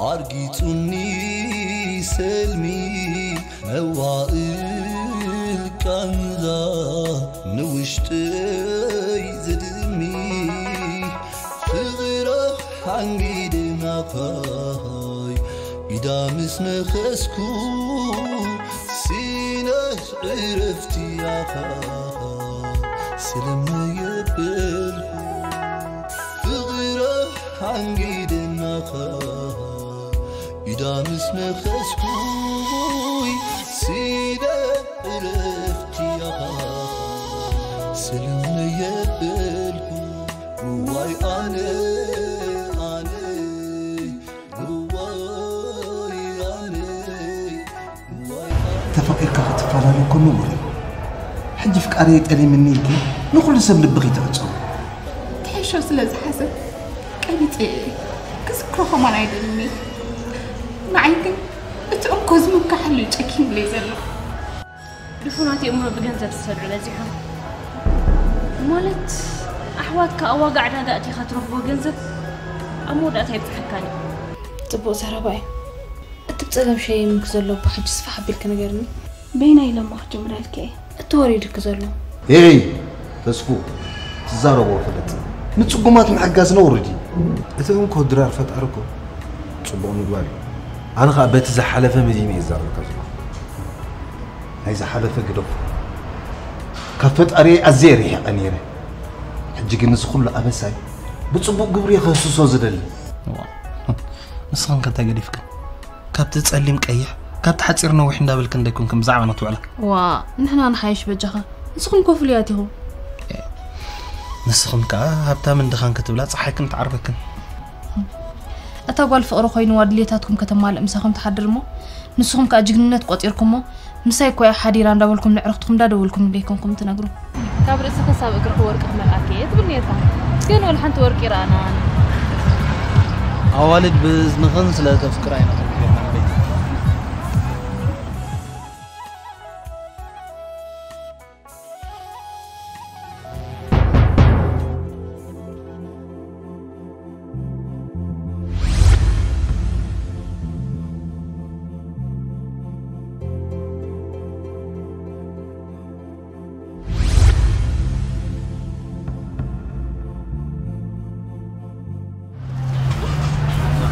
ኣርጊጹኒ ሰልሚ መዋእል ቃንዛ ንውሽጠይ ዘድሚ ፍቕራ ሓንጊደ ናኻይ ኢዳ ምስ ነኸስኩ ሲነ ዕረፍቲ ኣኻ ሰለመ የበልኩ ፍቕራ ሓንጊደ ናኻ ኢዳ ምስ ነኸስኩይ ሲደ ዕረፍቲ ኣኻ ሰለመ የበልኩ እዋይ ኣነ ኣነ እዋይ ኣነ እዋይ ኣነ ተፈቂርካ ክትፈላለ እኮ ንቡር እዩ። ሕጂ ፍቃረይ ጠሊምኒ ኢልኪ ንኹሉ ሰብ ልብኺ ትዕጽዎ። ክሕሾ ስለ ዝሓሰብ ቀቢፀ እየ። ክዝክሮ ከማን ኣይደልን እየ። ንዓይ ግን እቲ እንኮ ዝምካሓሉ እዩ ጨኪኑለይ ዘሎ። ድፉናት የእምሮ ብገንዘብ ዝሰድዑ በዚሖም። ማለት ኣሕዋትካ ኣብ ዋጋ ዕዳጋ ኣእቲኻ ትረኽቦ ገንዘብ ኣብ መወዳእታ ይብፅሐካን እዩ። ፅቡቕ ዘረባ እዩ። እቲ ብፀገም ሸይምክ ዘሎ እባ ሕጂ ስፋሕ ኣቢልክ ንገርኒ። በይናይ ኢለ እሞ ክጅምረልኪ እየ። እቲ ወሪድክ ዘሎ። ሄይ ተስፉ ትዛረቦ ፍለጥ። ንፅጉማት ምሕጋዝ ነውሪ ድዩ? እቲ እንኮ ድራር ፈጣሪ እኮ ፅቡቕ ምግባር እዩ። ኣነ ኸዓ በቲ ዝሓለፈ መዚነ እየ ዝዛረበካ ዘለኹ። ናይ ዝሓለፈ ግደፎ። ካብ ፈጣሪየይ ኣዝየ ርሒቐ ነይረ። ሕጂ ግን እዚ ኩሉ ኣበሳይ ብፅቡቕ ግብሪ እየ ክህስሶ ዝደሊ። ንስኽን ከ እንታይ ገዲፍክን? ካብቲ ጸሊም ቀይሕ፣ ካብቲ ሓጺር ነዊሕ እንዳበልክን ዶ ኣይኮንክን ብዛዕባና ትውዕላ? ዋ፣ ንሕና ንሓይሽ በጃኻ። ንስኹም ኮ ፍሉያት ኢኹም። ንስኹም ከኣ ሃብታምን ድኻን ክትብላ ጸሓይክን ትዓርበክን። እታ ጓል ፍቕሪ ኮይንዋ ድልየታትኩም ከተማልእ ምሳኹም ትሓድር እሞ ንስኹም ከኣ ጅግንነት ቆጺርኩሞ ምሳይ እኮ እያ ሓዲራ እንዳበልኩም ነዕርኽትኩም እንዳደወልኩም ደይኮንኩም ትነግሩ። ካብ ርእሲ ክሳብ እግርኺ ወርቂ ክመልኣኪ እየ ትብል ነርካ። ግን ወላ ሓንቲ ወርቂ ረኣናን። ኣዋልድ ብእዝንኽን ስለ ተፍቅራ ኢና ክንሪኦ ማለት እዩ።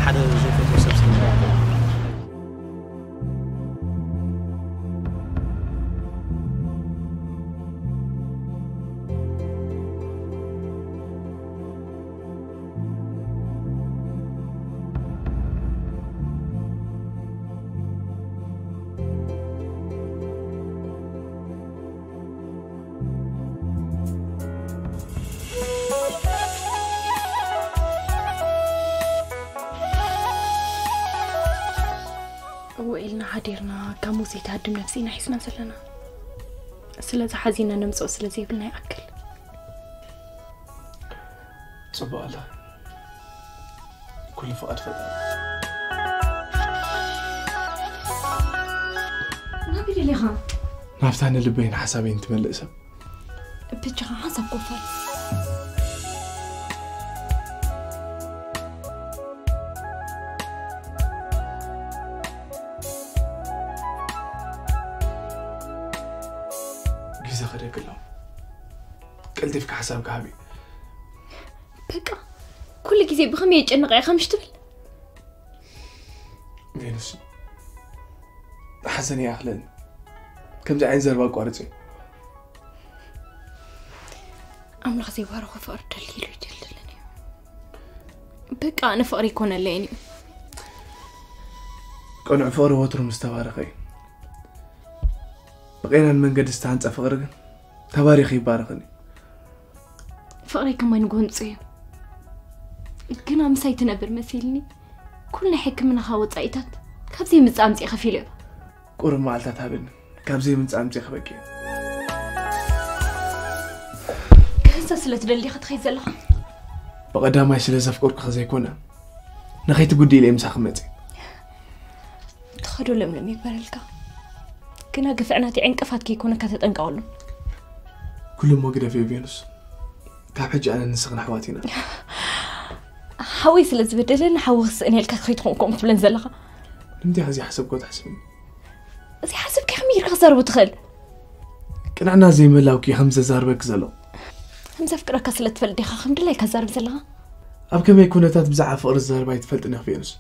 ሓደ ዘይፈትዎ ሰብ ስለ እወ ኢልና ሓዲርና ካብ ሞት ዘይትሃድም ነብሲ ኢና ሒዝና ዘለና። ስለዚ ሓዚና ነምፅኦ ስለ ዘይብልና ይኣክል። ፅቡቕ ኣላ። ኩሉ ፍቓድ ፈጣሪ። ናበይ ደሊኻ? ናብታ ንልበይን ሓሳበይን ትመልእ ሰብ። ብቻኻ ሓንሳብ ኮፋል። ግዜ ኸደግሎም። ቀልጢፍካ ሓሳብካ ሃቢ። በቃ ኩሉ ግዜ ብኸመይ የጨንቐ ኢኻ ምሽ ትብል? ቬኑስ፣ ሓዘን ይኣኽለኒ። ከምዚ ዓይነት ዘረባ ኣቋርፂ። ኣምላኽ ዘይባረኾ ፍቕሪ ደልድሉ ይደልድለኒ እዩ። በቃ ኣነ ፍቕሪ ይኮነለይን እዩ። ቅኑዕ ፍቕሪ ወትሩ ምስ ተባረኸ እዩ። ብቐናን መንገዲ ዝተሃንፀ ፍቕሪ ግን ተባሪኹ ይባረኽን እዩ። ፍቕረይ ከማይ ንጎንፂ እዩ። ግና ምሳይ ትነብር መሲልኒ ኩሉ ናይ ሕክምናኻ ወፃኢታት ካብ ዘይምፃእ ኣምፂእ ከፊለ እየ። ቁሩብ መዓልታት ሃብኒ፣ ካብ ዘይምፃእ ኣምፂእ ክበቂ እየ። ገንዘብ ስለ ትደሊ ዲኻ ትኸይድ ዘለኻ? ብቐዳማይ ስለ ዘፍቀርኩኺ ዘይኮነ፣ ንኸይትጉድኢ ኢለ እየ ምሳኺ መፂእ። ትኸዶ ለምለም ይግበረልካ። ግና ግፍዕናት ዕንቅፋት ከይኮነካ ተጠንቀቐሉ። ኩሉ እሞ ግደፍዮ ቬኑስ። ካብ ሕጂ ኣነ ንስኽን ኣሕዋት ኢና። ሓወይ ስለ ዝበደለኒ ሓዊ ክስእን ኢልካ ከይትኸውን ከምኡ ትብለን ዘለኻ? ንምንታይ ከ ዘይሓሰብክዎ ትሓስብኒ? ዘይሓሰብካዮ ከመይ ጌርካ ክትዛረቦ ትኽእል? ቅንዕና ዘይምህላውኪ ከም ዘዛርበኪ ዘሎ። ከም ዘፍቅረካ ስለ ትፈልጥ ዲኻ ከም ድላይካ ትዛረብ ዘለኻ? ኣብ ከመይ ኩነታት ብዛዕባ ፍቕሪ ዝዛረብ ኣይትፈልጥን ኢኺ ቬኑስ።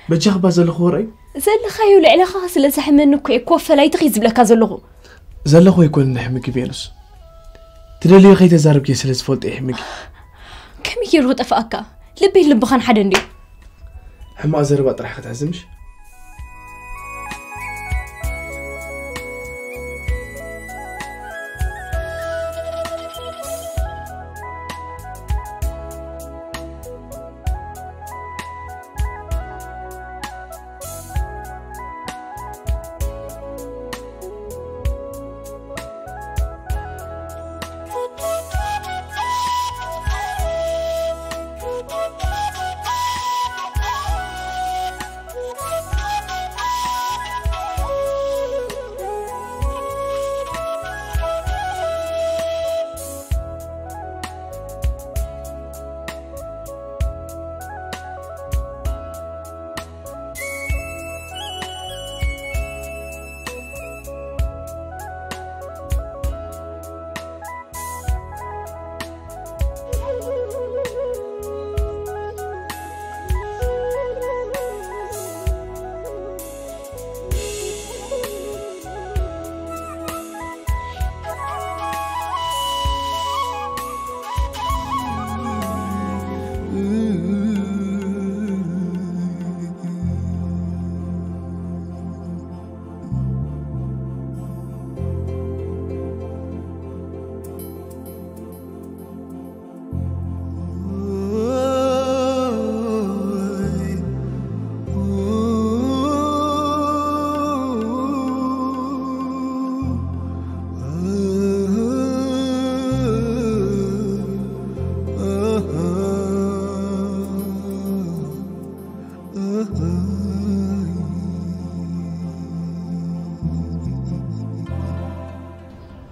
በጃኺ እባ ዘለኽዎ ርኣይ። ዘለኻዮ ልዕለኻ ስለ ዘሕመኒ እኮ እየ ኮፈል ኣይትኺድ ዝብለካ ዘለኹ። ዘለኹ ኣይኮነን የሕምኪ ቬኑስ። ትደልዮ ከይተዛረብኪ ስለ ዝፈልጦ የሕምኪ። ከመይ ገይሩ ክጠፍኣካ? ልበይን ልብኻን ሓደ እንድዩ። ሕማቕ ዘረባ ጥራሕ ክትሕዚ ምሽ?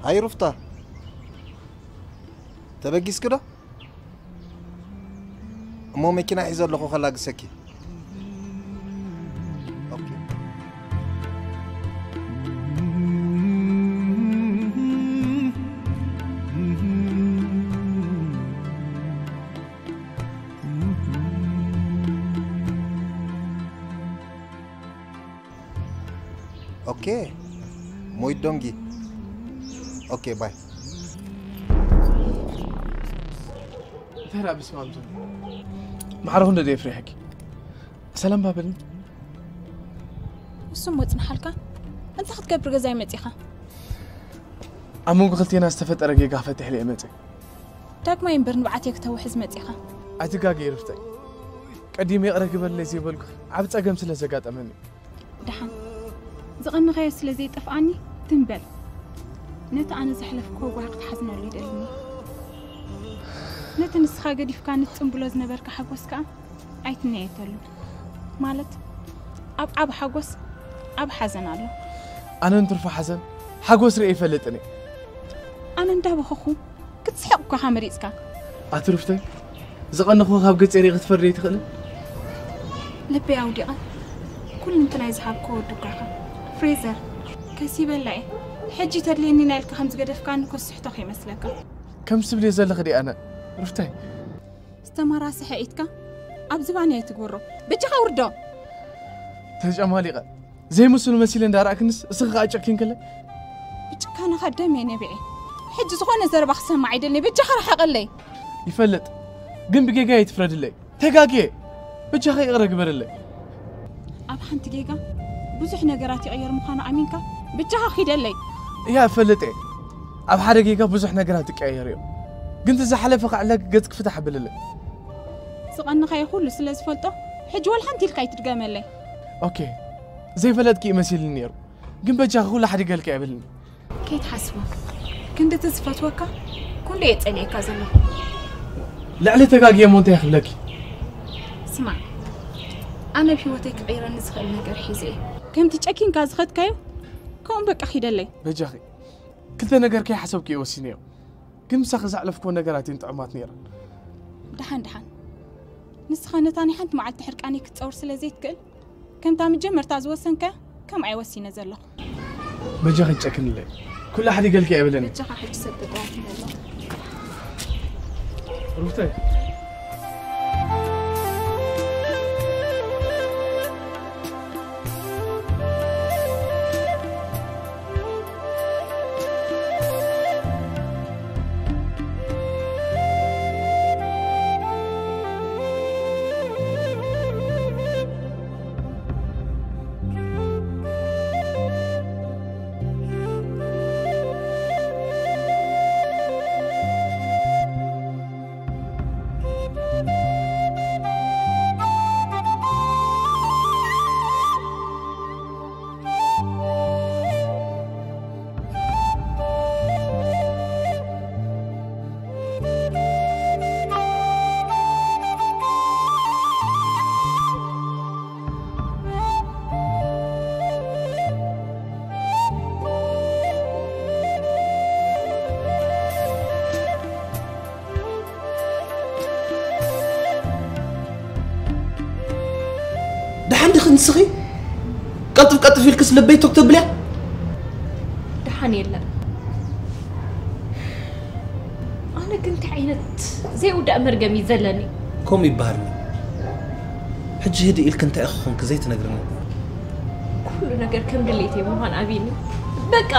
ሃይ ሩፍታ፣ ተበጊስኪ ዶ? እሞ መኪና ሒዘ ኣለኹ ከላግሰኪ። ኦኬ። ኦኬ። ሞይት ዶንጊ። ኦኬ ባይ። እንታይ ደኣ ብስማም ትብል? ማዕረ ክንዶ ድየ ፍሪሐኪ? ሰላም ባበልኒ። እሱም ወጽንሓልካ? እንታይ ክትገብር ገዛይ መጺኻ? ኣብ መንጎ ክልቴና ዝተፈጠረ ጌጋ ክፈትሕ ኢለ እየ መጺእ። ዳግማይ እምበር ንብዓተይ ክተውሕዝ መጺኻ። ኣይትጋገዪ ሩፍተይ። ቀዲመ ይቕረ ግበርለይ ዘይበልኩኺ ዓቢ ጸገም ስለ ዘጋጠመኒ። ደሓን ዝቐነኻዮ ስለ ዘይጠፍኣኒ ትም በል። ነቲ ኣነ ዘሕለፍክዎ ጓሂ ክትሓዝነሉ ይደልኒ። ነቲ ንስኻ ገዲፍካኒ ትጽንብሎ ዝነበርካ ሓጎስ ከኣ ኣይትነየተሉ። ማለት ኣብ ዓቢ ሓጎስ ዓቢ ሓዘን ኣሎ። ኣነ ንትርፎ ሓዘን ሓጎስ ርእየ ኣይፈልጥን እየ። ኣነ እንዳበኸኹ ክትስሕቕ እኳ ኢኻ መሪጽካ። ኣቲ ሩፍተይ ዝቐነኹ ካብ ገጸይ ርኢኺ ክትፈርዲ ኣይትኽእልን? ልበይ ኣውዲቐ ኩልንትናይ ዝሃብክዎ ዱጋኻ ፍሬዘር ከሲበላ እየ። ሕጂ ተድልየኒ ኢና ኢልካ ከም ዝገደፍካኒ ኮስሕቶ ከይመስለካ። ከምዚ ትብልዮ ዘለኺ ድየ ኣነ ሩፍተይ? ዝተመራስሐ ኢድካ ኣብ ዝባነይ ኣይትግበሮ። በጃኻ ኣውርዶ። ተጨማሊቐ ዘይምስሉ መሲለ እንዳረኣክንስ እስኺ ከኣ ጨኪንክለይ። ብጭካነኻ ደም እየ ነቢዐ። ሕጂ ዝኾነ ዘረባ ክሰምዕ ኣይደልን። በጃኻ ርሓቐለይ። ይፈልጥ ግን ብጌጋይ ኣይትፍረድለይ። ተጋግየ። በጃኻ ይቕረ ግበረለይ። ኣብ ሓንቲ ጌጋ ብዙሕ ነገራት ይቕየር ምዃኑ ኣሚንካ በጃኻ ኪደለይ። እያ እፈልጥ እየ። ኣብ ሓደ ጌጋ ብዙሕ ነገራት ይቀያየር እዮም። ግን እቲ ዝሓለፈ ክዕለግ ገጽኪ ፍታሕ ኣብልለይ። ዝቐነኻዮ ኩሉ ስለ ዝፈልጦ ሕጂ ወላ ሓንቲ ኢልካ ኣይትድገመለይ። ኦኬ ዘይፈለጥኪ እዩ መሲልኒ ነይሩ። ግን በጃኺ ኩሉ ሓዲገልኪ እየ በልኒ። ከይትሓስቦ ክንድቲ ዝፈትወካ ኩሉ እየ ጸሊኤካ ዘለኹ። ልዕሊ ተጋግየ እሞ እንታይ ክብለኪ? ስማዕ ኣነ ኣብ ህይወተይ ክቕይረኒ ዝኽእል ነገር ሒዘ እየ። ከምቲ ጨኪንካ ዝኸድካዮ ከምኡ በቃ ኺደለይ። በጃኺ ክልተ ነገር ከይሓሰብኩ እየ ወሲነዮ። ግን ምሳኺ ዘሕለፍክወን ነገራት እየን ጥዑማት ነይረን። ደሓን ደሓን ንስኻ ነታ ናይ ሓንቲ መዓልቲ ሕርቃነይ ክትጸውር ስለ ዘይትክእል፣ ከምታ መጀመርታ ዝወሰንካያ ከምኣ እየ ወሲነ ዘለኹ። በጃኺ ጨክንለይ። ኩሉ ሓዲገልኪ እየ በለኒ። በጃኻ ሕጂ ሰብ ተጠዋት ኣለኹ። ሩፍተይ። ደሓን ዲኺ ንስኺ? ቀልጥፍ ቀልጥፍ ኢልክስ ልበይ ቶክ ተብልያ? ደሓን የለን። ኣነ ግን እንታይ ዓይነት ዘይውዳእ መርገም እዩ ዘለኒ? ከምኡ ይበሃል። ሕጂ ህድእ ኢልክ እንታይ ኢኺ ኮንክ ዘይትነግርኒ? ኩሉ ነገር ከም ድሌተይ ምዃን ኣብይኒ። በቃ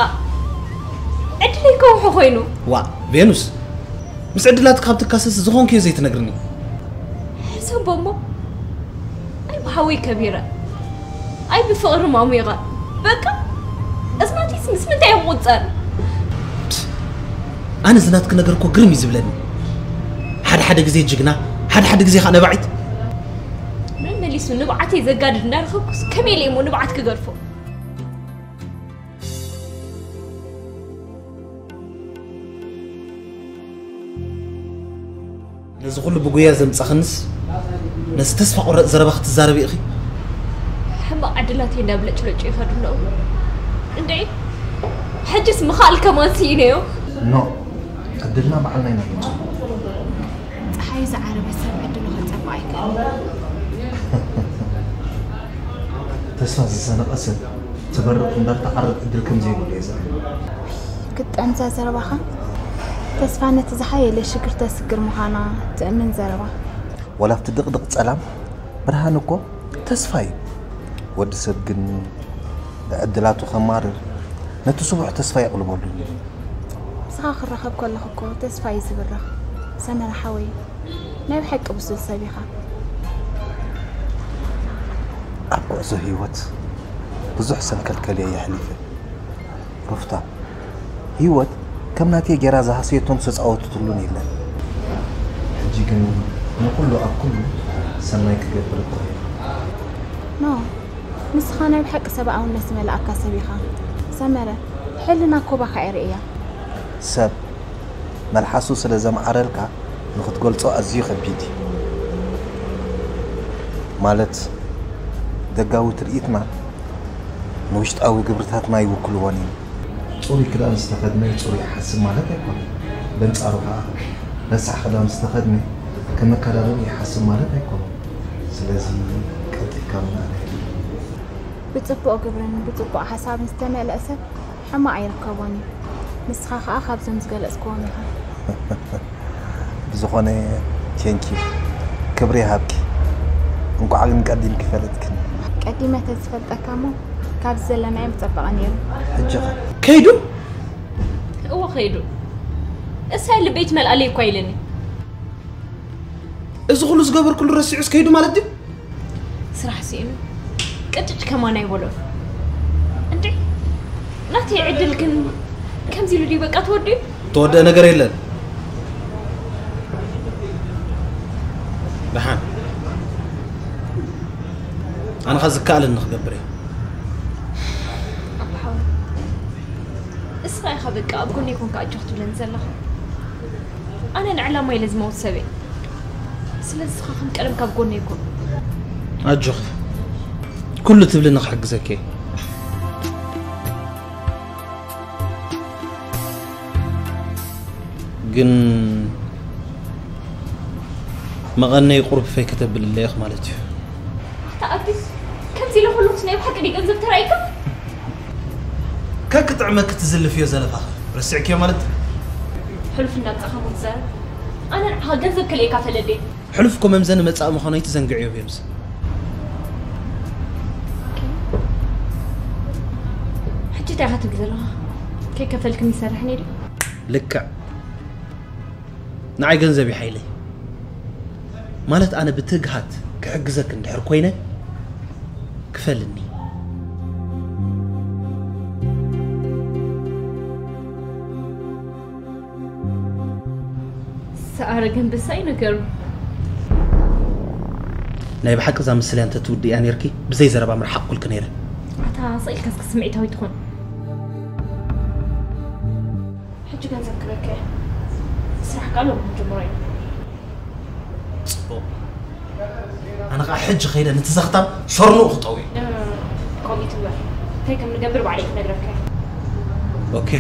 ዕድለይ ከውሒ ኮይኑ። ዋእ ቬኑስ፣ ምስ ዕድላት ካብ ትካሰስ ዝኾንክዮ ዘይትነግርኒ? ሕሰቦ እሞ፣ ኣይ ብሓወይ ከቢረ፣ ኣይ ብፍቕሪ ማሙቐ። በቃ እዝናቲስ ምስ ምንታይ እዮም ቁፀር? ኣነ ዝናትክ ነገር እኮ ግርም እዩ ዝብለኒ። ሓደ ሓደ ግዜ ጅግና፣ ሓደ ሓደ ግዜ ከዓ ነባዒት። መመሊሱ ንብዓተይ ዘጋድድ እንዳረኸብኩስ ከመይ ኢለ እሞ ንብዓት ክገድፎ? ነዚ ኩሉ ብጉያ ዘምጻኽንስ ነዚ ተስፋ ቁረጽ ዘረባ ክትዛረቢ ኢኺ? ሕማቕ ዕድላተይ እንዳብለጭለጩ ይኸዱ ኣለዉ። እንዴ ሕጅስ ምኻል ከማን ስኢነዮ። ኖ ዕድልና ባዕልና ኢና ክንጽቦ። ፀሓዩ ዝዓረበ ሰብ ዕድሉ ከፀብቕ ኣይክእልን። ተስፋ ዝሰነቐ ሰብ ትበርቕ እምበር ትዓርብ ዕድል ከም ዘይብሉ እየ ዝኣምን። ክትጠምዛ ዘረባኻ ተስፋ ነቲ ዝሓየለ ሽግር ተስግር ምዃና ትእምን ዘረባ። ዋላ ኣብቲ ድቕድቕ ጸላም ብርሃን እኮ ተስፋ እዩ። ወዲ ሰብ ግን ንዕድላቱ ከማርር ነቲ ስቡሕ ተስፋ የቕልበሉ እዩ። ንስኻ ክራኸብ ከለኹ እኮ ተስፋ እዩ ዝብረኽ። ሰመረ ሓወይ ናይ ብሓቂ ብሱል ሰብ ኢኻ። ኣብ ጉዕዞ ህይወት ብዙሕ ሰንከልከል እየ የሕሊፈ። ሩፍታ፣ ህይወት ከም ናተይ ጌራ ዝሃሰየቶም ዝተጻወተትሉን የለን። ሕጂ ግን ንኹሉ ኣብ ኩሉ ሰናይ ክገብር እኮ እየ። ኖ፣ ንስኻ ናይ ብሓቂ ሰብኣውነት ዝመልኣካ ሰብ ኢኻ። ሰመረ፣ ሕልና ኮባኻ እየ ርእያ። ሰብ መልሓሱ ስለ ዘምዓረልካ ንኽትገልጾ ኣዝዩ ከቢድ እዩ። ማለት ደጋዊ ትርኢትና ንውሽጣዊ ግብርታትና ይውክልዎን እዩ። ጽሩይ ክዳን ዝተኸድነ ጽሩይ ይሓስብ ማለት ኣይኮነን። በንጻሩ ከኣ ረሳሕ ክዳን ዝተኸድነ ከም መከዳደሪ ይሓስብ ማለት ኣይኮነን። ስለዚ ቀልጢፍካ ምንኣድ ኣየድልን። ብጽቡቕ ግብርን ብጽቡቕ ሓሳብን ዝተመልአ ሰብ ሕማቕ ኣይርከቦን እዩ። ንስኻ ከኣ ካብዞም ዝገለጽክዎም ኢኻ። ብዝኾነ ቴንኪዩ፣ ክብሪ ይሃብኪ። እንቋዕ ግን ቀዲምኪ ፈለጥክኒ። ቀዲመ ተዝፈልጠካ እሞ ካብዚ ዘለናዮ ምጸበቐ ነይሩ። ሕጂ ኸ? ከይዱ? እወ ከይዱ። እሳይ ልበይ ትመልኣለይ እኳ ኢለኒ። እዚ ኩሉ ዝገበርኩሉ ረሲዑስ ከይዱ ማለት ድዩ? ስራሕ ስኢኑ ቅጭጭ ከማን ኣይበሎን። እንዴ ናተይ ዕድል ግን ከምዚ ኢሉ ድዩ በቃ ተወዲኡ? ተወደአ ነገር የለን። ደሓን ኣነ ኸ ዝከኣለኒ ክገብር እየ። ኣቦሓወይ እስኻ ኢኻ በቃ ኣብ ጎነይ ኮንካ ኣጆኽ ትብለኒ ዘለኻ። ኣነ ንዕላማ ኢለ ዝመውት ሰብ እየ። ስለዚ እስኻ ከም ቀደምካ ኣብ ጎነይ ኩን። ኣጆኺ ኩሉ ትብልኒ ክሕግዘኪ እየ። ግን መቐነይ ቁሩብ ፈይ ከተብልለይ ኢኽ ማለት እዩ። ኣታ ኣቢ ከምዚ ኢለ ኩሉ ናይ ብሓቂ ድዩ ገንዘብ ተራእይካ? ከክጥዕመኪ ትዝልፍዮ ዘለፋኺ ረሲዕክዮ ማለት እዩ። ሕሉፍ እናምጻእኻ እሞ ትዛረብ። ኣነ ንዓኻ ገንዘብ ከልእየካ ፈለዴ። ሕሉፍ እኮ መምዘኒ መጻኢ ምዃኑ ኣይትዘንግዕዮ ቤብስ። ሕጂ እንታይ ኢኻ ትብል ዘለኻ? ከይከፈልክኒ ይሰርሕ ነይሩ። ልክዕ ንዓይ ገንዘብ እዩ ሓይለይ። ማለት ኣነ ብትግሃት ክሕግዘክ እንድሕር ኮይነ ክፈልኒ። ሰኣረ ገንበሳ እዩ ነገሩ። ናይ ብሓቂ እዛ ምስልያ እንተትውድእያ ነርኪ ብዘይ ዘረባ ምርሓቕኩልኪ ነይረ። ኣታ ስኢልካ እስከ ስምዒታዊ ትኹን። ሕጂ ገንዘብ ክበከ ስራሕ ቃሎ ምንጅምሮ እዩ። ጽቡቕ። ኣነ ኸዓ ሕጂ ኸይደ ነቲ ዘኽታም ሰርኑኡ ክጠውዮ። ከምኡ ትግበር እንታይ ከም ንገብር ባዕለይ ክነግረካ። ኦኬ፣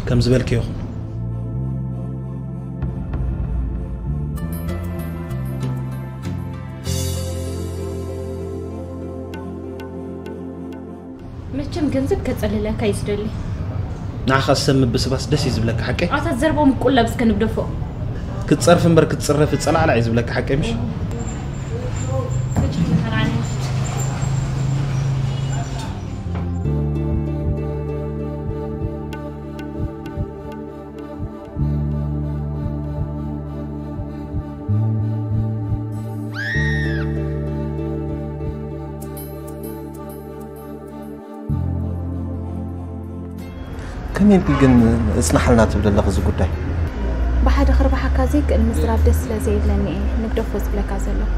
ከም ዝበልክ ይኹን። መቸም ገንዘብ ከጸልለካ እዩ ዝደሊ። ንዓኻ ሰብ ምብስባስ ደስ እዩ ዝብለካ ሓቀይ? ኣታ ዘርቦም ቁላብ እስከ ንግደፎ። ክትጸርፊ እምበር ክትጽረፊ ጸላዕላዕ እዩ ዝብለካ ሓቀይ ምሽ? ከመይ ኢልኪ ግን እጽናሓልና ትብል ኣለኺ እዚ ጉዳይ? ብሓደ ክርባሓካ ዘይክእል ምዝራብ ደስ ስለ ዘይብለኒ እየ ንግደፎ ዝብለካ ዘለኹ።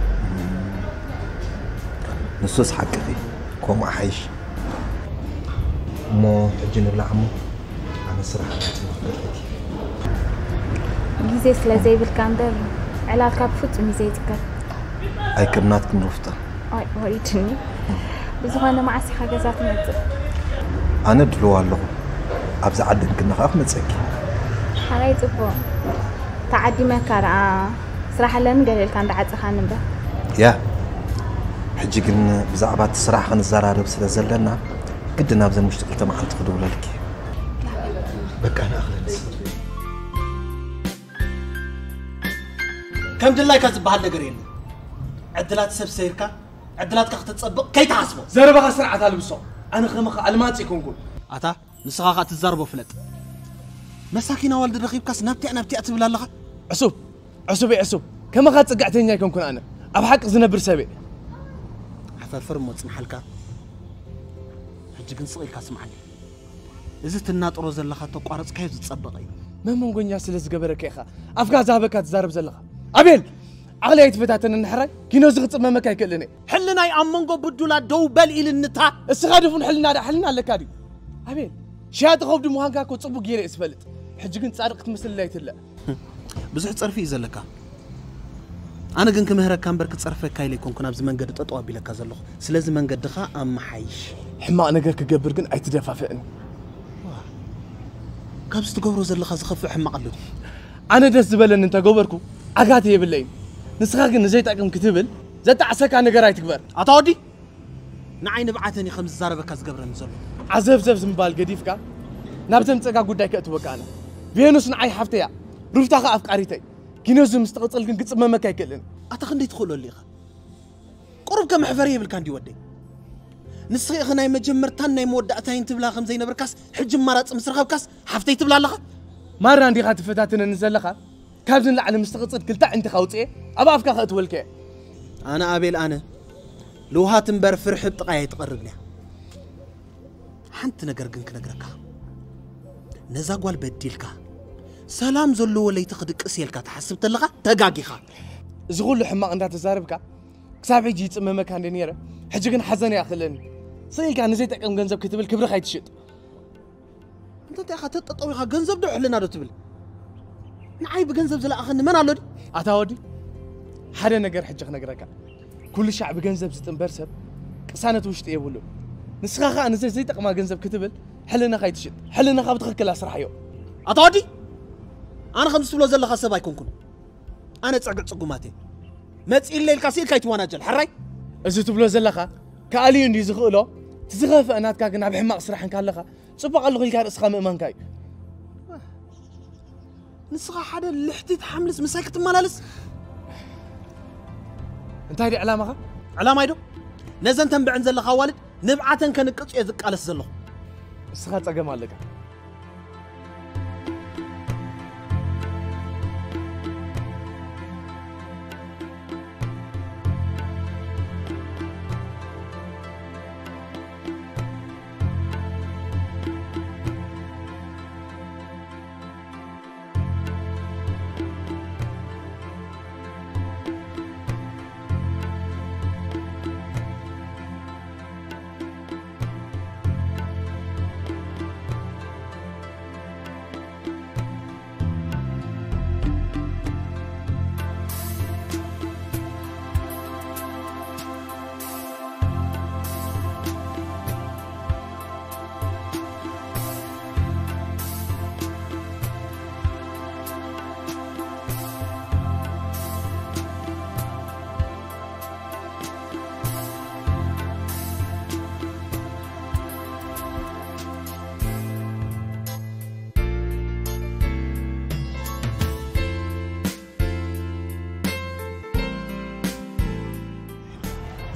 ንሱስ ሓቅኺ፣ ከምኡ ሓይሽ። እሞ ሕጂ ንብላዕ እሞ ኣነ ስራሕ ኣጋጢሙ ክገድፈት። ግዜ ስለ ዘይብልካ እምበር ዕላልካ ብፍጹም እዩ ዘይጽገብ። ኣይከም ናትክን ሩፍታ። ኣይ ወሪድኒ። ብዝኾነ መዓስ ኢኻ ገዛ ትመጽእ? ኣነ ድልዋ ኣለኹ። ኣብዚ ዓዲ እንክነ ኸዓ ክመጸኪ። ሓራይ ጽቡቕ። ተዓዲመካ ደኣ ስራሕ ኣለኒ ገለ ኢልካ እንዳዓጸኻኒ እምበር። ያ ሕጂ ግን ብዛዕባ እቲ ስራሕ ክንዘራረብ ስለ ዘለና ግድን ኣብዘን ውሽጢ ክልተ መዓልቲ ክድውለልኪ። በቃ ንኣኽለኒ። ከም ድላይካ ዝበሃል ነገር የለን። ዕድላት ሰብ ሰይርካ ዕድላትካ ክተጸብቕ ከይትሓስቦ። ዘረባኻ ስርዓት ኣልብሶ። ኣነ ከመኻ ኣልማጽ ኣይኮንኩን። ኣታ ንስኻ ኸኣ ትዛርቦ ፍለጥ። መሳኪን ኣዋልድ ረኺብካስ ናብቲኣ ናብቲኣ ትብል ኣለኻ። ዕሱብ ዕሱብ ዕሱብ ከመኻ ጽግዕተኛ ኣይኮንኩን ኣነ ኣብ ሓቂ ዝነብር ሰበ። ዓፈርፍር እሞ ጽንሓልካ። ሕጂ ግን ስቕ ኢልካ ስምዓኒ። እዚ ትናጥሮ ዘለኻ ተቋረጽካዮ ዝጸበቐ እዩ። መመንጎኛ ስለ ዝገበረካ ኢኻ ኣፍካ ዝሃበካ ትዛረብ ዘለኻ። ኣቤል ዓቕሊ ኣይትፈታተነኒ ሕራይ ኪኖ እዚ ክጽመመካ ኣይክእልን እየ። ሕልናይ ኣብ መንጎ ብዱላት ደው በል ኢልንታ። እስኻ ድፉን ሕልና ደኣ ሕልና ኣለካ ድዩ? ኣቤል ሽያጢ ከብዲ ምዃንካ እኮ ጽቡቅ ገይረ እየ ዝፈልጥ። ሕጂ ግን ጻድቕ ክትመስለለይ ኣይትለ። ብዙሕ ጸርፊ እዩ ዘለካ። ኣነ ግን ክምህረካ እምበር ክጸርፈካ ኢለ ኣይኮንኩን ኣብዚ መንገዲ ጠጠው ኣቢለካ ዘለኹ። ስለዚ መንገድኻ ኣመሓይሽ። ሕማቕ ነገር ክገብር ግን ኣይትደፋፍእኒ። ካብዚ ትገብሮ ዘለኻ ዝኸፍእ ሕማቕ ኣሎ ድዩ? ኣነ ደስ ዝበለኒ እንተገበርኩ ዓጋቲ የብለይን። ንስኻ ግን ንዘይጠቅም ክትብል ዘጣዕሰካ ነገር ኣይትግበር። ኣታ ወዲ ንዓይ ንብዓተን እዩ ከም ዝዛረበካ ዝገብረኒ ዘሎ። ዓዘብዘብ ዝምባል ገዲፍካ ናብ ዘምጸጋ ጉዳይ ከእትወካ ኣነ። ቬኑስ ንዓይ ሓፍተያ፣ ሩፍታ ኸኣ ኣፍቃሪተይ። ኪኖዚ ምስ ትቕጽል ግን ክጽመመካ ኣይክእልን። ኣታ ክንደይ ትኽእለሉ ኢኻ? ቁሩብ ከ መሕፈሪ የብልካ እንዲ ወደይ። ንስኺ ኢኺ ናይ መጀመርታን ናይ መወዳእታይን ትብላ ከም ዘይነበርካስ ሕጂ ኣማራጺ ምስ ረኸብካስ ሓፍተይ ትብላ ኣለኻ? ማራ እንዲኻ ትፈታትነኒ ዘለኻ? ካብዚ ንላዕሊ ምስ ትቕጽል ክልተ ኣዒንትኻ ኣውጽኤ ኣብ ኣፍካ ከእትወልካ እየ። ኣነ ኣቤል ኣነ ልውሃት እምበር ፍርሒ ኣብ ጥቓይ ኣይትቐርብን እያ። ሓንቲ ነገር ግን ክነግረካ። ነዛ ጓል በዲልካ ሰላም ዘለዎ ለይቲ ክድቅስ እየ ኢልካ ትሓስብ ተለኻ ተጋጊኻ። እዚ ኩሉ ሕማቕ እንዳተዛረብካ ክሳብ ሕጂ ይጽመመካ እንደ ነይረ፣ ሕጂ ግን ሓዘን እያ ክእለኒ። ስቕ ኢልካ ንዘይጠቅም ገንዘብ ክትብል ክብርኻ ኣይትሽጥ። እንተ እንታይ ኢኻ ተጠጠው ኢኻ ገንዘብ ዶ ሕልና ዶ ትብል? ንዓይ ብገንዘብ ዝለኣኸኒ መን ኣሎ ድዩ? ኣታ ወዲ ሓደ ነገር ሕጂ ክነግረካ። ኩሉ ሻዕ ብገንዘብ ዝጥንበር ሰብ ቅሳነት ውሽጢ የብሉን። ንስኻ ኸኣ ንዘይ ዘይጠቕማ ገንዘብ ክትብል ሕልናኻ ኣይትሽጥ። ሕልናኻ ብትኽክል ኣስርሓዮ። ኣታ ወዲ ኣነ ከምዚ ትብሎ ዘለኻ ሰብ ኣይኮንኩን። ኣነ ጸግዕ ጽጉማት እየ። መጺእለ ኢልካ ስኢልካ ኣይትወናጀል፣ ሕራይ? እዚ ትብሎ ዘለኻ ከኣልዩ እንድዩ ዝኽእሎ፣ እቲ ዝኸፍአ ናትካ ግን ኣብ ሕማቕ ስራሕ እንካለኻ ጽቡቕ ኣለኹ ኢልካ ርእስኻ ምእማንካ እዩ። ንስኻ ሓደ ልሕቲት ሓምልስ ምሳይ ክትመላለስ? እንታይ ድዩ ዕላማኻ? ዕላማይ ዶ? ነዘን ተንብዐን ዘለኻ ኣዋልድ ንብዓተን ከንቅጽ እየ ዝቃለስ ዘለኹ። ንስኻ ጸገም ኣለካ።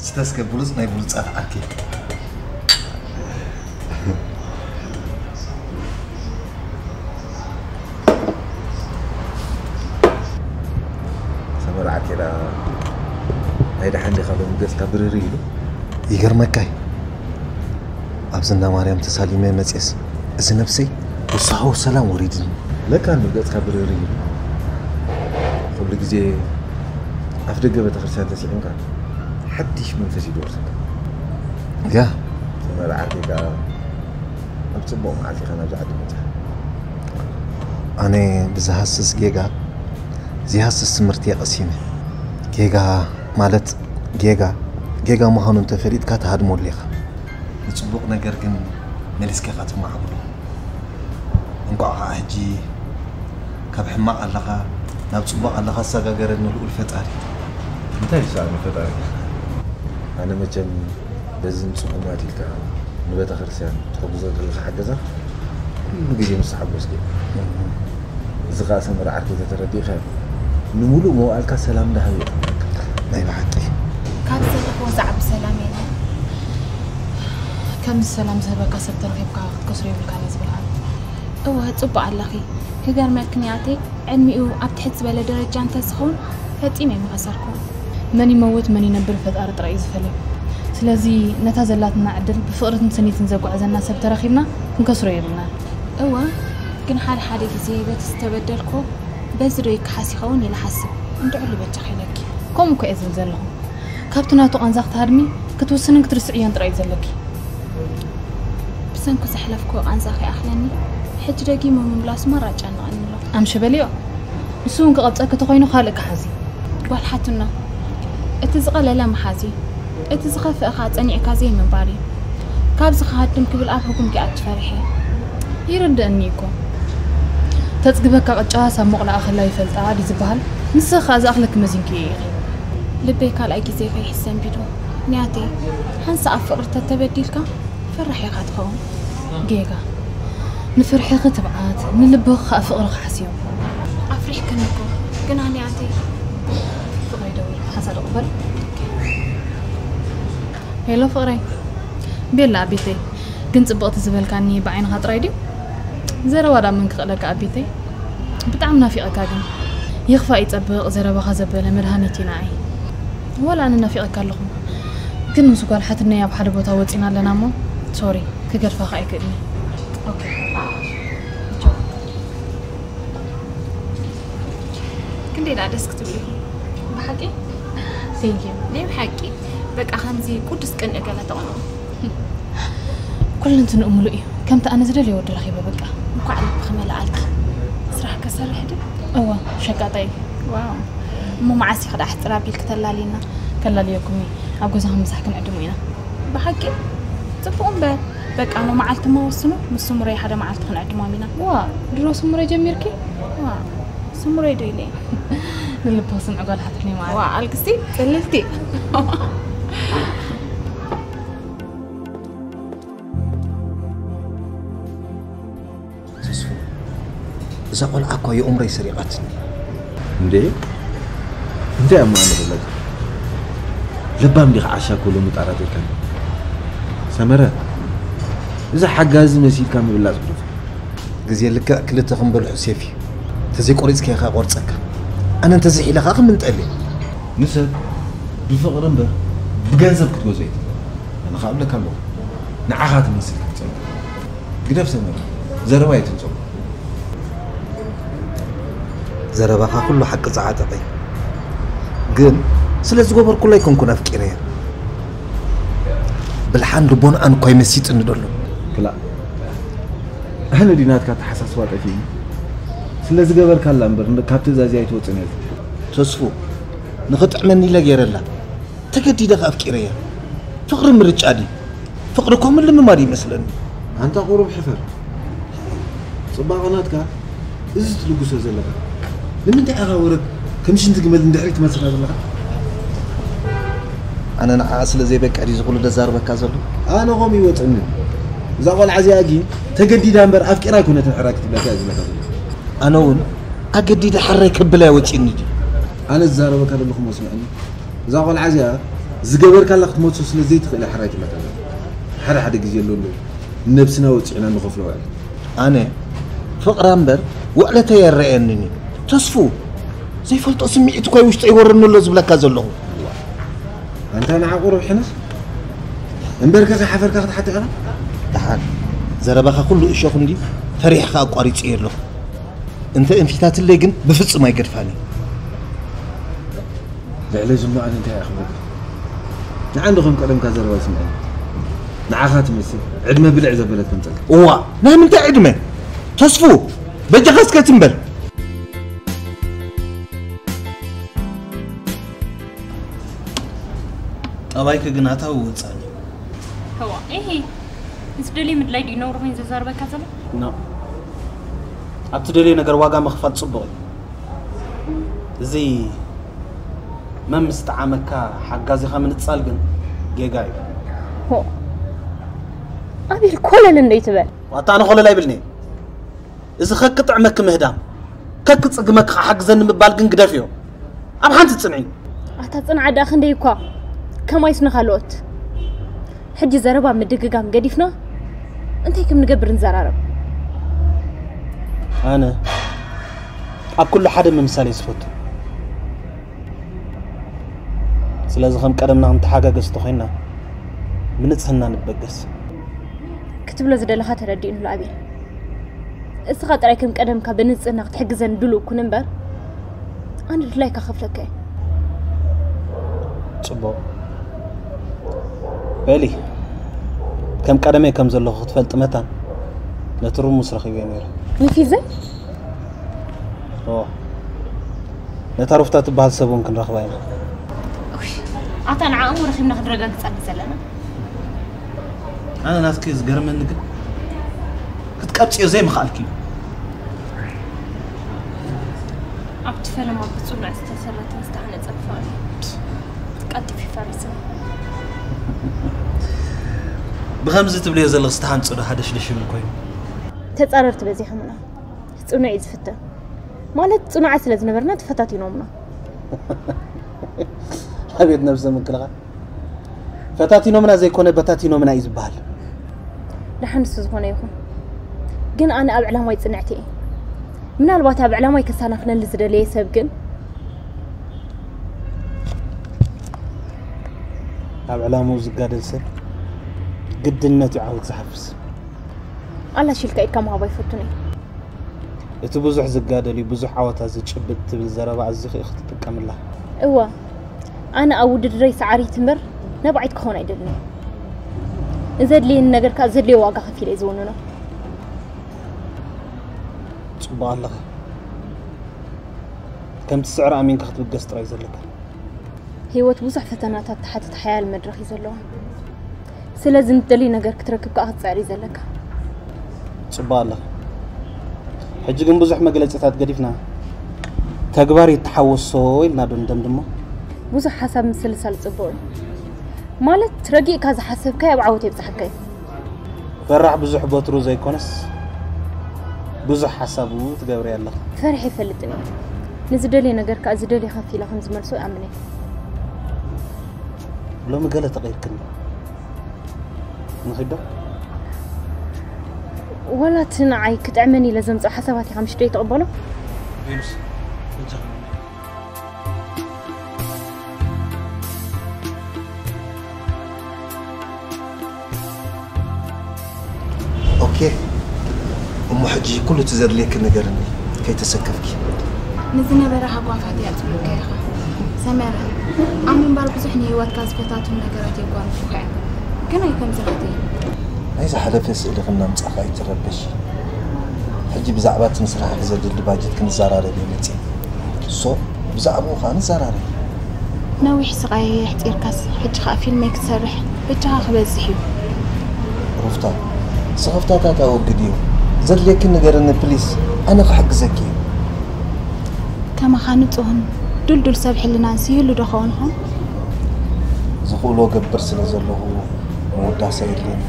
ስተስከ ብሉጽ ናይ ብሉጻት ዓርኪ። ሰመር ዓርኪ ዳ ናይ ደሓን ዲኻ ሎሚ ገጽካ ብርር ኢሉ? ይገርመካ እዩ። ኣብዚ እንዳ ማርያም ተሳሊመ መጽየስ እዚ ነብሰይ ውሳሆ ሰላም ወሪድኒ። ለካ እንዲ ገጽካ ብርር ኢሉ። ኩሉ ግዜ ኣፍ ደገ ቤተክርስትያን ተሲዕምካ ሓድሽ መንፈስ እዩ ዝወርሰካ። ያ። ሰመር ዓርኪ ከኣ ኣብ ጽቡቕ መዓልቲ ኢኻ ናብዚ ዓዲ መጺኻ። ኣነ ብዝሃስስ ጌጋ፣ ዘይሃስስ ትምህርቲ እየ ቀሲመ። ጌጋ ማለት ጌጋ፣ ጌጋ ምዃኑ እንተፈሊጥካ ትሃድመሉ ኢኻ። ንጽቡቕ ነገር ግን መሊስካ ኢኻ ተማዕብሎ። እንቋዕ ኸዓ ሕጂ ካብ ሕማቕ ኣለኻ ናብ ጽቡቕ ኣለኻ ኣሰጋገረኒ ልኡል ፈጣሪ። እንታይ ዝሰኣነ ፈጣሪ? ኣነ መቸም በዚ ንጽጉማት ኢልካ ንቤተ ክርስቲያን ትሕግዞ ዘለኻ ሓገዛ ኩሉ ግዜ ምስ ተሓጎስኩ እየ። እዚ ኸኣ ሰመረ ዓርከይ ተተረዲእካዮ ንምሉእ መዋእልካ ሰላም እንዳሃበ እዩ። ናይ ብሓቂ። ካብ ዝረኸቦ ዝዓቢ ሰላም የለን። ከምዚ ሰላም ዝህበካ ሰብ ተረኺብካ ክትከስሮ የብልካን እየ ዝብል ኣነ። እወ፣ ጽቡቕ ኣለኺ። ክገርመኪ ንያተይ፣ ዕድሚኡ ኣብ ትሕት ዝበለ ደረጃ እንተዝኸውን ፈጺመ ኣይምኸሰርኩን። መን ይመውት መን ይነብር ፈጣሪ ጥራይ እዩ ዝፈልዮ። ስለዚ ነታ ዘላትና ዕድል ብፍቕርትን ስኒትን ዘጓዕዘና ሰብ ተረኺብና ክንከስሮ የብልናን። እወ፣ ግን ሓደ ሓደ ግዜ በቲ ዝተበደልኩ በዚ ዶ ይከሓስ ይኸውን ኢለ እሓስብ። እንድዕሉ በጃኺ ኢለኪ። ከምኡ እኮ እየ ዝብል ዘለኹ። ካብቲ ናቱ ቃንዛ ክትሃድሚ ክትውስንን ክትርስዕዮን ጥራይ እዩ ዘለኪ። ብሰንኩ ዘሕለፍክዎ ቃንዛ ከይኣኽለኒ፣ ሕጂ ደጊሙ ምምላሱ ማራ ኣጨንቐኒ ኣሎ። ኣምሺ በልዮ። ንሱ እውን ክቐብጸኪ ተኾይኑ ካልእ ክሓዝ እዩ። ጓል ሓትኖ፣ እቲ ዝቐለለ ምሓዝ እዩ። እቲ ዝኸፍአ ኸኣ ጸኒዕካ ዘይምንባር እዩ። ካብዚ ክሃድም ክብል ኣብ ህጉም ከይኣቱ ፈሪሐ። ይርድእኒ እኮ። ተጽግበካ ቅጫ ሳብ መቑላኣ ከላ ይፈልጣ ድዩ ዝበሃል? ንስኺ ከኣ ዝኣኽለኪ መዚንክዮ ኢኺ። ልበይ ካልኣይ ግዜ ከይሕዝ ሰንቢዱ። ንያተይ፣ ሓንሳእ ኣብ ፍቕሪ ተተበዲልካ ፈራሕ ኢኻ ትኸውን። ጌጋ። ንፍርሕኺ ትብዓት፣ ንልብኺ ከኣ ፍቕሪ ክሓስዮ። ኣፍሪሕክኒ እኮ፣ ግና ንያተይ። ፍቕረይ ደዊሉ፣ ሓንሳእ ደቕ በል። ሄሎ ፍቕረይ። ቤላ ኣቤተይ። ግን ጽብቕቲ ዝበልካኒ ብዓይንኻ ጥራይ ድዩ? ዘረባ ደኣ መን ክኽእለካ ኣቤተይ? ብጣዕሚ ናፊቐካ ግን። ይኽፋእ ይጸብቕ ዘረባኻ ዘበለ መድሃኒት እዩ ንዓይ። ዋላ ኣነ ናፊቐካ ኣለኹ። ግን ምስ ጓል ሓትነይ ኣብ ሓደ ቦታ ወጺና ኣለና እሞ፣ ሶሪ፣ ክገድፋኻ ኣይክእልን እየ። ኦኬ። ቻው። ክንደይ ደኣ ደስ ክትብሉ ኢኹም። ብሓቂ? Thank you። ናይ ብሓቂ በቃ ከምዚ ቅዱስ ቅንኢ ገለ ተቕንኡ። ኩለንትንኡ ምሉእ እዩ። ከምቲ ኣነ ዝደልዮ ወዲ ረኺበ በቃ። እንኳዕ ልብኺ መለኣልኪ። ስራሕ ከሰርሕ ድዩ? እወ፣ ሸቃጣይ እዩ። ዋው። እሞ መዓስ ኢኺ ደኣ ሕጽር ኣቢልኪ ተላልይና? ከላልየኩም እየ። ኣብ ገዛኹም ምሳሕ ክንዕድሞ ኢና። ብሓቂ? ጽቡቕ እምበር። በቃ እሞ መዓልቲ እሞ ወስኑ፣ ምስ ስሙረይ ሓደ መዓልቲ ክንዕድሞም ኢና። ዋ፣ ድሮ ስሙረይ ጀሚርኪ? ዋ፣ ስሙረይ ዶ ኢለ? ንልቦ ስምዒ ጓል ሓትነይ ማለት። ዋ ኣልክስቲ ጽልልቲ። ተስፉ፣ እዛ ቆልዓ እኮ የእምሮይ ሰሪቓትኒ። እንዴ እንታይ እሞ ኣነ ዘለካ? ለባም ዲኻ ዓሻ ኩሉ ምጣራጢርካ። ሰመረ፣ እዛ ሓጋዚ መሲልካ ምብላጽ ግደፍ። ግዜ ልክዕ ክልተ ክንበልሑ ሴፍ እዩ። ተዘይቆሪጽካዮ ከኣ ቆርጸካ። ኣነ እንተዘይሒለ ከኣ ክምንጠል እየ። ንሰብ ብፍቕሪ እምበር ብገንዘብ ክትገዝኦ ኣይትኽእልን። ኣነ ከኣ እብለካ ኣለኹ። ንዓኻ ትመስል ክትጸልእ። ግደፍ ሰመረ፣ ዘረባ ኣይትንጸጎ። ዘረባኻ ኩሉ ሓቂ ዝዓጠቐ እዩ። ግን ስለ ዝገበርኩላ ኣይኮንኩን ኣፍቂረያ። ብልሓን ልቦንኣን እኳ ይመሲጥኒ ደሎ። ክላእ፣ ኣነ ድዩ ናትካ ኣተሓሳስባ ጠፊእኒ? ስለ ዝገበርካላ እምበር ካብ ትእዛዘይ ኣይትወጽእን እያ። ተስፉ፣ ንኽጥዕመኒ ኢለ ገይረላ። ተገዲደ ከኣ ኣፍቂረያ። ፍቕሪ ምርጫ ድዩ? ፍቕሪ እኮ ምልምማድ ይመስለኒ። ኣንታ ቁሩብ ሕፈር። ጽባቐ ናትካ እዚ ትልግሶ ዘለኻ። ንምንታይ ኢኻ ወረግ ከም ሽንቲ ግመል ንድሕሪት ትመልሰና ዘለኻ? ኣነ ንዓኣ ስለ ዘይበቅዕ ድዩ እዚ ኩሉ ደዛርበካ ዘሎ? ኣነ ከምኡ ይወጽእኒ። እዛ ቆልዓ እዚኣ ግን ተገዲዳ እምበር ኣፍቂራ ኣይኮነትን ሕራይ ክትብለካ እያ ዝብለካ ዘሎ። ኣነ እውን ኣገዲደ ሕራይ ከብላ ወጺእኒ ድዩ? ኣነ ዝዛረበካ ዘለኹ መስምዐኒ። እዛ ቆልዓ እዚኣ ዝገበርካላ ክትመልሶ ስለ ዘይትኽእል እያ ሕራይ ትብለካ ዘላ። ሓደ ሓደ ግዜ ኣሎ ኣሎ ነብስና ወጺዕና ንኸፍሎ ውዕል። ኣነ ፍቕራ እምበር ውዕለተይ ኣይረኣየንን እዩ። ተስፉ፣ ዘይፈልጦ ስምዒት እኳ ውሽጠይ ይወረኒ ኣሎ ዝብለካ ዘለኹ። ኣንታ ንዓ ቁሩብ ሕነስ። እምበርከ ከይሓፈርካ ክትሓትት ኢኻ? ደሓን፣ ዘረባኻ ኩሉ እሾኽ እንድዩ፣ ፈሪሕኻ ኣቋሪጸዮ ኣለኹ። እንተ እንፊታትለይ ግን ብፍጹም ኣይገድፋን እዩ። ልዕሊ ዝሞ ኣነ እንታይ እየ ክብለካ? ንዓ እንዶ ከም ቀደምካ ዘረባ ይስምዐኒ። ንዓኻ ትመስል ዕድመ ብልዕ ዘበለት ከምጸልካ። እዋ፣ ናይ ምንታይ ዕድመ? ተስፉ፣ በጃኻ እስከ ትም በል። ጠባይኪ ግን ኣታዊ ወጻኒ። ህዋ፣ ኤሄ፣ ንዝደልዮ ምድላይ ድዩ ነውሪ ኮይኑ ዘዛርበካ ዘሎ? ኖ። ኣብ ትደልዮ ነገር ዋጋ ምኽፋል ጽቡቕ እዩ። እዚ መም ምስ ጠዓመካ ሓጋዚኻ ምንጻል ግን ጌጋ እዩ። ሆ፣ ኣቤል ኮለል እንዶ ይትበል። ዋታ ኣነ ኮለል ኣይብልን'የ። እዚ ከክጥዕመኪ ምህዳም፣ ከክጽግመኪ ክሓግዘኒ ምባል ግን ግደፍዮ። ኣብ ሓንቲ ጽንዒ። ኣታ ጽንዓት ደኣ ክንደይ እኳ ከማይስ ንኻልኦት። ሕጂ ዘረባ ምድግጋም ገዲፍና እንታይ ከም ንገብር ንዘራረብ። ኣነ ኣብ ኩሉ ሓደ ምምሳል እየ ዝፈቱ። ስለዚ ከም ቀደምና ክንተሓጋገዝ እንተኾይንና ብንጽህና ንበገስ። ክትብሎ ዝደለኻ ተረዲኡኒ ኣሎ ኣቤል። እስኻ ጥራይ ከም ቀደምካ ብንጽህና ክትሕግዘኒ ድሉው ኩን እምበር ኣነ ድላይካ ከፍለካ እየ። ጽቡቕ በሊ፣ ከም ቀደመይ ከም ዘለኹ ክትፈልጢ መታን ነቲ ሩሙስ ረኺበዮ ነይረ። ንፊዘ? ኦ፣ ነታ ሩፍታ ትበሃል ሰብ እውን ክንረኽባ ኢና። ኣታ ንዓኡ ረኺብና ክንረጋግጻ ዘለና። ኣነ ናትኪ ዝገርመኒ ግን ክትቀብጽዮ ዘይምኽኣልኪ እዩ። ኣብቲ ፈለማ ብጽኑዕ ዝተሰረተ ዝተሃነጸ ክፋል ቀልጢፉ ይፈርስ። ብኸምዚ ትብልዮ ዘለኽስ ተሃንጹ ዶ ሃደሽደሽ ይብል ኮይኑ? ተጻረርቲ በዚሖምና። ጽኑዕ እዩ ዝፍተን። ማለት ጽኑዓት ስለ ዝነበርና ተፈታቲኖምና። ኣቤት ነብሰ ምክልኻል። ፈታቲኖምና ዘይኮነ በታቲኖምና እዩ ዝበሃል። ደሓን ንሱ ዝኾነ ይኹን፣ ግን ኣነ ኣብ ዕላማይ ጽንዕቲ እየ። ምናልባት ኣብ ዕላማይ ከሳናኽለኒ ዝደለየ ሰብ ግን ኣብ ዕላምኡ ዝጋደል ሰብ ግድነት እዩ ዓወት ዝሓፍስ። ኣላሽ ኢልካ ኢድካ ምሃብ ኣይፈቱን እየ። እቲ ብዙሕ ዝጋደል እዩ ብዙሕ ዓወታት ዝጭብጥ ትብል ዘረባ ኣዚኺ ኢኺ ትጥቀምላ። እወ፣ ኣነ ኣብ ውድድረይ ሰዓሪት እምበር ነብዓይት ክኸውን ኣይደልን እየ። ንዘድልየኒ ነገር ከኣ ዘድልዮ ዋጋ ከፊለ እየ ዝውንኖ። ጽቡቕ ኣለኺ። ከምቲ ስዕሪ ኣሚንካ ክትብገስ ጥራይ ዘለካ። ህይወት ብዙሕ ፈተናታት ትሓትት ሓያል መድረኽ እዩ ዘለዋ። ስለዚ ንትደልዮ ነገር ክትረክብ ከኣ ክትጽዕር እዩ ዘለካ። ጽቡቕ ኣለኺ። ሕጂ ግን ብዙሕ መግለጺታት ገዲፍና ተግባር ይተሓወሶ ኢልና ዶ ንደምድሞ? ብዙሕ ሓሳብ ምስልሳል ጽቡቕ እዩ። ማለት ረጊእካ ዝሓሰብካዮ ኣብ ዓወት የብጽሓካ እዩ። ፈራሕ ብዙሕ በትሩ ዘይኮነስ ብዙሕ ሓሳብ እውን ትገብሪ ኣለኻ። ፈርሒ ይፈልጥን እየ። ንዝደልየ ነገር ከኣ ዝደልየ ከፊለ ከም ዝመልሶ ይኣምን እየ። ሎሚ ገለ ተቐይርክኒ። ንኺዶ? ወላ እቲ ንዓይ ክጥዕመኒ ኢለ ዘምጽኦ ሓሳባት ኢኻ ምሽ ዶ ይትቕበሎ? ቬኑስ፣ በጃ። ኦኬ፣ እሞ ሕጂ ኩሉ እቲ ዘድልየኪ ንገርኒ፣ ከይተሰከፍኪ። ንዝነበረ ሃጓፋት እያ ጽቡቅ ገይርካ። ሰመረ፣ ኣብ ምንባር ብዙሕ ንህይወትካ ዝፈታትኑ ነገራት የጓንፉኻ እዮም። ግን ኣይከምዚ ናተይ። ናይ ዝሓለፈ ስእሊ ክናምጻኻ ኣይትረበሺ። ሕጂ ብዛዕባ እቲ ንስራሕኺ ዘድሊ ባጀት ክንዘራረብ እየ መጺአ። ሶ፣ ብዛዕባኡ ኸኣ ንዘራረብ። ነዊሕ ስቓየይ ኣሕጺርካስ፣ ሕጂ ኸኣ ፊልመይ ክትሰርሕ በጃኻ ክበዝሕ እዩ። ሩፍታ፣ ስኽፍታታት ኣወግድዮ። ዘድልየኪ ንገርኒ ፕሊስ፣ ኣነ ክሕግዘኪ እየ። ከማኻ ንጹህን ዱልዱል ሰብ ሕልናንስ ይህሉ ዶ ኸውን ኾን? ዝኽእሎ ገብር ስለ ዘለኹ ምውዳስ ኣየድልየኒ።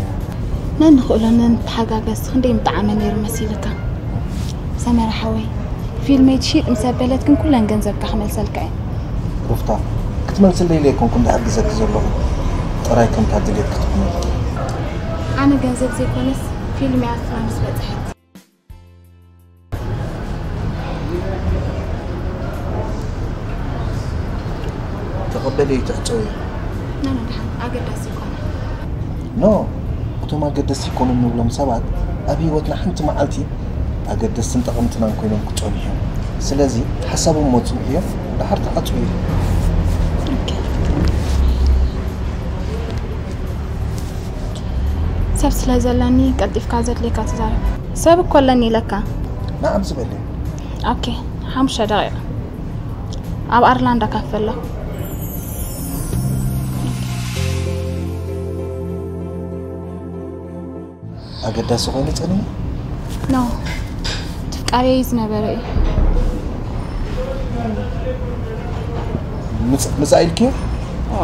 ነንኽእሎ ነንተሓጋገዝቲ ክንደይ ምጠዓመ ነይሩ መሲልካ። ሰመረ ሓወይ፣ ፊልመይ ትሽይጥ ምስ ኣበለት ግን ኩለን ገንዘብካ ክመልሰልካ እየ። ሩፍታ፣ ክትመልስለይ ኢለ ኣይኮንኩን ዝሕግዘኪ ዘለኹ፣ ጥራይ ከምታ ድሌትኪ ትኹነልኪ። ኣነ ገንዘብ ዘይኮነስ ፊልም እያ ክፍላ ምስ በጽሐት። ተቐበልዮ ትዕጸውዮ። ናና ደሓን ኣገዳሲ ኣይኮነን። ኖ፣ እቶም ኣገደስቲ ኣይኮኑን ንብሎም ሰባት ኣብ ህይወትና ሓንቲ መዓልቲ ኣገደስትን ጠቐምትናን ኮይኖም ክጸንሑ እዮም። ስለዚ ሓሳቦም መጽንሕዮ፣ ደሓር ተዓጽውዮ። ሰብ ስለ ዘለኒ ቀልጢፍካ ዘድልየካ ተዛረብ። ሰብ እኮ ኣለኒ ኢለካ። ንዓም ዝበለ። ኦኬ፣ ሓሙሽተ ደቂቕ። ኣብ ኣርላንዳ ካፈ ኣለኹ። ኣገዳሲ ኮይኑ ጸኒሑ። ኖ፣ ትፍቃሪ እዩ ዝነበረ እዩ። ምጽ- ምጻእ ኢልክዮ? ዋ፣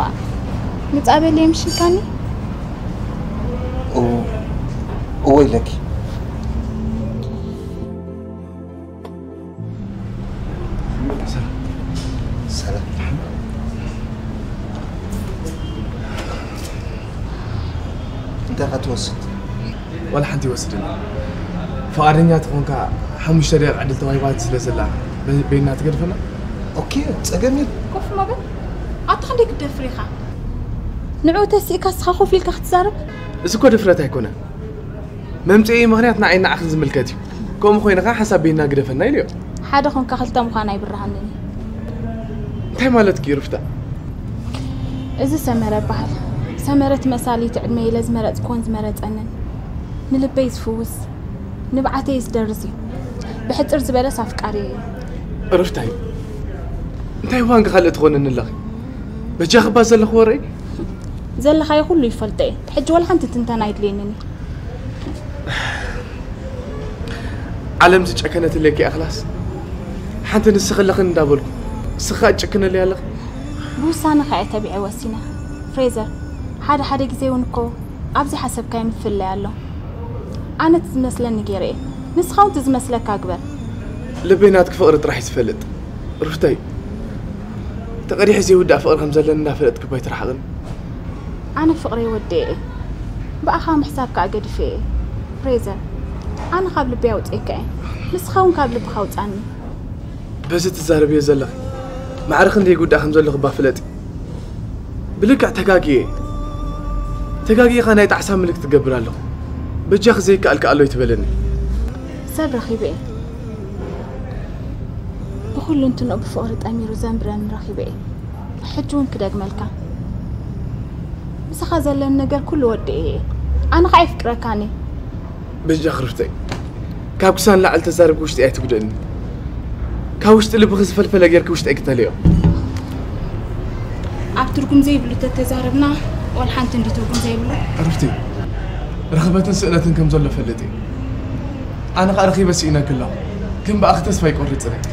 ምጻእ በለይ ምሽልካኒ? እው- እወ ኢለኪ። ሰላም። እንታይ ኢኻ ትወስድ? ዋላ ሓንቲ ይወስድን። ፍቓደኛ ተኾንካ ሓሙሽተ ደቂቕ ዕድል ተዋሂባትኒ ስለ ዘላ በ- በይንና ትገድፈና? ኦኬ፣ ጸገም የለን። ኮፍ ማ በል። ኣታ ክንደይ ክትደፍር ኢኻ? ንዕኡ ተሲእካ ንስኻ ኮፍ ኢልካ ክትዛረብ? እዚ እኮ ድፍረት ኣይኮነን። መምጽኢ ምኽንያት ንዓይ ንዓኽን ዝምልከት እዩ። ከምኡ ኮይኑ ኸዓ ሓንሳብ በይንና ግደፈና ኢለዮ። ሓደ ኾንካ ክልተ ምዃን ኣይብርሃንን እዩ። እንታይ ማለትኪ እዩ ሩፍታ? እዚ ሰመረ በሃል። ሰመረ እቲ መሳልይቲ ዕድመይ ኢለ ዝመረጽክዎን ዝመረጸንን፣ ንልበይ ዝፍውስ፣ ንብዓተይ ዝደርዝ እዩ። ብሕጽር ዝበለስ ኣፍቃሪየይ እዩ። ሩፍታይ፣ እንታይ ዋንጋ ካልእ ትኾንኒ ኣለኺ? በጃኺ እባ ዘለኺ ወረ ዘለኻዮ ኩሉ ይፈልጦ እየ። ሕጂ ዋላ ሓንቲ ትንተና ኣይድልየንን እዩ። ዓለም ዝጨከነትለይ ከይኣኽላስ ሓንቲ ንስኺ ኣለኽን እንዳበልኩ ንስኺ ከኣ ትጭክነለይ ኣለኺ። ብውሳነኻ እየ ተቢዐ ወሲነ ፍሬዘር። ሓደ ሓደ ግዜ እውን እኮ ኣብ ዘይሓሰብካዮ ምፍልላይ ኣሎ። ኣነ እቲ ዝመስለኒ ገይረ እየ፣ ንስኻ እውን እቲ ዝመስለካ ግበር። ልበይ ናትኪ ፍቕሪ ጥራሕ እዩ ዝፈልጥ ሩፍተይ። ተቐዲሑ ዘይውዳእ ፍቕሪ ከም ዘለኒ እናፈለጥኪ እባ ኣይትርሓቕኒ። ኣነ ፍቕረይ ወዲኤ እየ። ብኣኻ ምሕሳብ ከኣ ገዲፈ እየ። ፍሬዘር፣ ኣነ ካብ ልበይ ኣውጺኤካ እየ። ንስኻ እውን ካብ ልብኻ ኣውጻኒ። በዚ ትዛረብዮ ዘለኺ ማዕረ ክንደይ ይጉዳእ ከም ዘለኹ እባ ፍለጢ። ብልክዕ ተጋግየ እየ። ተጋጊኻ ናይ ጣዕሳ ምልክት ትገብር ኣለኹ። በጃኺ ዘይከኣል ከኣ ኣሎ ኣይትበለኒ። ሰብ ረኺበ እየ። ብኹሉ እንትንኡ ብፍቕሪ ጠሚሩ ዘንብረኒ ረኺበ እየ። ሕጂ እውን ክደግመልካ። ምሳኻ ዘለኒ ነገር ኩሉ ወዲኤ እየ። ኣነ ኸኣ የፍቅረካን እየ። በጃኺ ሩፍተይ፣ ካብ ክሳን ላዕሊ ተዛሪብኪ ውሽጠይ ኣይትጉድእኒ። ካብ ውሽጢ ልብኺ ዝፈልፈለ ጌርኪ ውሽጠይ ክተልዮ። ኣብ ትርጉም ዘይብሉ ተተዛረብና ዋላ ሓንቲ እንዲ ትርጉም ዘይብሉ። ሩፍተይ፣ ርኽበትን ስእነትን ከም ዘሎ ፈልጥ እየ። ኣነ ኸኣ ረኺበ ስኢነኪ ኣለኹ፣ ግን ብኣኺ ተስፋ ኣይቆርጽን እየ።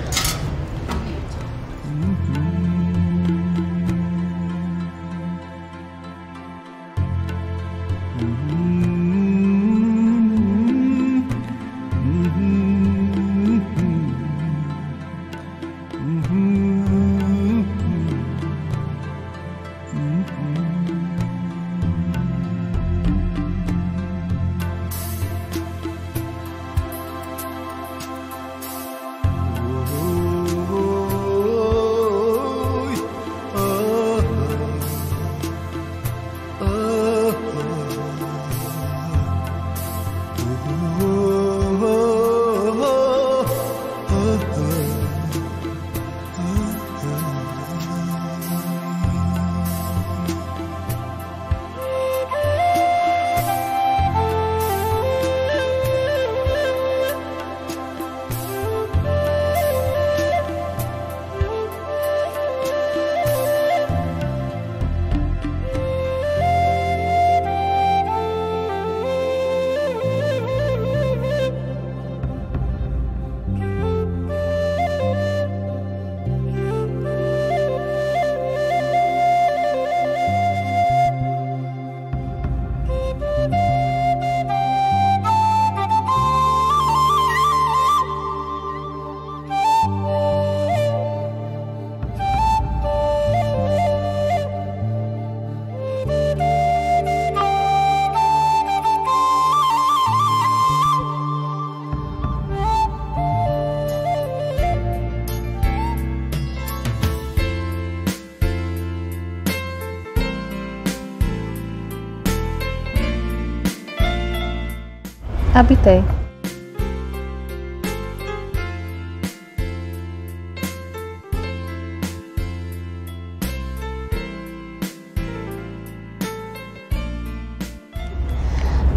ኣቢተይ።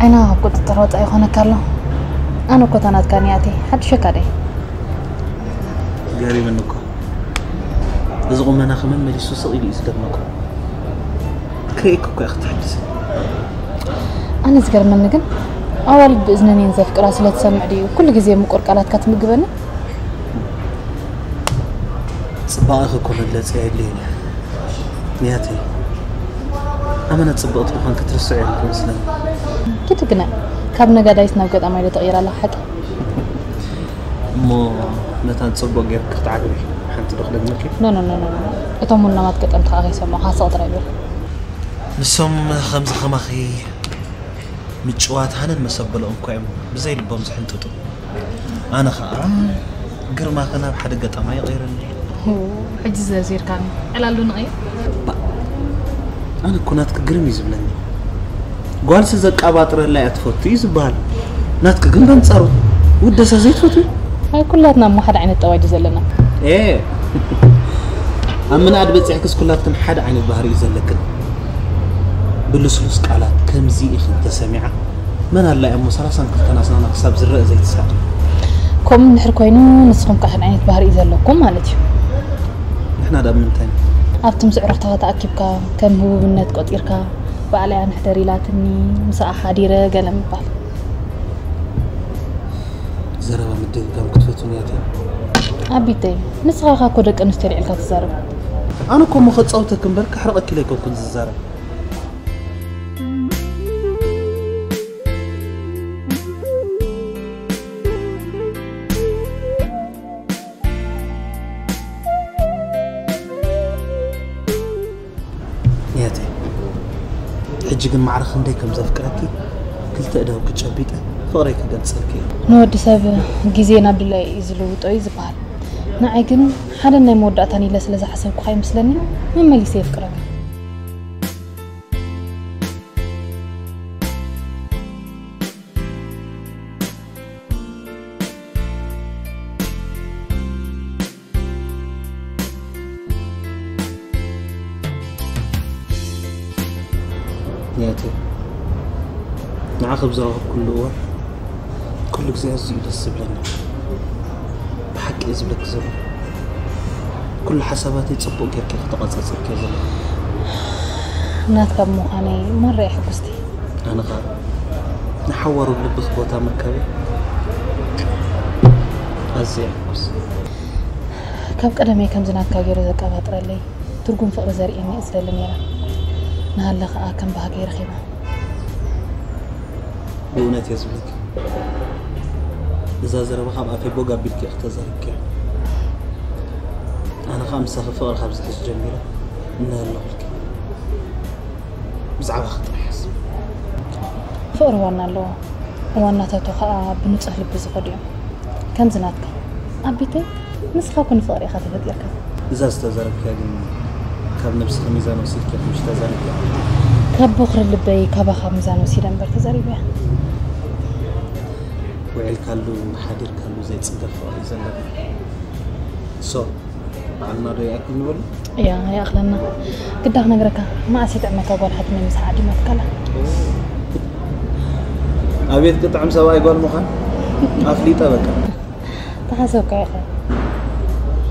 ዓይና ካብ ቁፅፅር ወፃኢ ይኾነካ ኣሎ። ኣነ እኮ እታ ናትካ ኒያተይ ሓድሸካ ደይ። ገሪምኒ እኮ። እዚ ቁመና ከመን መሊሱ ስቕ ኢሉ እዩ ዝገርመኩም። ከይክ እኮ ክትሕድስ። ኣነ ዝገርመኒ ግን ኣዋልድ ብእዝነን እየን ዘፍቅራ ስለ ትሰምዕ ድዩ ኩሉ ግዜ ምቁር ቃላትካ ትምግበኒ? ፅባቐ እኮ መግለፂ ኣየድልየን። ኒያተይ፣ ኣመና ፅብቕቲ ምዃን ክትርስዑ እዮም ክመስለኒ። ኪቲ ግና ካብ ነጋዳይት ናብ ገጣማይ ዶ ተቕይራ ኣላ ሓቂ? እሞ መታን ፅቡቕ ጌርክ ክትዓግቢ ሓንቲ ዶ ክደግመኪ? ኖ ኖ ኖ ኖ። እቶም ውናማት ገጠምቲ ከዓ ከይሰምዑ ሃሰቕ ጥራይ በል። ንሶም ከምዚ ከማኺ ምጭዋት ሃነን መሰበሎም እኳ እዮም ብዘይ ልቦም ዝሕንጥጡ። ኣነ ኸዓ ግርማኸ ናብ ሓደ ገጣማይ ይቐይረኒ። ሕጂ ዘዚርካኒ ዕላሉ ንቐይር። ኣነ እኮ ናትኪ ግርም እዩ ዝብለኒ። ጓልሲ ዘቃባጥረላ እያ ትፈቱ እዩ ዝበሃል። ናትኪ ግን በንጻሩ ውደሳ ዘይትፈቱ። ኣይ ኩላትና እሞ ሓደ ዓይነት ጠባይ እዩ ዘለና። ኤ ኣብ ምንኣድ በጺሕክስ ኩላትክን ሓደ ዓይነት ባህሪ እዩ ዘለክን። ብልስሉስ ቃላት ከምዚ ኢኽን ተሰሚዓ መን ኣላ እያ እሞ ሰላሳን ክልተን ኣስናና ክሳብ ዝረአ ዘይትሳቐ። ከምኡ እንድሕር ኮይኑ ንስኹም ከዓ ሓደ ዓይነት ባህሪ እዩ ዘለኩም ማለት እዩ። ንሕና ዳ ምንታይ? ኣብቲ ምስ ዕሩኽትኻ ተኣኪብካ ከም ህቡብነት ቆጺርካ ባዕለይ ኣነ ሕደር ኢላትኒ ምስኣ ሓዲረ ገለ ምባል። ዘረባ ምድግጋም ክትፈትው እያ። ኣቢተይ ንስኻ ኻ እኮ ደቂ ኣንስትዮ ልዒልካ ትዛረብ። ኣነ እኮ እሞ ከጻውተክ እምበር ከሕርቐኪ ኢለ ኣይኮንኩን ዝዛረብ። ያቴ ሕጂ ግን ማዕረ ክንደይ ከም ዘፍቅረኪ ክልተ እዳውኪ ጨቢጠ ፍቕረይ ክገልጸልኪ እየ። ንወዲ ሰብ ግዜ ናብ ድላዩ እዩ ዝልውጦ እዩ ዝበሃል። ንዓይ ግን ሓደ ናይ መወዳእታን ኢለ ስለ ዝሓሰብኩኻ ይመስለኒ መመሊሰ የፍቅረካ። ያቴ ንዓኺ ኣብ ዝረኸብኩሉ እዋን ኩሉ ግዜ ኣዝዩ ደስ ዝብለኒ። ብሓቂ እየ ዝብለኪ ዘለኹ። ኩሉ ሓሳባተይ ጽቡቕ ጌርኪ ኢኺ ተቖጻጺርክዮ ዘለኺ። ናትካ ብምዃነይ ማራ እየ ሕጉስቲ። ኣነ ኸኣ ንሓዋሩ ልብኺ ቦታ ምርካበይ ኣዝየ እየ ሕጉስ። ካብ ቀደመይ ከምዚ ናትካ ገይሩ ዘቀባጥረለይ ትርጉም ፍቕሪ ዘርእየኒ እየ ዝደሊ ነይረ። ንሃለ ኸኣ ከም ባህገይ ረኺባ። ብእውነት እየ ዝብለኪ፣ እዛ ዘረባ ካብ ኣፈይ ቦግ ኣቢልኪ ኢኺ ተዛሪብክያ። ኣነ ኸኣ ምሳኺ ፍቕሪ ካብ ዝሕዝ ጀሚረ እነሀ ኣለኹልኪ። ብዛዕባኺ ጥራሕ ይሓስብ። ፍቕሪ ዋና ኣለዎ። ዋናታቱ ኸኣ ብንጹህ ልቢ ዝኸዱ እዮም። ከምዚ ናትካ። ኣቢተይ፣ ንስኻ እኮ ንፍቕሪ ኢኻ ተፈጢርካ። እዛ ዝተዛረብክያ ግን ካብ ነብስኺ ሚዛን ወሲድኪ ኢኺ ምሽ ተዛሪብክያ? ካብ ቦኽሪ ልበይ ካባኻ ሚዛን ወሲደ እምበር ተዛሪበያ። ውዒልካሉ ሓዲርካሉ ዘይጽገብ ፍቕሪ እዩ ዘለኒ። ሶ በዓልና ዶ ይኣክል ንበሉ? እያ ይኣኽለና። ግዳ ክነግረካ፣ መዓስ ይጥዕመካ ጓል ሓትነይ ምሳሕ ዓዲማትካላ? ኣቤት ክጥዕም ሰብኣይ ጓል ምዃን ኣፍሊጠ በቃ። ተሓሰብካ ኢኻ።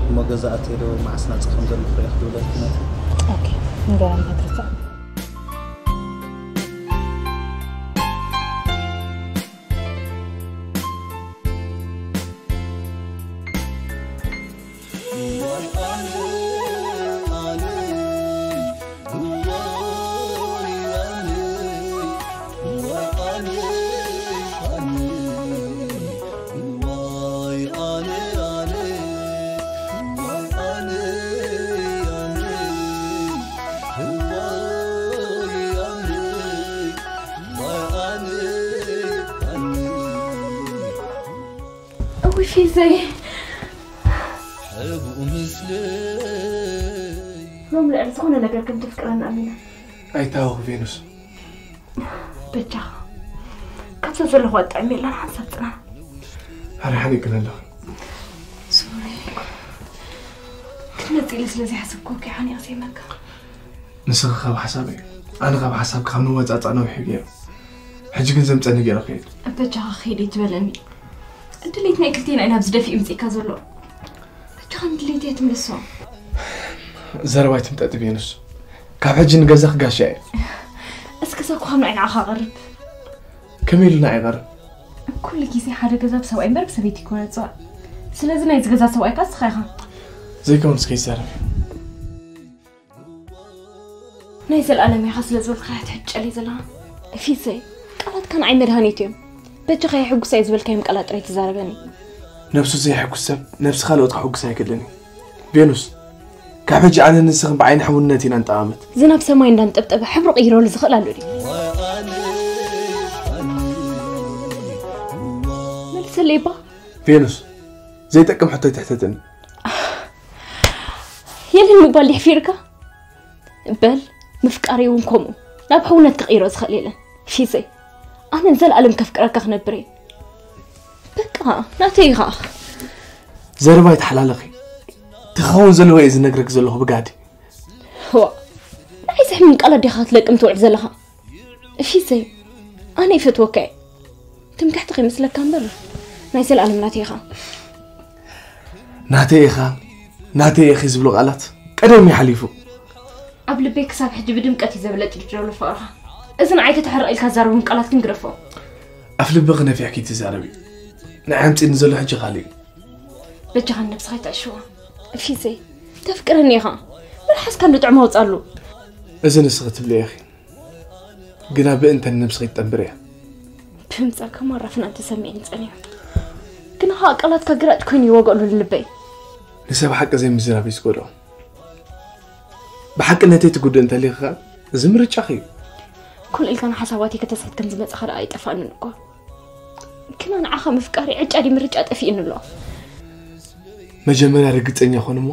እሞ ገዛ ኣትየ ዶ መዓስ ናጻ ከም ዘለኹ ርኢኺ ትብለኪ ናት። ኦኬ፣ ንገረኒ ኣይትርስዕ። እውይ ፊዘይ፣ ሕቡእ ምስለይ። ሎም ልዕሊ ዝኾነ ነገር ከም ተፍቅረኒ ኣሚነ። ኣይታወኽ ቬኑስ። በጃኻ ካብ እቶ ዘለኹ ኣጣዕሚ የለን ሓንሳብ ጽና። ኣረ ሓሊቅን ኣለኹ። ሶሪ ክትመጽእ ኢለ ስለ ዘይሓሰብኩ እኮ ሓኒቕ ዘይመካ። ንስኺ ካብ ሓሳበይ ኣነ ካብ ሓሳብ ካብ ንወጻጻ ነዊሕ ገይሩ ሕጂ ግን ዘምፀኒ ገይረ ክይድ። በጃኻ ክይድ ትበለኒ። ድሌት ናይ ክልቴና ኢና ኣብዚ ደፊኡ ምጽእካ ዘሎ። በጃኻ ንድሌት እየ ትምልሶ። ዘረባይ ትምጠጥ ቤኑስ ካብ ሕጂ ንገዛኽ ጋሻ እየ። እስከ ሰብ ክኾም ናይ ንዓኻ ቀርብ። ከመይ ኢሉ ንዓይ ቀርብ? ኩሉ ግዜ ሓደ ገዛ ብሰብኣይ እምበር ብሰበይቲ ይኮነ ዝፅዋዕ። ስለዚ ናይዚ ገዛ ሰብኣይካ ንስኻ ኢኻ። ዘይከውን እስከ ይዛረብ። ናይ ዘልኣለም ኢኻ ስለ ዝበልካ ትሕጨል ዘለኻ። ፊሰይ ቃላትካ ንዓይ መድሃኒት እዮም። በጃኻ የሕጉሳይ ዝበልካዮም ቃላት ጥራይ ትዛረበኒ። ነብሱ ዘይሕጉስ ሰብ ነብሲ ካልኦት ክሕጉስ ኣይክእልን እዩ። ቬኑስ ካብ ሕጂ ኣነ ንስኽን ብዓይኒ ሕውነት ኢና ንጠማመት። ዝናብ ሰማይ እንዳንጠብጠበ ሕብሩ ቀይረሉ ዝኽእል ኣሎ ድዩ? መልሰለይ እባ። ቬኑስ ዘይጠቅም ሕቶ ኣይትሕተትኒ። የለን ምባል የሕፊርካ። በል ምፍቃረይ እውን ከምኡ ናብ ሕውነት ክቕይሮ ዝኽእል የለን። ፊዘይ ኣነ ንዘለኣለም ከፍቅረካ ክነብር እየ። በቃ ናተይ ኢኻ። ዘረባ ኣይተሓላለኺ። ትኸውን ዘለዎ እየ ዝነግረክ ዘለኹ ብጋዲ። ዋ ናይ ዘሕምም ቃላት ዲኻ ክትለቅም ትውዕል ዘለኻ? ፊዘይ ኣነ ይፈትወካ እየ። ትምክሕቲ ከይመስለካ እምበር ናይ ዘለኣለም ናተይ ኢኻ። ናተይ ኢኻ ናተይ ኢኺ ዝብሉ ቃላት ቀደም ይሓሊፉ። ኣብ ልበይ ክሳብ ሕጂ ብድምቀት እዩ ዘብለጭልጭ ዘሎ ፍቕርኻ። እዚ ንዓይ ተተሕርቕ ኢልካ ዝዛረቡን ቃላት ግን ግደፎ። ኣፍ ልብኺ ነፊሕኪ ትዛረቢ። ንዓይ ኣምፂኒ ዘሎ ሕጂ ካልእ እዩ። በጃኻ ንነብስኻ ይትዕሽዋ። ፊዘይ ተፍቅረኒ ኢኻ። መልሓስካ እንዶ ጥዕም ኣውፃሉ። እዚ ንስኺ ትብልዮ ኢኺ። ግና ብእንተ ንነብስኺ ትጠንብር እያ። ብምጻካ ማራ ፍናን ተሰሚዕኒ ጸኒሑ። ግና ኸኣ ቃላትካ ግራጭ ኮይኑ ይወግኣሉ ልበይ። ንሰብ ሓቂ ዘይምዝራብ እዩ ዝጎድኦ። ብሓቂ ነተይ ትጉድእ እንተሊኺ ኸኣ እዚ ምርጫኺ እዩ። ኮነ ኢልካ ንሓሳባተይ ከተስሕት ከም ዝመጻኻ ደኣ ኣይጠፍኣንን እኮ። ግና ንዓኻ ምፍቃረይ ዕጫ ድዩ ምርጫ ጠፊእኒ ኣሎ። መጀመርያ ርግጸኛ ኹን እሞ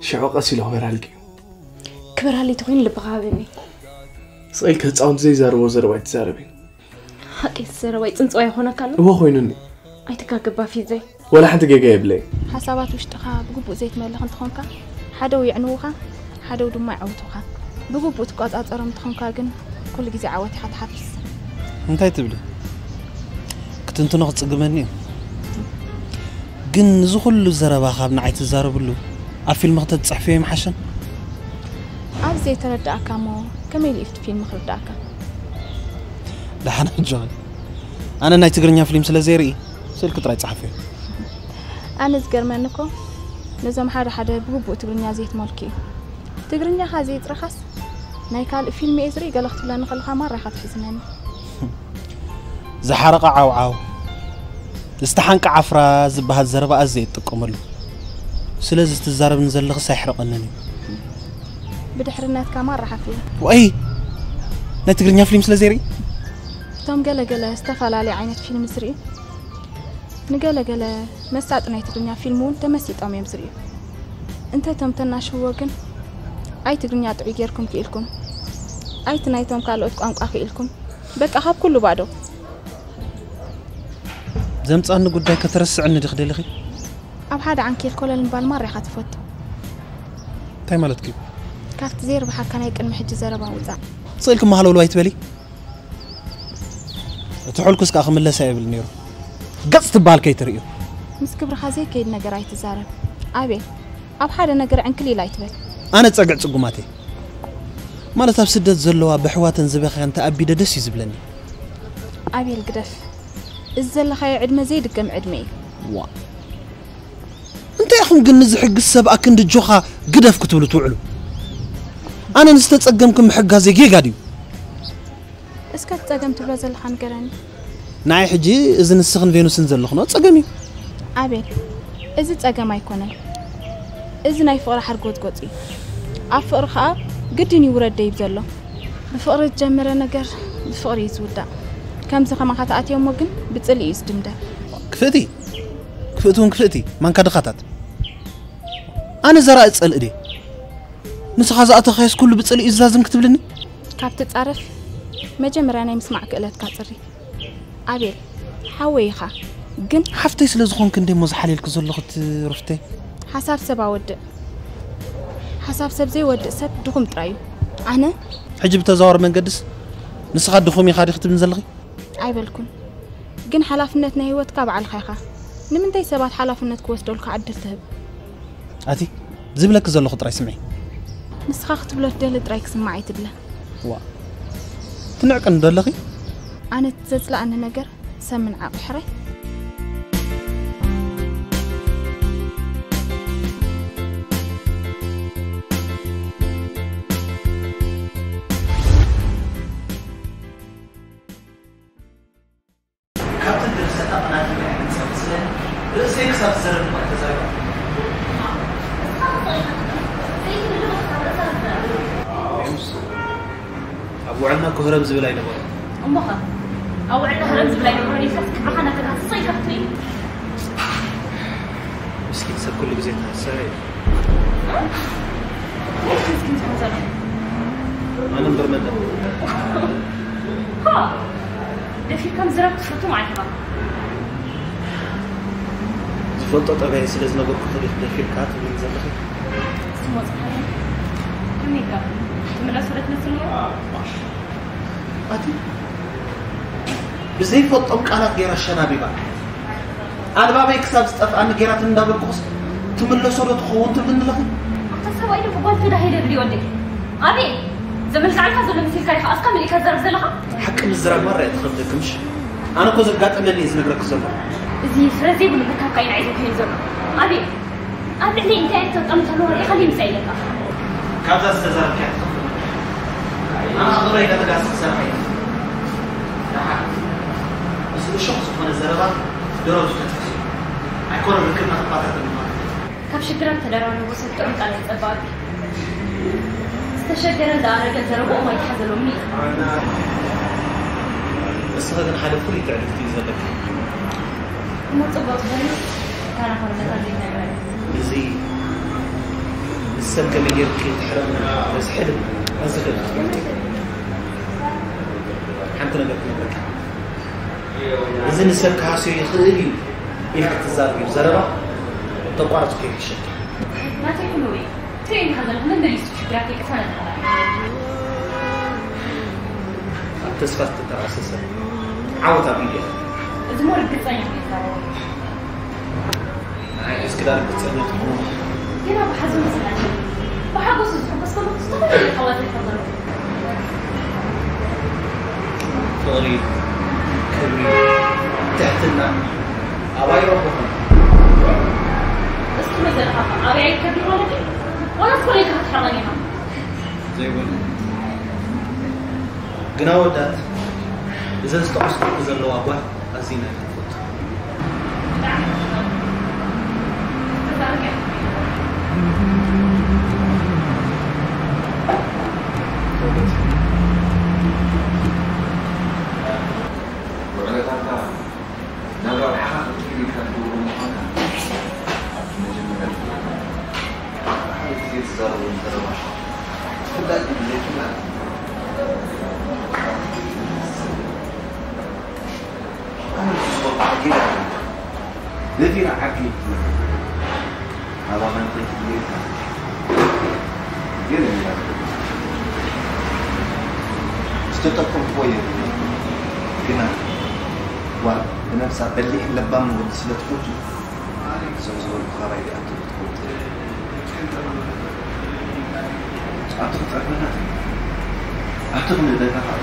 ሽዑ ቀስ ኢሉ ክበራልኪ እዩ። ክበራሊ ተኾይኑ ልብኻ ሃበኒ። ስቕ ኢልኪ ህጻውንቲ ዘይዛረብዎ ዘረባ ኣይትዛረቢ። ሓቂ እቲ ዘረባይ ጽንጽዋይ ይኾነካ ኣሎ? እወ ኮይኑኒ። ኣይትጋገባ ፊዘይ። ወላ ሓንቲ ጌጋ የብለይን። ሓሳባት ውሽጥኻ ብግቡእ ዘይትመልኽ እንተኾንካ ሓደው የዕንዉኻ፣ ሓደው ድማ የዐውቱኻ። ብግቡእ ትቆጻጸሮም እንተኾንካ ግን ኩሉ ግዜ ዓወት ኢኻ ትሓፍስ። እንታይ ትብሊ? ክትንትኖ ክጽግመኒ እዩ። ግን እዚ ኩሉ ዘረባ ካብ ንዓይ ትዛረብሉ ኣብ ፊልም ክተትጽሕፍዮ ይምሓሸን። ኣብዚ ዘይተረዳእካ እሞ ከመይ ኢሉ ኢፍቲ ፊልም ክርዳእካ? ደሓን ሕጂ ኸ ኣነ ናይ ትግርኛ ፊልም ስለ ዘይርኢ ስእልኪ ጥራይ ጸሓፍዮ። ኣነ ዝገርመኒ እኮ ነዞም ሓደ ሓደ ብግቡእ ትግርኛ ዘይትመልኩ እዩ። ትግርኛኻ ዘይጥረኻስ ናይ ካልእ ፊልም እየ ዝርኢ ገለ ክትብለኒ ከለኻ ማራ ኢኻ ትሕዝነኒ። ዝሓረቐ ዓውዓው ዝተሓንቀ ዓፍራ ዝበሃል ዘረባ ኣዝየ እጥቀመሉ። ስለዚ ትዛረብኒ ዘለኽስ ኣይሕረቐንን እዩ። ብድሕርነትካ ማራ ሓፍየ። ዋይ ናይ ትግርኛ ፊልም ስለ ዘይርኢ እቶም ገለ ገለ ዝተፈላለየ ዓይነት ፊልም ዝርኢ ንገለ ገለ መሳጢ ናይ ትግርኛ ፊልም እውን ተመሲጦም እዮም ዝርእዩ። እንተ እቶም ተናሽውዎ ግን ኣይ ትግርኛ ጥዑይ ጌርኩም ክኢልኩም ኣይ እቲ ናይቶም ካልኦት ቋንቋ ክኢልኩም በቃ ካብ ኩሉ ባዶ። ዘምጻኒ ጉዳይ ከተረስዕኒ ዲኺ ደሊኺ? ኣብ ሓደ ዓንኬል ኮለል ምባል ማራ ኢኻ ትፈቱ። እንታይ ማለትኪ እዩ? ካብቲ ዘይርብሓካ ናይ ቅድሚ ሕጂ ዘረባ ውጻእ። ስቕ ኢልኪ እሞ ሃለውለው ኣይትበሊ። እቲ ሕልኩስ ከኣ ክምለስ ኣይብል ነይሩ። ገጽ ትበሃል ከይትርእዮ። ምስ ክብርኻ ዘይከይድ ነገር ኣይትዛረብ ኣቤል። ኣብ ሓደ ነገር ዕንክሊል ኣይትበል። ኣነ ጸግዕ ጽጉማት እየ። ማለት ኣብ ስደት ዘለዋ ብኣሕዋተን ዝበኽያን ተኣቢደ ደስ እዩ ዝብለኒ። ኣቤል ግደፍ። እዚ ዘለኻዮ ዕድመ ዘይድገም ዕድመ እዩ። ዋእ እንታይ ኢኹም ግን ንዝሕግዝ ሰብ ኣክንዲ ኣጆኻ ግደፍ ክትብሉ ትውዕሉ? ኣነ ንዝተጸገምኩ ምሕጋዘይ ጌጋ ድዩ? እስከ እቲ ጸገም ትብሎ ዘለኻ ንገረኒ። ንዓይ ሕጂ እዚ ንስኽን ቬኑስን ዘለኽንኦ ጸገም እዩ። ኣቤል እዚ ጸገም ኣይኮነን። እዚ ናይ ፍቕሪ ሓርጎጽጎጽ እዩ። ኣብ ፍቕሪ ኸኣ ግድን እዩ ውረድ ደይብ ዘሎ። ብፍቕሪ ዝጀመረ ነገር ብፍቕሪ እዩ ዝውዳእ። ከምዚ ከማኻ ተኣትዮ እሞ ግን ብጽልኢ እዩ ዝድምደም። ክፍእቲ ክፍእቲ እውን ክፍእቲ ማንካ ድኻታት። ኣነ ዘራኢ ጸልእ ድየ? ንስኻ ዝኣተኻዮስ ኩሉ ብጽልኢ እዩ ዝዛዝም ክትብልኒ? ካብ ትጻረፍ መጀመርያ ናይ ምስማዕ ክእለትካ ጽሪ። ኣቤል፣ ሓወይ ኢኻ፣ ግን ሓፍተይ ስለ ዝኾንክ እንደ እሞ ዝሓልየልክ ዘለኹ እቲ ሩፍተይ። ሓሳብ ሰብ ኣወድእ። ሓሳብ ሰብ ዘይወድእ ሰብ ድኹም ጥራይ እዩ። ኣነ ሕጂ ብተዘዋወር መንገድስ ንስኻ ድኹም ኢኻ ዲኺ ትብልኒ ዘለኺ? ኣይበልኩን፣ ግን ሓላፍነት ናይ ህይወትካ ባዕልኻ ኢኻ። ንምንታይ ሰባት ሓላፍነት ክወስደልካ ዕድል ትህብ? ኣቲ ዝብለኪ ዘለኹ ጥራይ ስምዒ። ንስኻ ክትብሎ ትደሊ ጥራይ ክስማዕ ኣይትድለ። ዋ ትንዕቅኒ ዶ ኣለኺ? ኣነ እቲ ዘጽላኣኒ ነገር ሰብ ምንዓቕ ሕራይ። ካብቲ ድርሰታ ቅናት ኢለ ክጸብ ስለ ርእሰይ ክሳብ ዝዘረብ እኳ ተዛሪባ። ኣብ ውዕልና እኮ ህረም ዝብል ኣይነበረ። እሞኸ ኣብ ውዕልና ህረም ዝብል ኣይነበረ ኢልካስ ክብርኻ እናተጋህሰሰ ኢልካ ክትርኢ? ምስኪን ሰብ ኩሉ ግዜ ተሃሰረ እዩ። እንታይ ምስኪን ትኾን ዘሎ? ኣነ እምበር መን ደኣ? ሆ! ደፊርካ ምዝራብ ትፈቱ ማለት ኢኻ። ዝፈልጦ ጠባይ ስለ ዝነገርኩ ከዲኽ ደፊርካ ትብልኒ ዘለኺ? ስሞ ጽሓኒ። ከመይ ኢልካ? ትምለስ ወደ ትመስል ነይሩ? ኣቲ ብዘይፈልጦም ቃላት ገይራ ሸናቢባ ኣልባበይ ክሳብ ዝጠፍኣኒ ገይራትኒ እንዳበልኩስ ትምለሶ ዶ ትኸውን ትብልኒ ኣለኺ? ኣታ ሰብኣይ ዶ ብጓል ተዳሂለ ድዩ ወደይ? ኣቤል! ዘመልክዓልካ ዘሎ መሲልካ ኢኻ እስካ መሊእካ ትዛረብ ዘለኻ? ሓቂ ምዝራብ ማራ እያ ትኸብደኪ ምሽ? ኣነ እኮ ዘጋጠመኒ እየ ዝነግረኪ ዘለኹ። እዚ ፍረ ዘይብሉ ምርካብካ እዩ ንዓይ ዘጉህየኒ ዘሎ። ኣቤል! ኣብ ልዕሊ እንታይ እተጠምተሉ ርኢኻ ዘይምጻእ ኢለካ? ካብዛ ዝተዛረብክያ ትኸፍል። ኣነ ኣኽብረ ኢለ ተጋሲ ክሰርሕ እየ። ደሓር ምስ እሾኽ ዝኾነ ዘረባ ደረቱ ተትሕዙ። ኣይኮነን ርክብና ክባታተን ምዃኑ። ካብ ሽግራት ተደራረቦ ሰብ ጥዑም ቃል ኣይጸባእን። ዝተሸገረ እንዳኣረገ ዘረብኡ ማይ ተሓዘሎም እዩ። ንስኺ ግን ሓደ ፍሉይ ትዕድግቲ እዩ ዘለኪ። እሞ ጽቡቕ ትኾኒ ታና ኮርነታ ዘይነግረኒ። እዚ ምስ ሰብ ከመይ ጌርኪ ትሕረሚ፣ መስሕል፣ እዚ ከ ክትፈልጢ። ሓንቲ ነገር ክነግረኪ። እዚ ንሰብ ክሃስዮ ይኽእል እዩ ኢልኪ ትዛረብዮ ዘረባ ተቋርጽ ከይሕሸኪ። ናተይ ኩሉ ወይ ትርእየኒ ከም ዘለኹ መመሊሱ ሽግራተይ ቅሳነት። ኣብ ተስፋ ዝተጠርኣሰ ሰብ ዓወት ኣብ ኢዱ እያ። እዚ እሞ ርግጸኛ እየ ዝዛረብ። ንዓይ ሒዝኪ ዳር ክትጸንቂ ትኾኒ። ግና ብሓዘኑ ዝናደድ፣ ብሓጎሱ ዝሕጎስ ከሎ ዝተፈላለዩ ኣሕዋት ይፈጠሩ። ፍቕሪ፣ ክብሪ፣ ትሕትና ኣባይ ረኽቦ ኾነ? እስቲ መዘርኻ ኣበይ ኣይከብር ማለት እዩ? ዋላስ ኮሌጅ ክትሕረን ኢኻ? ዘይብሉ። ግና ወዳት እዘን ዝጠቐስኩ ዘለዋ ጓል ኣዚና እየ ዝፈቱ። ውዕለታታ ናብ ረብሓኻ ክትውዕል ኢልካ ትገብሮ ምዃንካ ኣብቲ መጀመርያ ትፈልጦ። ሓደ ግዜ ትዛረቦ ዘረባ ፍላጥ ብዘይፍላጥ ኣነ ዝዝወር ዓጊብ ኣይኮንኩ። ነቲራ ዓጊብ ትነብር። ኣባኻ እንታይ ትብልካ? ገለ ሜላ ዝተጠቀምኩዎ የብለይ። ግና ጓል ብነብሳ በሊሕን ለባምን ወዲ ስለ ትፈቱ፣ እዞም ዝበልኩ ካባይ ይኣትዉ ትፈልጡ። ኣቶ ክጥዕመና ኣቶ ክንእደካ ካኣ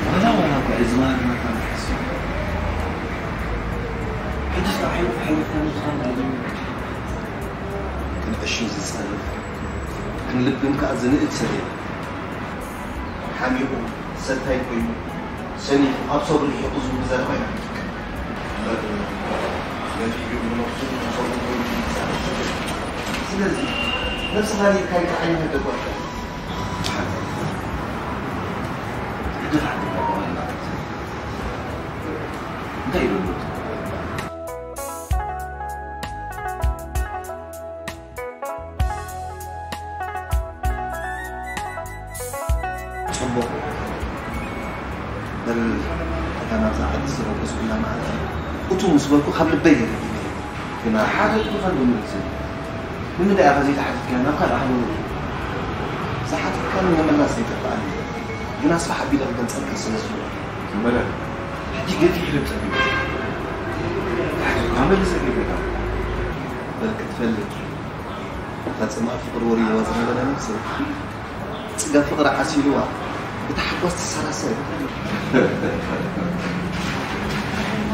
ዋላ ዋላ እኳ እዚ ማርና ካብ ንሓስብ ሕጅስ ኣብ ሕይወት ሕይወትና ንዝኾን ኣይደለም። ክንዕሹ ዝጸርፍ ክንልግም ከኣ ዝንእድ ሰብ የለን። ሓሚቑ ሰታይ ኮይኑ ሰኒፉ ካብ ሰብሩ ርሒቑ ዝብል ዘረባ ኢና ንጥቀም። እምበር ግን ነፊሑ ንነብሱ ንሰብሩ ኮይኑ ዝጸርፍ ሰብ የለን። ስለዚ ነብስኻ ሪእካ ኢልካ ዓይኒ ከደጓልካ ሓንቲ ሕድር ሓንቲ ጓጓ ማለት እዩ። እንታይ ይብሉ? ጽቡቕ። በል፣ ናብዛ ዓዲ ዝተበገስኩላ መዓልቲ እቱ ምስ በልኩ ካብ ልበይ ገለ ግና ሓተትኩ። ካብ ምልክት ንምንታይ ኢኻ ዘይተሓቲትካ ናብ ካልእ ሃገሩ? ዝሓተትካኒ ምምላስ ዘይጠፍኣኒ፣ ግና ስራሕ ኣቢለ ክገልጸልካ ስለ ዝኽእል። እምበለ ሕጂ ገፊሕ ኢለ ጸቢበ። ተሓቲትካ መልሰ ከይበካ። በል ክትፈልጥ፣ እታ ጽምኣት ፍቕሪ ወሪድዋ ዝነበረ ነብሰይ ጽጋ ፍቕሪ ዓሲልዋ ብታሕጓስ ትሰራሰር።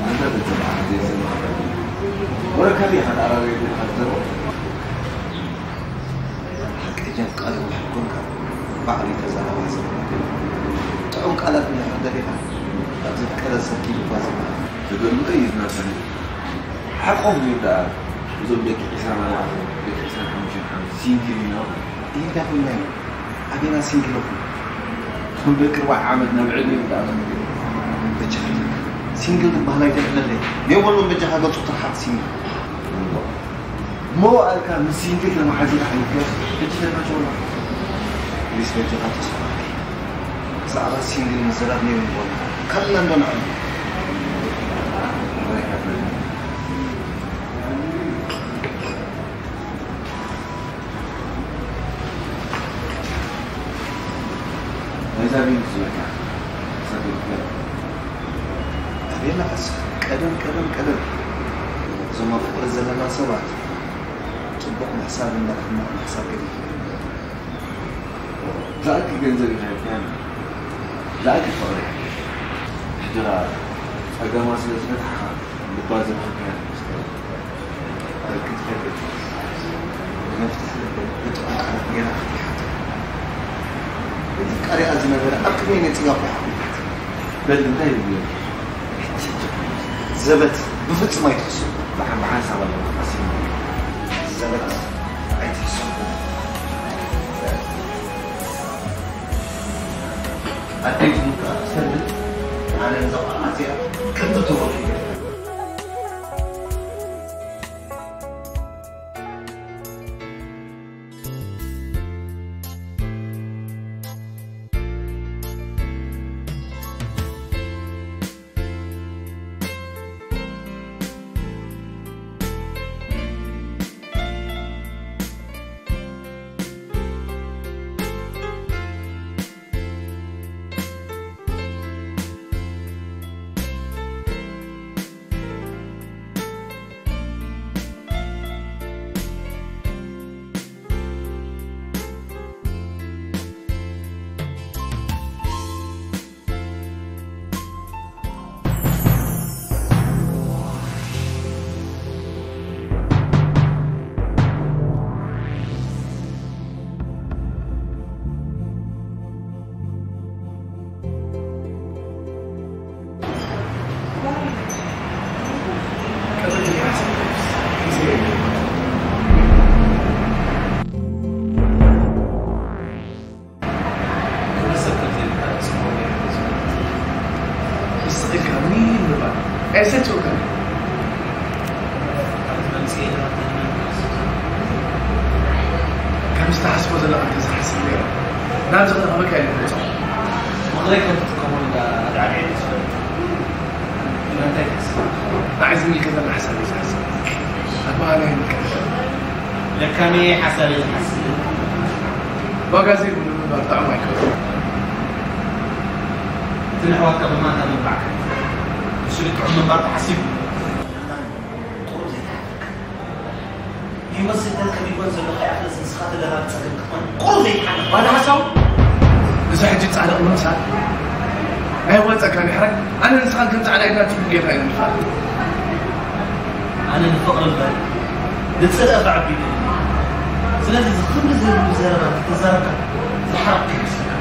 ኣንታ ተጽብዓ ዘይሰማዕካ ወረ ካልእ ኢኻ ተኣራረየ ኢኻ ትዘርኦ። ሓቀኛ ኣፍቃሪ ውሕድ ኮንካ ባዕሉ እዩ ተዛራቢ ዝብል። ጥዑም ቃላት እንድሕር ደሊኻ ኣብ ዘፍቀረ ሰብ ኢልኳ ዝብል። ተገምጦ እዩ ዝመርሰኒ። ሓቆም እዩ ደኣ። እዞም ደቂ ዒስራን ኣርባዕተን፣ ደቂ ዒስራን ሓሙሽተን ዓመት ሲንግል ኢና። እንታይ ኮይና እዩ? ኣበይና ሲንግል እኹ? ከም ደቂ ኣርባዓ ዓመት ናብ ዕድመ እዩ ደኣ። በጃኻ፣ ሲንግል ዝበሃል ኣይተልዕለለይ። ናይ ወሎም በጃኻ ገጹ ትርሓቕ ሲንግል። እሞ፣ እሞ ኣልካ ምስ ሲንግል ተመሓዚኻ ሓሊፍካ፣ ሕጂ ተናቸውና። ፕሊስ በጃኻ ተስፋ። ብዛዕባ ሲንግል ምዝራብ ነይሩ ይኾን? ካልእ እንዶ ንዓሉ። ናይዛ ቤት ዝበልካ ሰብ ይርከብ። ኣቤላ፣ ቀስ፣ ቀደም፣ ቀደም፣ ቀደም። እዞም ኣብ ፍቕሪ ዘለና ሰባት ጽቡቕ ምሕሳብ እምበር ሕማቕ ምሕሳብ ገዲፍና። ዝኣክል ገንዘብ ኢኻ ሂብካያ፣ ዝኣክል ፍቕሪ። ሕጂ ኸኣ ጸገማ ስለ ዝፈታሕኻ ልባ ዘብረኽካያ ትመስል። በል ክትፈልጥ፣ ብመፍትሕ ልበይ ብጥዑም ቃላት ጌራ ክትሓቶ። እቲ ቀሪኣ ዝነበረ ኣብ ቅድመይ ነጺጋ እኮ ይሓቑፋት። በል እንታይ ይብሉ? ዘበት ብፍጹም ኣይትሕስቡ። ብሓ-፣ ብሓንሳብ ኣለኹ፣ ቀሲኑ። ዘበት ኣይትሕስቡ። ኣደይ ትሙት ከኣ ትፈልጥ፣ ኣነ ንዛ ቆልዓ እዚኣ ከምቲ ትብሎ ይገብር። ንስኺ ካብ ሚን ምባል ኣይሰልችወካን እዩ። ከም ዝተሓስቦ ዘለኻ እንተዝሓስብ ነይሩ፣ ናብዚ ክረኽበካ ኢለ ምመጻኹ። ምኽረይ ከም ትጥቀመሉ ዳ-፣ ኣድዓዒ እዩ ዝፈልጥ። ንመንታይ ትሓስብ? ንዓይ ዝምልከተኒ ሓሳብ እዩ ዝሓስብ። ኣበሃላይ ይምልከተካ። ለካመ ሓሳብ ዝሓስብ። ዋጋ ዘይብሉ ምንባር ጥዑም ኣይኮነን። እቲ ንኣሕዋትካ ብማንታ ምንባዕካ፣ ንሱ ጥዑም ምንባር ተሓሲቡ። ቁሩብ ዘይትሓፍር። ህይወት ስደት ከቢድወን ዘሎ ከይኣኽለስ ንስኻ ተደራቢ ጸገም ክትኮን ቁሩብ ዘይትሓፍር። ዋላ ሓሳብ። እዚ ሕጂ ጻድቕ ምምሳል ናይ ወጸካ ድሕራይ ኣነ ንስኻን ከም ጻዕዳ ኢድና ትርጉም ጌርና ኢና ንፋል። ኣነ ንፍቕሪ እምበር ንጽልኢ ከዕቢ ኢለ። ስለዚ እዚ ኩሉ ዘይብሉ ዘረባ እንተተዛረብካ ዝሓረቕካ ይመስለካ።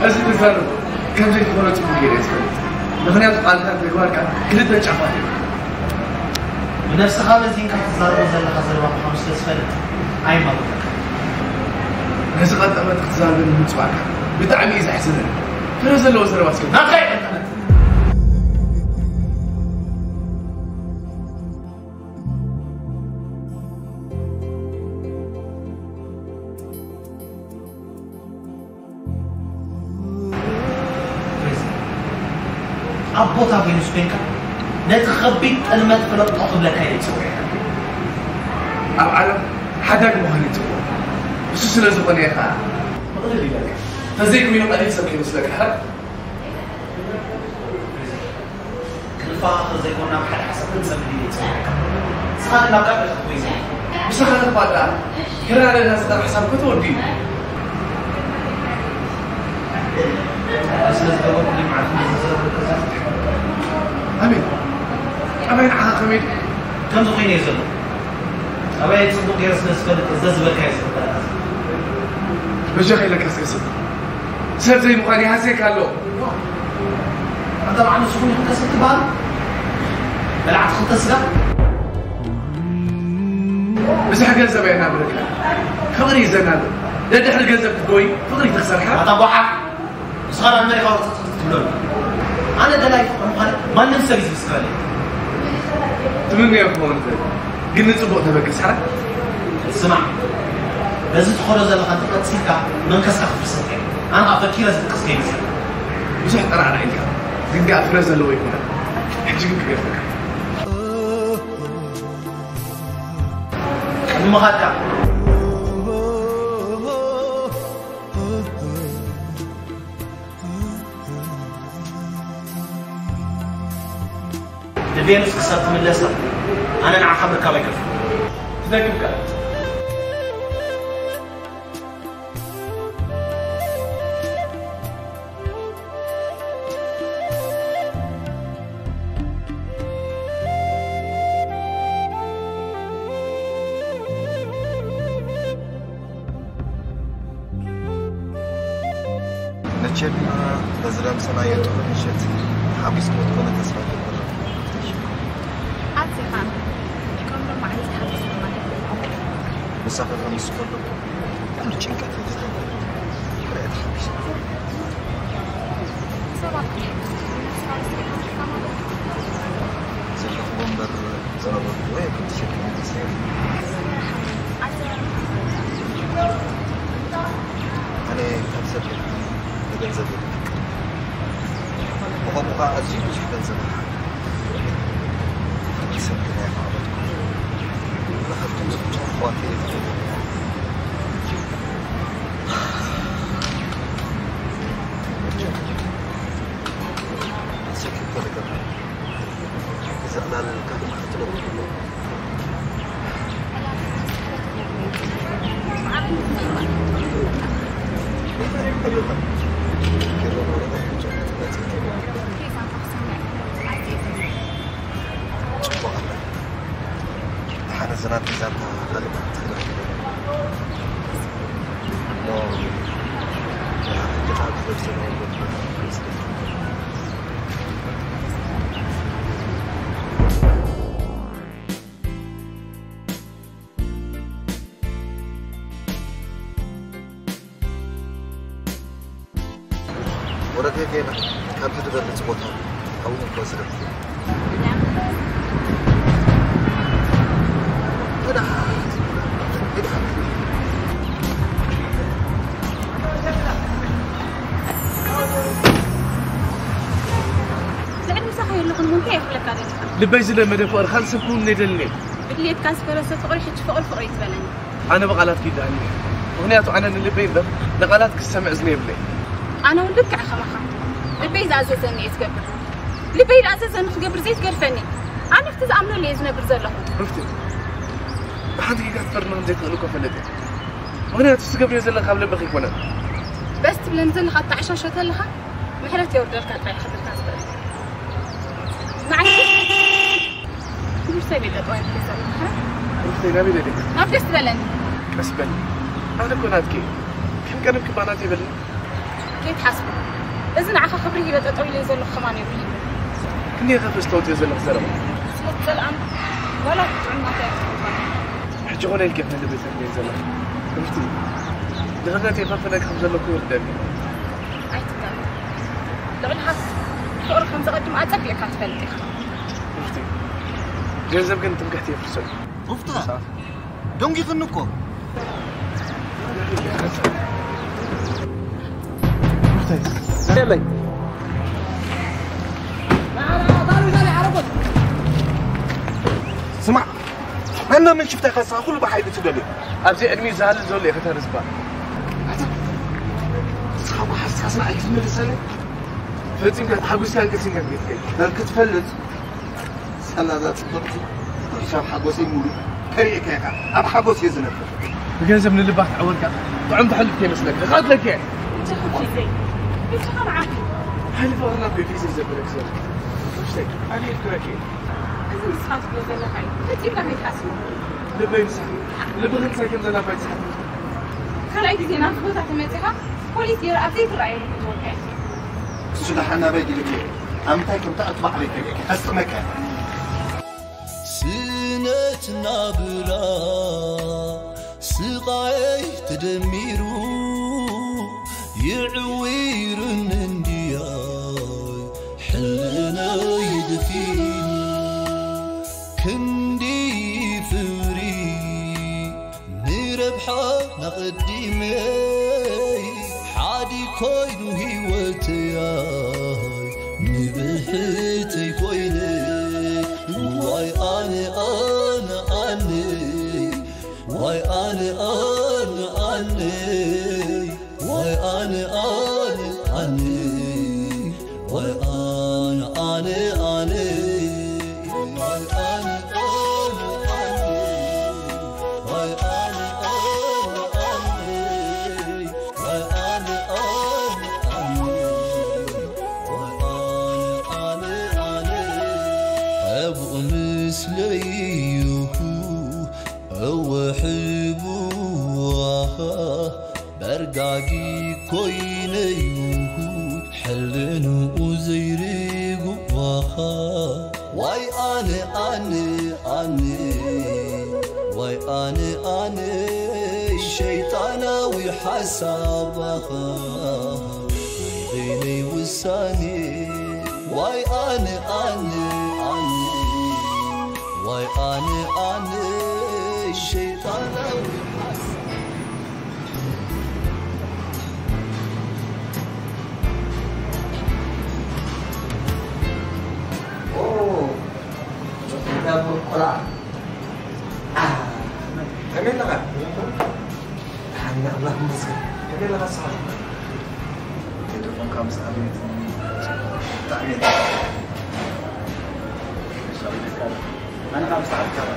እዚ ተዛረብ ከም ዘይትኾኖ ጽቡቕ ገይረ እየ ዝፈልጥ። ምኽንያቱ ቃልካን ተግባርካን ክልተ ጫፋት እዮም። ብነብስኻ መዚንካ ትዛረቦ ዘለኻ ዘረባ ምዃኑ ስለ ዝፈልጥ ኣይማጎተካ። ነዚ ቀጠመት ክትዛረበኒ ምጽዋዕካ ብጣዕሚ እዩ ዘሕዝነኒ። ፍረ ዘለዎ ዘረባ እስከ ናብታ ይቐጥመት። ኣብ ቦታ ቬኑስ ኮይንካ ነቲ ከቢድ ጥልመት ፍለጦ ክብለካ እየ ዝጽውዕ። ኣብ ዓለም ሓዳግ ምዃን እዩ ጽቡቕ። እሱ ስለ ዝኾነ እየ ኸኣ ምቕልል ይበልካ። ተዘይኮይኑ ቀሊል ሰብ ከይመስለካ። ሕራይ ክንፋኸር ዘይኮንና፣ ብሓደ ሓሳብ ክንጸምድ ኢለ ይጸውዓካ። ንስኻ ግን ናብ ቃልዕ ክትጎይ ዘይኮነ። ምሳኻ ተፋዳ፣ ክራደና ዝቐር ሓሳብ እኮ ተወዲኡ። ስለ ዝገበርኩ መዓልቲ ንዝዘረቡ ከዛ ኣሜን። ኣበይ ንዓኻ ከመይ ድዩ? ከምዚ ኮይነ እየ ዘለኹ። ኣበይ ጽቡቕ ገይረ ስለ ዝፈልጥ፣ እዛ ዝበልካዮ ዝኽተል። በጃኻ ኢለካ እስከ ስብ። ሰብ ዘይምዃን ይሃስየካ ኣሎ። ኣንታ በዓል ንስኹም ኢኹም ከስብ ትበሃሉ? በላዕቲ ክልተ ስጋ? ብዙሕ ገንዘብ ኣየናብረካ። ፍቕሪ እዩ ዘናብር። ደድሕሪ ገንዘብ ክትጎይ ፍቕሪ ትኽሰር ሓ? ኣታ ጓሓፍ! ንስኻ ናብ መሬኻ ውጽእ ክትብለሉ። ኣነ ደላይ ፍቕሪ ምዃነ ማንም ሰብ እዩ ዝምስክረለይ። ትምነዮ ክኸውን ይኽእል፣ ግን ንጽቡቕ ተበግስ ሓራ። ስማዕ፣ በዚ ትኸዶ ዘለኻ እንተቐጺልካ መንከስካ ክፍርሰካ እዩ። ኣነ ኸኣ ፈኪረ ዝድቅስ ከይመስለካ። ብዙሕ ጠራዕራዕ ኢልካ፣ ግን ከኣ ፍረ ዘለዎ ኣይኮነን። ሕጂ ግን ክገርመካ። ቅድሚ ምኻድካ ንቬኑስ ክሳብ ትምለሳ ኣነ ንዓኻ ምርካብ ኣይከፍእ። ትደግምካ። መቸም በዚ ለምሰናዮ ጥዑም ምሸት ሓጒስ ከም ዝኾነ ተስፋ እገብር። ኣዚኻ ይቀንዶ መዓልቲ ሓጎስ ማለት እዩ። ምሳኺ ከም ዝኮሎ ኩሉ ጭንቀት ይጥፋእ። ብርዕቲ ሓጒስ። ሰባት ዘይረኽቦ እምበር ዝረኸብዎ ኣይኮን ተሸኪሙ ዝስዕብ። ኣነ ካብ ሰብ ንገንዘብ እየ ዝፍቅር። ብኸምኡ ኸዓ ኣዝዩ ብዙሕ ገንዘብ ይሓብ። ፍቕሪ ሰብ ግን ኣይማዕበልኩን። ኣነ ካብቶም ዝፍትሑ ኣሕዋተይ እየ ዝደሊ። ኣዝዩ ክበረገር። እዛ ዕላል ካልእ መዓልቲ ለውጢ ኣለዎ። ጽቡቕ ኣላ። ደሓን እዚ ናተይ ዛንታ ካልእ መዓልቲ ክነዕልሎ። እሞ፣ ሕጂ ከኣ ብዘብሰናይ ቦታ ወረደ ጌና ካብዚ ዝበልጽ ቦታ ኣብኡ እኮ ዝረብ። ልዕሊ ምሳኻ የለኹን እሞ እንታይ ይኽለካ ደሊኻ? ልበይ ዝለመደ ፍቕሪ ካልእ ሰብ ክውንን ኣይደልን እየ። ድሌትካ ዝፈረሰ ፍቕሪ ሕጂ ፍቕሪ ፍቕሪ ይትበለኒ። ኣነ ብቓላት ክይድኣኒ እዩ። ምኽንያቱ ኣነ ንልበይ እምበር ንቓላት ክሰምዕ እዝኒ የብለይ። ኣነ እውን ልክዕ ከማኻ ልበይ ዝኣዘዘኒ እየ ዝገብር። ልበይ ዝኣዘዘኒ ክገብር ዘይትገድፈኒ። ኣነ ኣብቲ ዝኣምነሉ እየ ዝነብር ዘለኹ። ሩፍቲ፣ ብሓንቲ ጌጋ ክትፈርድኒ ከም ዘይትኽእሊ እኮ እፈልጥ እየ። ምኽንያቱ እቲ ትገብርዮ ዘለኺ ካብ ልብኺ ኣይኮነን። በዚ ትብለኒ ዘለኻ ኣተዓሻሾ ተለኻ ምሕረት የውርደልካ ጥራይ ክብልካ ዝኽእል። ንዓይ ትምህርተይ ቤት ጠጠው ኣይብለ ዘለኹ። ሩፍተይ ናበይ ደሊኻ? ናብ ደስ ዝበለኒ። ቀስ በሊ። ኣነ እኮ ናትኪ እየ። ከም ቀደምኪ እባ ናተይ በሊ። ከይትሓስቦ። እዚ ንዓኻ ክብሪ ሂበ ጠጠው ኢለ ዘለኹ ከማን የብለይን። ክንደይ ከፍእስ ተውፅዮ ዘለኺ ዘረባ። ስለ ትፀልኣኒ ዋላ ጥዑም ናተይ ኣይትኸውን። ሕጂ ኮነ ኢልኪ ንልበይ ተፍንየኒ ዘለኺ። ሩፍቲ፣ ንኽብረተይ ከፍንየኪ ከም ዘለኩ ይርደኣኒ። ኣይትጋገ። ልዕሊ ሃብቲ ፍቕሪ ከም ዘቐድም ኣጸቢቕካ ትፈልጥ ኢኻ። ሩፍቲ፣ ገንዘብ ግን ትምክሕቲ የፍርሶ እዩ። ሩፍታ፣ ደንጊኽኒ እኮ። ሩፍተይ፣ የለይ። ስማዕ፣ ኣና ምን ሽፍታ ከሳ ኩሉ ብሓይሊ ትደልዮ። ኣብዚ ዕድሚኡ ዝሃልል ዘሎ እዩ ከተርዝባ። ኣታ፣ ንስኻ እኮ ሓስኻስና ኣይትመልሰኒ። ፈጺምካ ተሓጒስካን ቀሲንካን ክትከይድ። በል ክትፈልጥ፣ ሳላ እዛ ጽብቕቲ፣ ሒሳብ ሓጎሰይ ሙሉእ ከርእየካ ኢኻ። ኣብ ሓጎስ እየ ዝነብር። ብገንዘብ ንልባ ክትዕወልካ ጥዑም ተሕልፍ ከይመስለካ። ክቐትለካ እየ። ንስኻ ሒዘይ፣ ንስኻ መዓት። ሓይሊ ፍቕርና እኮ እዩ ሒዘይ ዘበለክ ዘሎ። ንእሽተይ፣ ኣነ ክረኪ። እዚ ንስኻ ትብሎ ዘለኻ እዩ። ፈጺምካ ከይትሓስቦ። ልበይ ምሳኺ፣ ልብኺ ምሳይ ከም ዘላ እኳ ኣይትስሓቲ። ካልኣይ ግዜ ናብቲ ቦታ ተመጺኻ፣ ፖሊስ ገይሩ ኣብ ዘይትረኣየሉ ክትወድቕ ኢኻ። እሱ ደሓን ናበይ ድልክ እዩ? ኣብ ምንታይ ከም ትኣቱ ባዕለይ ፈሊጠ ከስጥመካ እየ። ስነት ናብራ ስቓየይ ተደሚሩ ይዕዊርን እንድያይ ሕልናይ ደፊኑ ክንዲ ፍቕሪ ንረብሓ ናቐዲመይ ሓዲ ኮይኑ ህይወተያይ ንብሕተይ ኮይነይ ዋይ ኣነ ኣነ ኣነይ ዋይ ኣነ ኣነ ኣነይ ዋይ ኣነ ኣነ ኣነይ ዋይ ኣነ ኣነ ኣነይ ዋይ ኣነ ኣነ ኣነይ ዋይ ኣነ ኣነ ኣነይ ዋይ ኣነ ኣነ ኣነይ ዋይ ኣነ ኣነ ኣነይ ኣብኡ ምስለይሁ እወ ሕቡዋ በርጋጊ ኮይነዩ ሕልንኡ ዘይርጉዋ ዋይ ኣነ ኣነ ኣነ ዋይ ኣነ ኣነ ሸይጣናዊ ሓሳባኻ በይነይ ውሳኔ ዋይ ኣነ ኣነ ኣነ ዋይ ኣነ ኣነ ሸይጣናዊ ሓሳብ ኦ፣ እንዳ ቆልዓ። አ፣ ከመይ ኣለኻ? ደሓን ኢና፣ ኣምላኽ ይመስገን። ከመይ ኣለኻ ንስኻ? ቴሌፎንካ ምስ ኣቤት ብጣዕሚ እየ ኣነ ካብ ሰዓት ካብ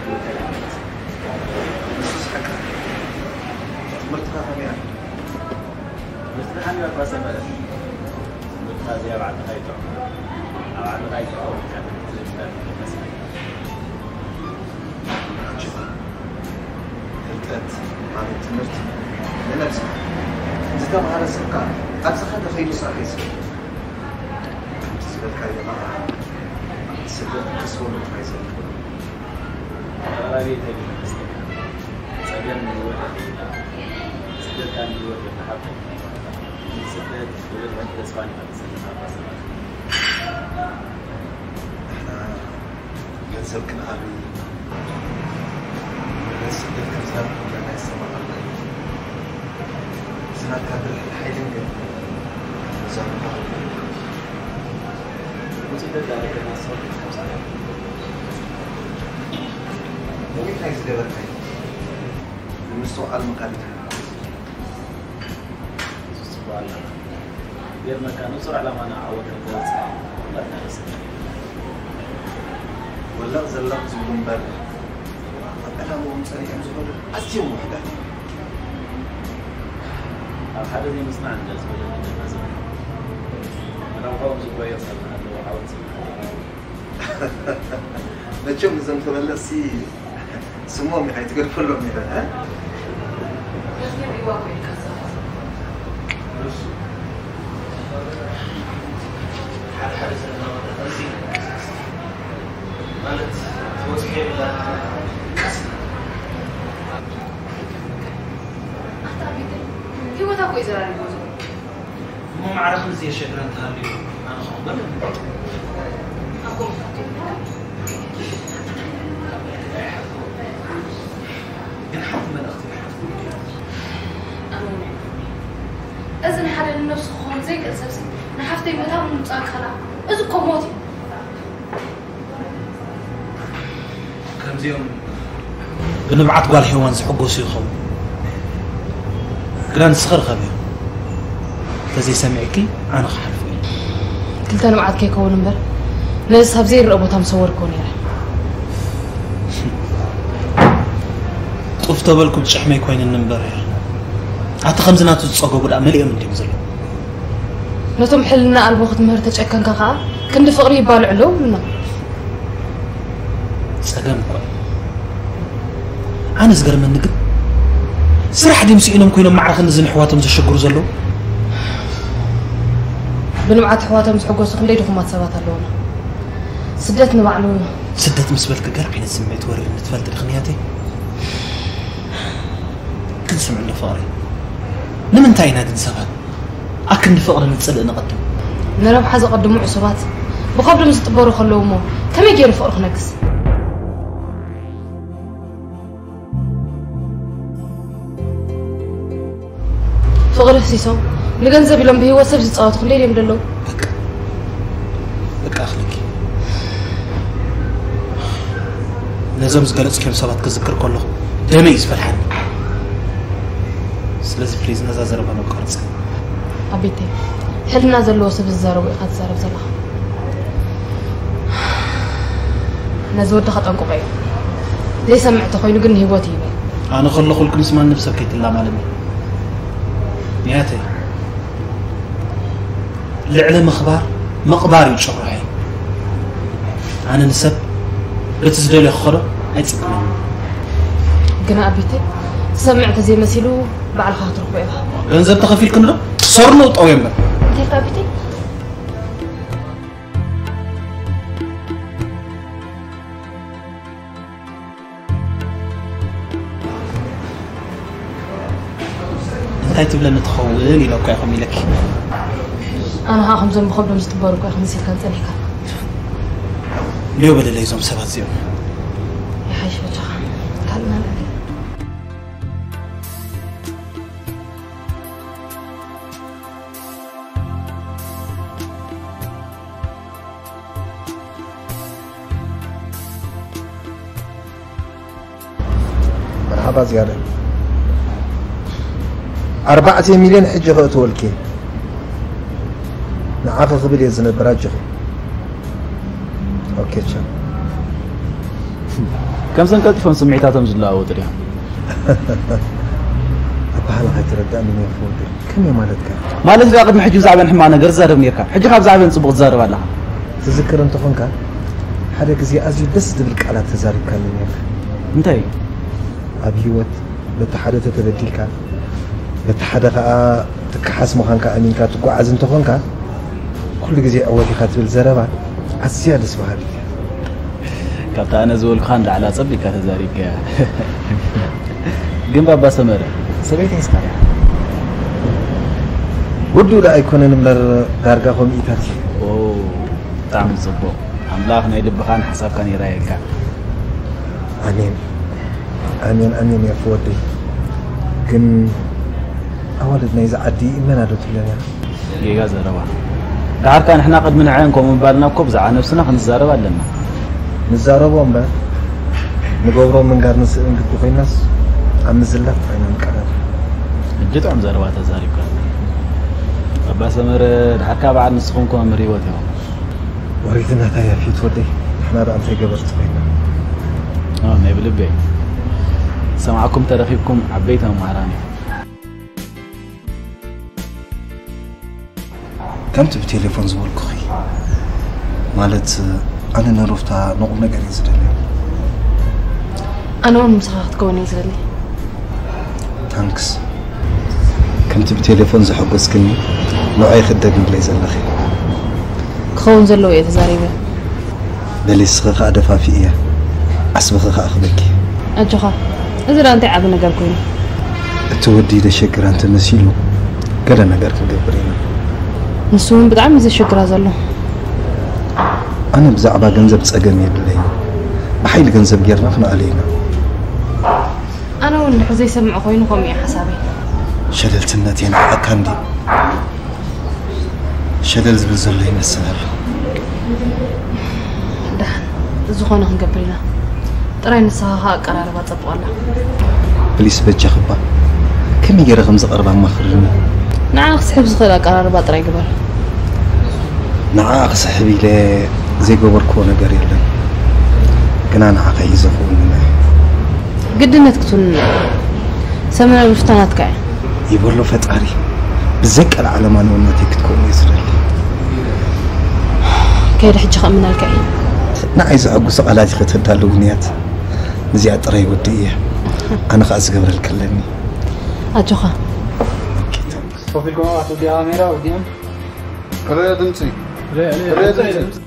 ትምህርትካ ከመይ ኣላ? ትምህርትኻ ከመይ ኣላ? ትምህርትኻ እዚ ኣብ ዓድኻ ይጥዕም። ኣብ ዓድኻ ይጥዕም። ሕጂ ፍልጠት ማለት ትምህርቲ ንነብስኻ። ዝተምሃረ ሰብ ከኣ ኣብ ዝኸደ ከይዱ ስራሕ ይስራሕ። ከምቲ ዝበልካዮ ከኣ ስደት ክስወሉ ጥራይ ዘሎ። ኣቕራቢ እንታይ ይመስለካ? ጸገም ንህይወት ኣኺልና፣ ስደትካ ንህይወት የተሓተ። ስደት ብብልሕን ተስፋን ኢና ዘለና እባ ሰባት። ንሕና ገንዘብ ክንኣቢ፣ ንብረት ስደት ከም ዝናብ ክብለና ይሰማማዕና እዩ። እዚ ናትካ ብልሕን ሓይልን ግን መዛኑኻ ውጽኢት ደጋሪ ከናስቕ ከም ጻዕዳ። ነዊሕ ናይ ዝገበርካዮ ንምስትውዓል መቃሊት እዚ ጽቡቕ ኣለና። ይገርመካ፣ ንጹር ዕላማና ዓወት ከም ዘብጽሕ ኩላትና ንስእን። ወላቕ ዘላቕ ዝብሉ እምበር፣ ኣብ ዕላምኦም ጸኒዖም ዝኸዱ ኣዝዮም ውሑዳት እዮም። ኣብ ሓደ ዘይምጽናዕ እንደ ዝበለ ነገር ነዚ ንረብሖም ዝጓየዩ ሰብ ኣለዉ፣ ዓወት ዝብል። መቸም እዞም ተመለስቲ ስሞም ኢኻ ኣይትገድፈሎም ኢኻ፣ እ? ማለት ተወጽኦ የብላን። ኣታ ኣቤል፣ ህይወታ እኮ እዩ ዘራርቦ ዘሎ። እሞ ማዕረ ከምዚ የሸግረን ተሃልዩ ኣነ ክቕበል ኣለኒ። ኣቦ፣ ግን ሓንቲ መልእኽቲ ክሓትኩም እየ። ኣነ እውን ኣይኮንኩን። እዚ ንሓደ ንነብሱ ክኸውን ዘይክእል ሰብሲ ንሓፍተይ መታን ምምጻእ ከላ፣ እዚ እኮ ሞት እዩ። ከም እዚኦም ብንብዓት ጓል ሄዋን ዝሕጎሱ ይኸውን። ግና ንስኺ ርኸብዮ። እንተዘይሰሚዕኪ ኣነ ክሓልፎ እየ። ክልተ ንብዓት ከይከውን እምበር፣ ነዚ ኣብ ዘይረአ ቦታ ምሰወርክዎ ነይረ። ጡፍ ተበልኩ ብጭሕመይ ኮይንኒ እምበር፣ ኣቲ ከምዚ ናቱ ዝጸገቡ ደኣ መሊኦም እንድዮም ዘለዉ። ነቶም ሕልና ኣልቦ ክትምህር ተጨከንካ ከኣ፣ ክንዲ ፍቕሪ ይባልዑ ኣለዉ ይብሉና። ጸገም እኮ እዩ። ኣነ ዝገርመኒ ግን፣ ስራሕ ድዮም ስኢኖም ኮይኖም ማዕረ ክንድዚ ንሕዋቶም ዘሸግሩ ዘለዉ? ብንብዓት ኣሕዋቶም ዝሕጎሱ ክንደይ ድኹማት ሰባት ኣለዉና። ስደት ንባዕሉ። ስደት ምስ በልኪ ገለ ዓይነት ስምዒት ወሪድኒ ትፈልጢ ዲኺ ንያተይ? ግን ስምዒ እንዶ ፍቕሪ፣ ንምንታይ ኢና ግን ሰባት ኣክንዲ ፍቕሪ ንጽልእ ንቐድም? ንረብሓ ዘቐድሙ ዕሱባት ብኸብዶም ዝጥበሩ ከለዉ እሞ ከመይ ገይሩ ፍቕሪ ክነግስ? ፍቕሪ ህሲሶም ንገንዘብ ኢሎም ብህይወት ሰብ ዝጻወቱ ክንደይ ድዮም ዘለዉ? በቃ፣ በቃ ኣኽለኪ። ነዞም ዝገለጽክዮም ሰባት ክዝክር ከለኹ ደመይ እዩ ዝፈልሓኒ። ስለዚ ፕሊዝ ነዛ ዘረባ ነቋርጻ። ኣቤተይ፣ ሕልና ዘለዎ ሰብ ዝዛረቦ ኢኻ ትዛረብ ዘለኻ። ነዚ ወዲ ከጠንቅቆ እዩ። ዘይሰምዕ ተኾይኑ ግን ንህይወት ይበል። ኣነ ከለኹልኪ ምስ ማንም ሰብ ከይትላማለሚ። ንያተይ፣ ልዕሊ ምኽባር ምቕባር እዩ ጭርሖይ። ኣነ ንሰብ በቲ ዝደልዮ ክኸዶ ኣይጽግመኒ። ግና ኣቤተይ፣ ትሰምዕ ተዘይመሲሉ ባዕልኻ ክትረኽቦ ኢኻ። ገንዘብ ተኸፊልክኒ ዶ? ሰርኑ ጠውዮ እምበር። እንታይ ኢልካ ኣቤተይ? እንታይ ትብለኒ ትኸውን ኢለ እኮ እየ ከምኡ ኢለኪ። ኣነ ኸኣ ከምዞም ብኸብዶም ዝጥበሩ እኮ ኢኻ መሲልካን ጸኒሕካ። ልዮ በለለይ እዞም ሰባት እዚኦም። ይሓይሽ በጃኻ። ካልእና ንዕድል። መርሓባ ዝያዳ። ኣርባዕተ ሚልዮን ሕጂ ከእትወልኪ። ንዓኺ ክብል እየ ዝነብር፣ ኣጆኺ። ኦኬ፣ ቻው። ከምዘን ቀልጢፎም ስምዒታቶም ዝለዋወጡ ድዮም? ኣበሃህላ ከይተረዳእኒ ነይርካ ወደይ። ከመይ ማለትካ? ማለት ደኣ ቅድሚ ሕጂ ብዛዕባን ሕማቕ ነገር ትዛረብ ነይርካ። ሕጂ ካብ ብዛዕባን ጽቡቕ ትዛረብ ኣለኻ። ትዝክር እንተኾንካ፣ ሓደ ግዜ ኣዝዩ ደስ ዝብል ቃላት ተዛሪብካኒ ነይርካ። እንታይ? ኣብ ህይወት በቲ ሓደ ተተበዲልካ፣ በቲ ሓደ ኸኣ ትከሓስ ምዃንካ ኣሚንካ ትጓዓዝ እንተኾንካ፣ ኩሉ ግዜ ዕወት ኢኻ ትብል ዘረባ ኣዝያ ደስ በሃሊት እያ። ካብታ ኣነ ዝበልኩኻ ንላዕሊ ኣጸቢቕካ ተዛሪብካያ። ግን ባባ ሰመረ፣ ሰበይተይ ሒዝካ ዲኻ? ውዱእ ደኣ ኣይኮነን እምበር ዳርጋ ከምኡታት እዩ። ኦ፣ ብጣዕሚ ጽቡቕ። ኣምላኽ ናይ ልብኻን ሓሳብካን ይራየልካ። ኣሜን። ኣሜን፣ ኣሜን የርፊ ወደይ። ግን ኣዋልድ ናይዚ ዓዲ መን ኣሎ ትብለና? ጌጋ ዘረባ። ደሓርካ ንሕና ቅድሚ ንዐን ከምኡ ምባልና እኮ ብዛዕባ ነብስና ክንዛረብ ኣለና። ንዛረቦ እምበር ንገብሮ ምንጋር ንስእን ግዲ ኮይናስ ኣብ ምዝላፍ ጥራይ ኢና ንቀዳደም። ሕጂ ጥዑም ዘረባ ተዛሪብካ። ኣባ ሰመረ፣ ደሓርካ በዓል ንስኹም እኮ መምህር ህይወት ኢኹም። ወሪድናታ ያፌት ወደይ፣ ንሕና ደኣ እንታይ ገበርቲ ኮይና? ኦ፣ ናይ ብልበይ። ሰማዕኩም ተረኺብኩም ዓበይቲ መምሃራን ኢኹም። ከምቲ ብቴሌፎን ዝበልኩኺ፣ ማለት ኣነ ንሩፍታ ንቑም ነገር እየ ዝደልያ። ኣነ እውን ምሳኻ ክትከውን እየ ዝደሊ። ታንክስ። ከምቲ ብቴሌፎን ዘሐጎስክኒ ንዑይ ክደግምለይ ዘለኺ። ክኸውን ዘለዎ እየ ተዛሪበ። በሊ እስኺ ከኣ ደፋፊእያ፣ ዓስብኺ ከኣ ክበኪ። ኣጆኻ፣ እዚ ደኣ እንታይ ዓቢ ነገር ኮይኑ? እቲ ወዲ ደሸግራ እንተመሲሉ ገለ ነገር ክንገብር ኢና። ንሱ እውን ብጣዕሚ እዩ ዘሸግራ ዘሎ። ኣነ ብዛዕባ ገንዘብ ጸገም የብለይን። ብሓይሊ ገንዘብ ጌርና ክንኣልዮ ኢና። ኣነ እውን ድሕር ዘይሰምዕ ኮይኑ ከምኡ እዩ ሓሳበይ። ሸለልትነት የንዓቐካ እንድዩ። ሸለል ዝብል ዘሎ ይመስል ኣሎ። ደሓን፣ ዝኾነ ክንገብር ኢና። ጥራይ ንስኻ ኸኣ ኣቀራርባ ጸብቐላ። ፕሊስ በጃኽባ፣ ከመይ ገይረ ከም ዝቐርባ ኣማኽርኒ። ንዓ ክስሕብ ዝኽእል ኣቀራርባ ጥራይ ግበር። ንዓ ክስሕብ ኢለ ዘይገበርክዎ ነገር የለን፣ ግና ንዓኻ እዩ ዘኽውንና። ግድነት ክትውንና። ሰመረ ሩፍታ ናትካ እያ። ይበሎ ፈጣሪ፣ ብዘይ ቀልዓለማ ንወናተይ ክትከውን እየ ዝደሊ። ከይደ ሕጂ ከእምነልካ እየ። ንዓይ ዘሐጉሱ ቃላት ኢኺ ተዳልውኒ እያት። ነዚኣ ጥራይ ወዲ እየ። ኣነ ኸኣ ዝገብረልኪ ኣለኒ። ኣጆኻ። ኮፍ ኢልኩም ኣቶ ዲያ ካሜራ ወዲኦም። ርእ ድምፂ። ርእ ድምፂ።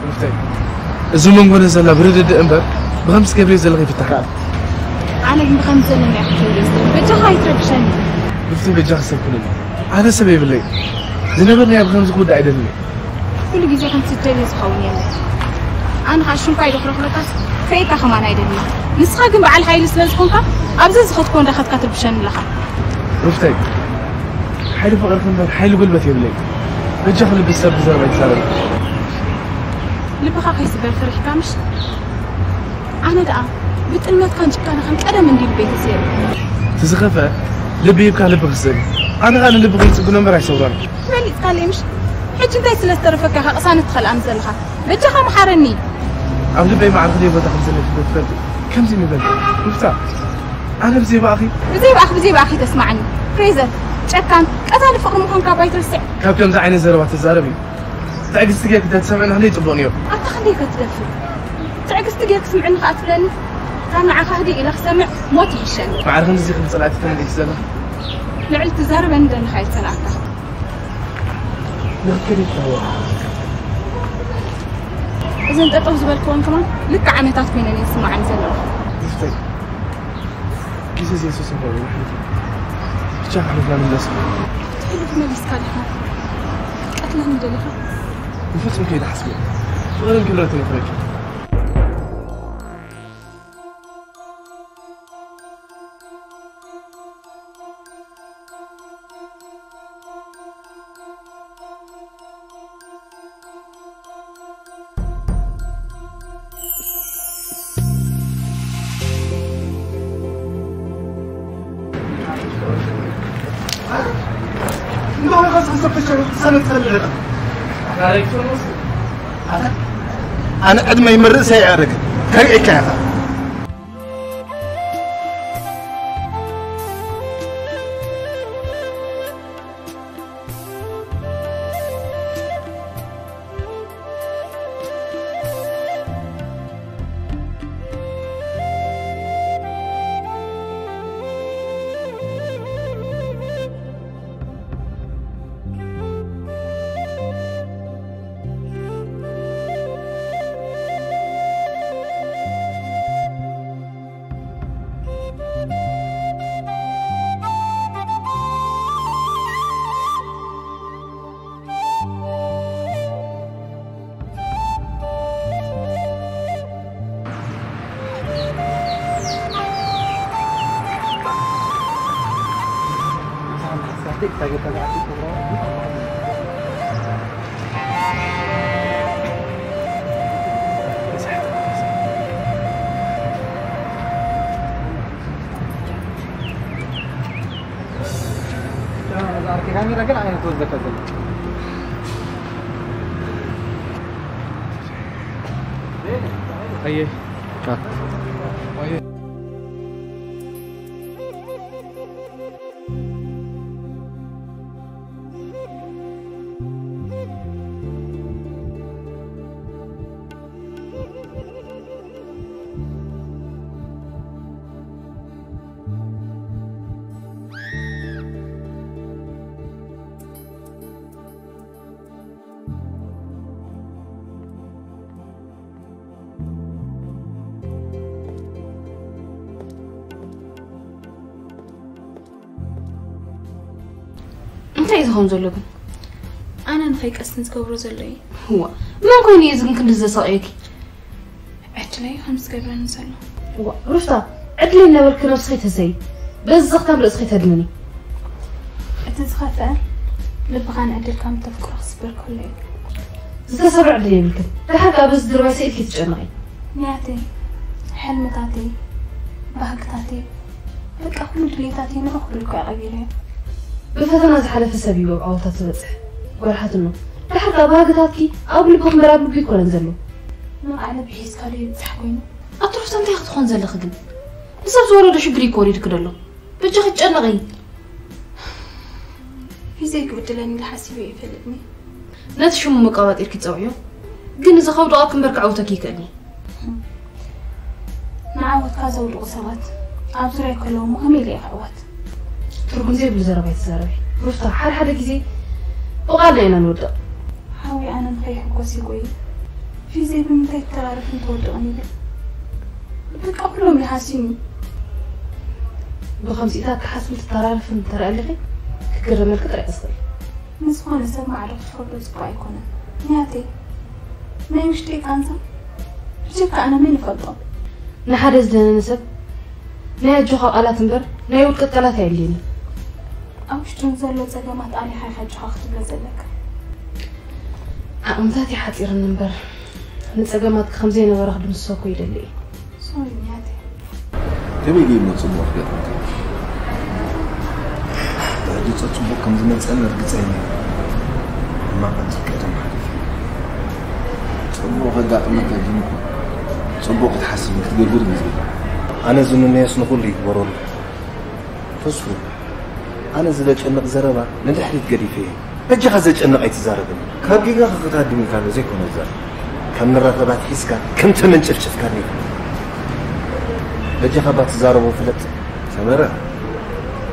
ሩፍተይ፣ እዚ መንጎነ ዘላ ብርድድእ እምበር ብኸምዚ ትገብርዮ ዘለኺ ይፍታሕ። ኣነ ግን ብኸምዚ ዘለኒ እያ ክትገብርዮ ዝደሊ። በጃኻ ኣይትረብሸኒ። ሩፍተይ፣ በጃኺ ሰብ ኩንኒ። ኣነ ሰብ የብለይ። ዝነበርናዮ ብኸምዚ ክውዳእ ኣይደልን። ኩሉ ግዜ ከምቲ ትደልዮ ዝኸውን የለን። ኣነ ኸኣ ሽምኳ ይደኽረኽለካ፣ ከይድካ ከማን ኣይደልን። ንስኻ ግን በዓል ሓይሊ ስለ ዝኾንካ፣ ኣብዚ ዝኸድኮ እንዳኸድካ ትርብሸኒ ኣለኻ። ሩፍተይ፣ ሓይሊ ፍቕርኺ እምበር ሓይሊ ጉልበት የብለይ። በጃኺ ልቢ ሰብ ብዘረባ ይዛረብ። ልብኻ ከይስበር ፈሪሕካ ምሽ? ኣነ ደኣ ብጥልመትካን ጭካነኻን ቀደም እንዲ ልበይ ተሰይሩ። እቲ ዝኸፍአ ልቢ ሂብካ ልቢ ክስእን። ኣነ ኸኣ ንልቢ ከይጽግኖ እምበር ኣይሰውሮን። ፈሊጥካለይ ምሽ? ሕጂ እንታይ ስለ ዝተረፈካ ኢኻ ቅሳነት ትኸልኣኒ ዘለኻ? በጃኻ መሓረኒ። ኣብ ልበይ ማዕረ ክንደይ ቦታ ከም ዘለኪ ዶ ትፈልጢ? ከምዚ ንበል። ሩፍታ፣ ኣነ ብዘይ ብኣኺ ብዘይ ብኣኺ፣ ብዘይ ብኣኺ ተስማዓኒ። ፍሬዘር፣ ጨካን፣ ቀታሊ ፍቕሪ ምዃንካ እኳ ኣይትርስዕ። ካብ ከምዚ ዓይነት ዘረባ ትዛረቢ፣ ትዕግስቲ ጌርኪ እንተትሰምዕኒ ክንደይ ጽቡቕ ነይሩ። ኣታ ክንደይ ከ ትደፍር? ትዕግስቲ ጌርኪ ስምዕኒ ከኣ ትብለኒ? ካብ ንዓኻ ህድእ ኢለ ክሰምዕ ሞት ይሕሸኒ። ማዕረ ክንድዚ ክብል ጸላእቲ ተመሊሲ ዘለኺ? ልዕሊ ትዛረበኒ ዘለኻ እየ ዝጸላእካ። ንኽትከዲ ትተዋወቕ። እዘን ጠጠው ዝበልክወን ከማን ልክዕ ዓመታት ኮይነን እየን ዝስምዓኒ ዘለዋ። ይፍተይ። ግዜ ዘይሱስ እንኳ ይውሕድ። ብቻ ክሕልፍና ንመለስ። ትሕልፍ መሊስካ ዲኻ? ቀትለኒ ደሊኻ? ብፍጹም ከይትሓስቢ። ፍቕርን ክብረትን ይኽረኪ። ኣነ ዕድመይ መርእሰይ ኣያደግን ከርእየካ ኢኻ። ካሜራ ግን ዓይነት ወዘካ ዘሎ። ኣየ። ኣየ። እንታይ እዩ ዝኸውን ዘሎ ግን? ኣነ ንኸይቀስን ዝገብሮ ዘሎ እዩ። እዋ፣ መን ኮይኑ እዩ እዚ ግን ክንዲ ዘሳቕየኪ? ዕድለይ ከም ዝገብረኒ ዘሎ። እዋ፣ ሩፍታ፣ ዕድለይ እናበልኪ ነብስኺ ትህሰይ። በዚ ዘኽታም ርእስኺ ተድንኒ። እቲ ዝኸፍአ ልብኻን ዕድልካን ተፍቅሮ ክስበር ከሎ እዩ። ዝተሰብረ ዕድል የብልክን። ደሓር ከኣ በዚ ድርባይ ሰኢልኪ ትጨነቒ። ንያተይ፣ ሕልምታተይ፣ ባህግታተይ፣ በቃ ኩሉ ድሌታተይ ንዑ ክብል እኮ ቀቢረዮ። ብፈተና ዝሓለፈ ሰብ እዩ ኣብ ዓወታት ዝበፅሕ። ጎርሓትኖ። ደሓር ከኣ ባህግታትኪ ኣብ ልቢ ክምበር ኣብ ልቢ ኣይኮነን ዘሎ። ንቓዕ ልቢ ሒዝካሉ ይብፃሕ ኮይኑ። ኣቶ ሩፍታ እንታይ ክትኾን ዘለኺ ግን? ንሰብ ዝወረዶ ሽግር እዩ ወሪድኪ ዘሎ። በጃኺ ትጨነቒ። ፊዘይ ክብድለኒ ኢለ ሓሲበ ይፈልጥኒ። ነቲ ሽሙ መቃባጢርኪ ትፀውዕዮ። ግን እዚ ከውድቐኪ እምበር ክዓውተኪ ይክእል እዩ። ንዓወትካ ዘውድቑ ሰባት ኣብ ዙርያ ከለዉ እሞ ከመይ ኢለ እየ ክዕወት? ትርጉም ዘይብሉ ዘረባ ኣይትዛረቢ። ሩፍታ፣ ሓደ ሓደ ግዜ ብቓልና ኢና ንወድቕ። ሓወይ ኣነ ንኸይሕጎስ ይጎይ። ፊዘይ ብምንታይ ትተራረፍን ትወድቕን ይብል። በቃ ኩሎም ይሃስዩኒ። ብኸምዚኢታት ትሓስብን ትተራረፍን እንተርኢ ኣለኺ ክግረመልኪ ጥራይ እየ ዝኽእል። ንዝኾነ ሰብ ማዕዶ ክትፈርዶ ጽቡቕ ኣይኮነን። ንያተይ ናይ ውሽጠይ ቃንዛ ብጀካ ኣነ መን ይፈልጦ? ንሓደ ዝደነነ ሰብ ናይ ኣጆኻ ቃላት እምበር ናይ ውድቀት ቃላት ኣየድልየኒ። ኣብ ውሽጡ ዘሎ ጸገማት ኣሊኻ ኢኻ ኣጆኻ ክትብሎ ዘለካ። ዓቕምታት ይሓጺርኒ እምበር ንጸገማትኪ ከም ዘይነበረ ክድምስሶ እኮ ይደሊ እየ። ሶሪ ንያተይ። ከመይ ገይሩ ጽቡቕ ክገጥመካ? ሕጂ ጸ-፣ ጽቡቕ ከም ዝመጸኒ ርግጸኛ እየ። ሕማቕ ኣንቲቀቶም ሓሊፉ። ጽቡቕ ከጋጥመካ ግን እኮ ጽቡቕ ክትሓስብ ክትገብር ግዜ። ኣነ ዝምነዮስ ንኹሉ ይግበረሉ። ተስፉ፣ ኣነ ዝለጨንቕ ዘረባ ንድሕሪት ገዲፈ እየ። በጃኻ ዘጨንቕ ኣይትዛረበኒ። ካብ ጌጋኻ ክትሃድም ኢልካ ዶ ዘይኮነ ዝዛረብ? ካብ ንራኸብ ኣትሒዝካ ከም ተመን ጨፍጨፍካኒ። በጃኻ እባ ትዛረቦ ፍለጥ። ሰመረ፣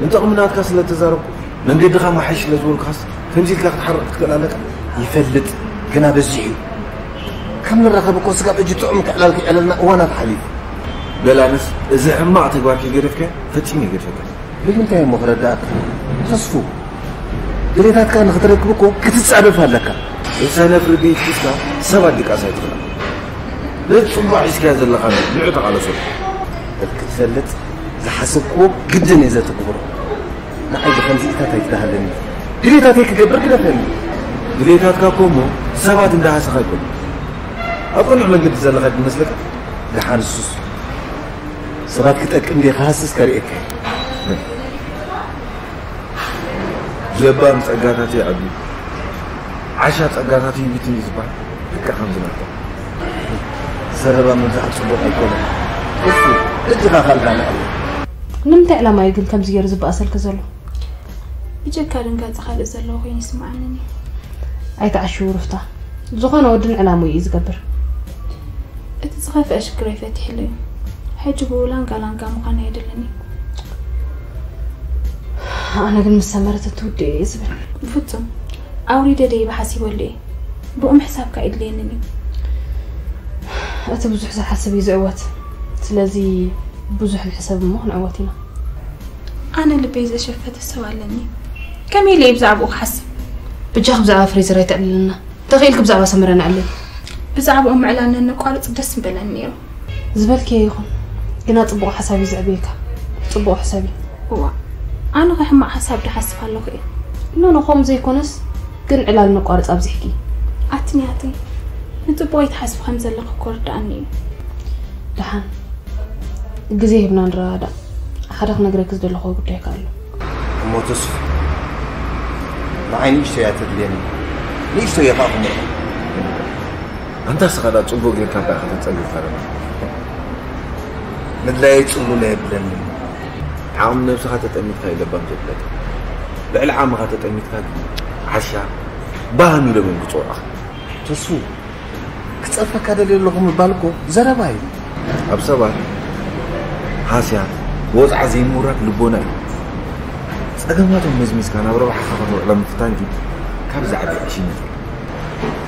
ንጥቕሚ ናትካ ስለ እተዛረብኩ፣ መንገድኻ መሓይሽ ስለ ዝበልኩኻስ፣ ከምዚ ኢልካ ክትሓርቕ ክትክእል ኣለካ? ይፈልጥ፣ ግና በዚሑ እዩ። ከም ንራኸብ እኮ ስጋብ ሕጂ ጥዑም ክዕላል ክዕለልና እዋናት ሓሊፉ። በል ኣነስ እዚ ሕማቕ ተግባር ከይገደፍካዮ ፈጺመ ይገድፈካ። ብምንታይ እሞ ክረዳእካ? ተስፉ፣ ድሌታትካ ንኽትረክብ እኮ ክትጻደፍ ኣለካ። ብሰነፍ ርድኢት ሒዝካ ሰባት ድቃስ ኣይትኽእላ። ነቲ ጽቡቕ ሒዝካዮ ዘለኻ ንዑ ተቓለሶ። ክትፈልጥ ዝሓሰብክዎ ግድን እየ ዘትግብሮ። ንዓይ ብኸምዚኢታት ኣይትደሃለኒ። ድሌታተይ ክገብር ግደፈኒ። ድሌታትካ እኮ እሞ ሰባት እንዳሃሰኻ ኣይኮኑን። ኣብ ቅኑዕ መንገዲ ዘለኻ ድመስለካ? ደሓን እሱስ ሰባት ክጠቅም ድየ ክሃስስ ከርእየካ እየ። ለባም ጸጋታት ይዓቢ፣ ዓሻ ጸጋታት ይብትን እዩ ዝበሃል። ልክዕ ከምዚ ናትካ። ዘረባ ምብዛሕ ጽቡቕ ኣይኮነን። እሱ እጅኻ ካልዳ ንዕሉ። ንምንታይ ዕላማ እዩ ግን ከምዚ ገይሩ ዝበኣሰልኪ ዘሎ? ብጀካ ድንጋጸ ካልእ ዘለዎ ኮይኑ ይስምዓኒ። ኣይትዓሽው ሩፍታ። ዝኾነ ወድን ዕላምኡ እዩ ዝገብር። እቲ ዝኸፍአ ሽግረይ ፈቲሕለይ እዩ። ሕጂ ብኡ ላንጋ ላንጋ ምዃን ኣየድልን እዩ። ኣነ ግን ምስ ሰመረት እትውድእ እየ ዝብል። ብፍጹም። ኣውሪደ ደይበ ሓሲበሉ እየ። ብኡ ምሕሳብ ከኣ የድልየንን እዩ። እቲ ብዙሕ ዝሓስብ እዩ ዝዕወት። ስለዚ ብዙሕ ንሕሰብ እሞ ክንዕወት ኢና። ኣነ ልበይ ዘሸፈተ ሰብ ኣለኒ። ከመይ ኢለ እየ ብዛዕባኡ ክሓስብ? በጃኺ ብዛዕባ ፍሬዘር ኣይተዕልልና። ተኽኢልኪ ብዛዕባ ሰመረ ንዕልል። ብዛዕባኦም ምዕላል ነነቋርጽ ደስ ምበለኒ ነይሩ። ዝበልክዮ ይኹን፣ ግና ጽቡቕ ሓሳብ እዩ ዘዕብየካ። ጽቡቕ ሕሰቢ። እዋ፣ ኣነ ከ ሕማቕ ሓሳብ ዶ ሓስብ ኣለኹ እየ? ኖ፣ ኖ፣ ከምኡ ዘይኮነስ፣ ግን ዕላል ነቋርጽ ኣብዚሕኪ። ኣትንያተይ፣ ንጽቡቕ ኣይትሓስቢ ከም ዘለኺ እኮ ርድኣኒ እዩ። ደሓን፣ ግዜ ሂብና ንረዳዳእ። ሓደ ክነግረኪ ዝደለኹዎ ጉዳይ ከኣ ኣሎ። እሞ ተስፉ፣ ንዓይ ንእሽቶ እያ ተድልየኒ። ንእሽቶ እየ ከኣ ክምርዖ። ኣንታ ስኻ ደኣ ጽቡቕ ጌርካ እባ ኢኻ ተጸጊብካ ደኣ። ምድላየይ ጽሉል ኣየብለንን። ዓቕሚ ነብስኻ ተጠሚትካ እዩ ለባም ዘብለካ። ልዕሊ ዓቕምኻ ተጠሚትካ ግን ዓሻ፣ ባሃም ኢሎም እዮም ክጽውዑኻ። ተስፉ፣ ክጸርፈካ ደልየ ኣለኹ ምባል እኮ ዘረባ እዩ። ኣብ ሰባት ሃስያ፣ ወጽዓ ዘይምውራድ ልቦና እዩ። ጸገማቶም መዝሚዝካ ናብ ረብሓኻ ከተውዕሎም ምፍታን ግን ካብ ዝዓቢ ዕሽነት እዩ።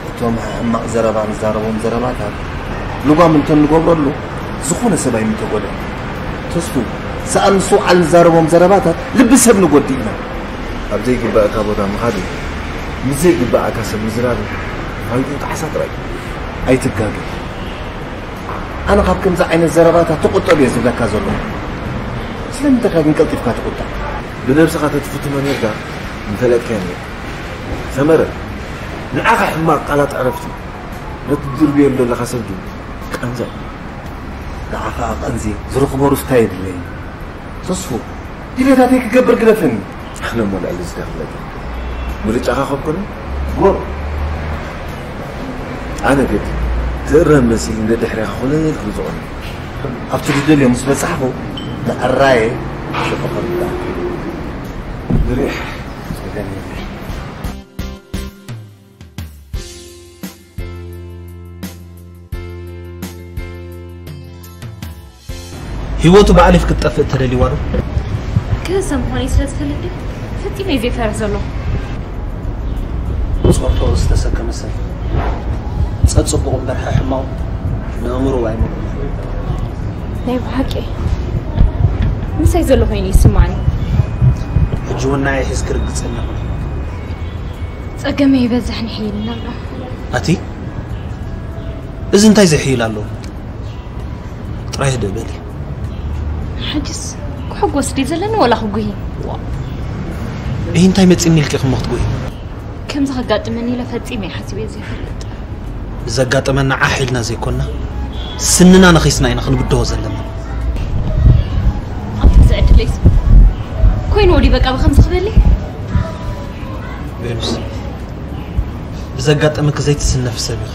እቶም ሕማቕ ዘረባ ንዛረቦም ዘረባታት ልጓም እንተ ንገብረሉ፣ ዝኾነ ሰብ ኣይምተጎድኣን። ተስፉ፣ ሰኣን ምስትውዓል ንዛረቦም ዘረባታት ልቢ ሰብ ንጎድእ ኢና። ኣብ ዘይግባእካ ቦታ ምኻድ፣ ምስ ዘይግባእካ ሰብ ምዝራብ፣ ፋይዱ ጣዕሳ ጥራይ። ኣይትጋገ። ኣነ ካብ ከምዚ ዓይነት ዘረባታት ተቑጠብ እየ ዝብለካ ዘለኹ። ስለምንታይ ግን ቀልጢፍካ ትቑጠብ? ብነብስኻ ተትፍትኖ ኔርካ ምፈለጥካዮ ኔርካ። ሰመረ፣ ንዓኻ ሕማቕ ቃላት ዕረፍቲ። ነቲ ትድርብየሉ ዘለኻ ሰብ ግን ቀንዛ እዩ። ንዓኻ ቀንዚ ዝረኽቦ ርስታ የድለይ። ተስፉ፣ ድሌታተይ ክገብር ግደፈኒ። ኣነ እሞ ልዕሊ እዚ ክብለካ። ምርጫኻ ከም ኮነ፣ ጎር። ኣነ ግን ትእረም መሲልኒ ደድሕሬኻ ኮለል ክብል ዝቐንእ። ኣብቲ ዝደልዮ ምስ በጻሕኩ፣ ንዕራየ ሽዑ ከርድኣካ። ንሪኣ። ጸገም የለን። ህይወቱ ብኣሊፍ ክትጠፍእ ተደልይዋ ዶ? ክህሰ ምዃነይ ስለ ዝፈልጥ ድዩ? ፈጺመ እየ ዘይፈርህ ዘለኹ። ጾርቶ ዝተሰከመ ሰብ ጸጽቡቕ እምበር ሕሕማቑ ንእምርኡ ኣይመልኦን። ናይ ብሓቂ ምሳይ ዘሎ ኮይኑ ይስማዓኒ። ሕጂ እውን ንዓይ ሒዝኪ ርግጸኛ ኩኒ። ጸገመይ ይበዝሕን ይሕይልን ኣሎ። ኣቲ፣ እዚ እንታይ ዘሕይል ኣሎ? ጥራይ ህድእ በሊ። ሕጅስ ክሕጎስ ድዩ ዘለኒ ወላ ክጉሂ? ዋ፣ ይህ እንታይ መጺኒ ኢልኪ ክሞ ክትጉሂ? ከምዚ ከጋጥመኒ ኢለ ፈጺመ እየ ሓሲበ ዘይፈልጥ። ዘጋጠመና ዓሕ ኢልና ዘይኮንና፣ ስንና ነኺስና ኢና ክንብድሆ ዘለና። ኣንታ እዚ ዕድለይስ ኮይኑ ወዲ በቃ ብኸምዚ ክበሊ? ቬኑስ፣ ብዘጋጠመኪ ዘይትስነፊ ሰብ ኢኺ።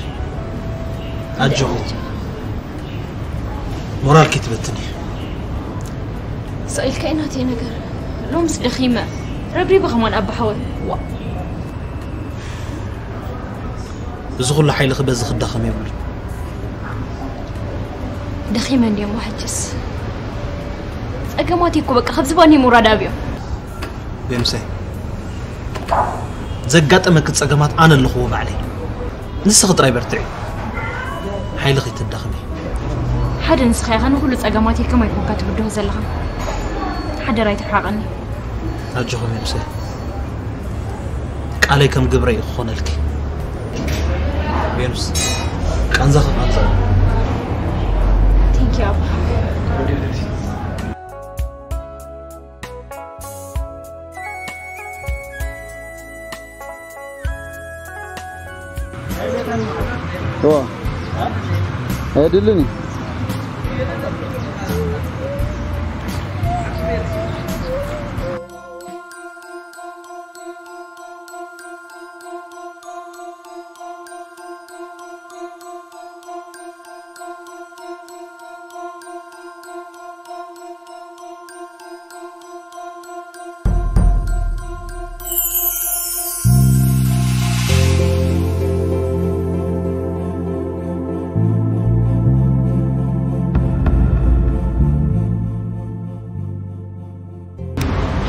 ኣጆኺ። ሞራልኪ ትበትን እዩ። ስቕ ኢልካ እዩ ናተይ ነገር። ሎምስ ደኺመ። ረብሪበ ከማን ኣባ ሓወይ። ዋ። እዚ ኩሉ ሓይልኺ በዚ ክዳኸም የብሉን። ደኺመ እንድየ እሞ ሕጅስ። ጸገማት እኮ በቃ ካብ ዝባኒ ምውራድ ኣብዮም። ቬኑሰይ፣ ዘጋጠመኪ ጸገማት ኣነ ኣለኹዎ ባዕለይ። ንስኺ ጥራይ በርትዒ። ሓይልኺ ተዳኽሚ። ሓደ ንስኻ ኢኻ ንኹሉ ጸገማተይ ከማይ ኮንካ ትብድሆ ዘለኻ። ሓደራ ኣይትርሓቐኒ። ኣጆኺ ቬኑሰይ። ቃለይ ከም ግብረይ እዩ ክኾነልኪ። ቬኑስ፣ ቃንዛኺ ቃንዛ እዩ። Thank you ኣባ። ዋ፣ ኣይድልን እዩ።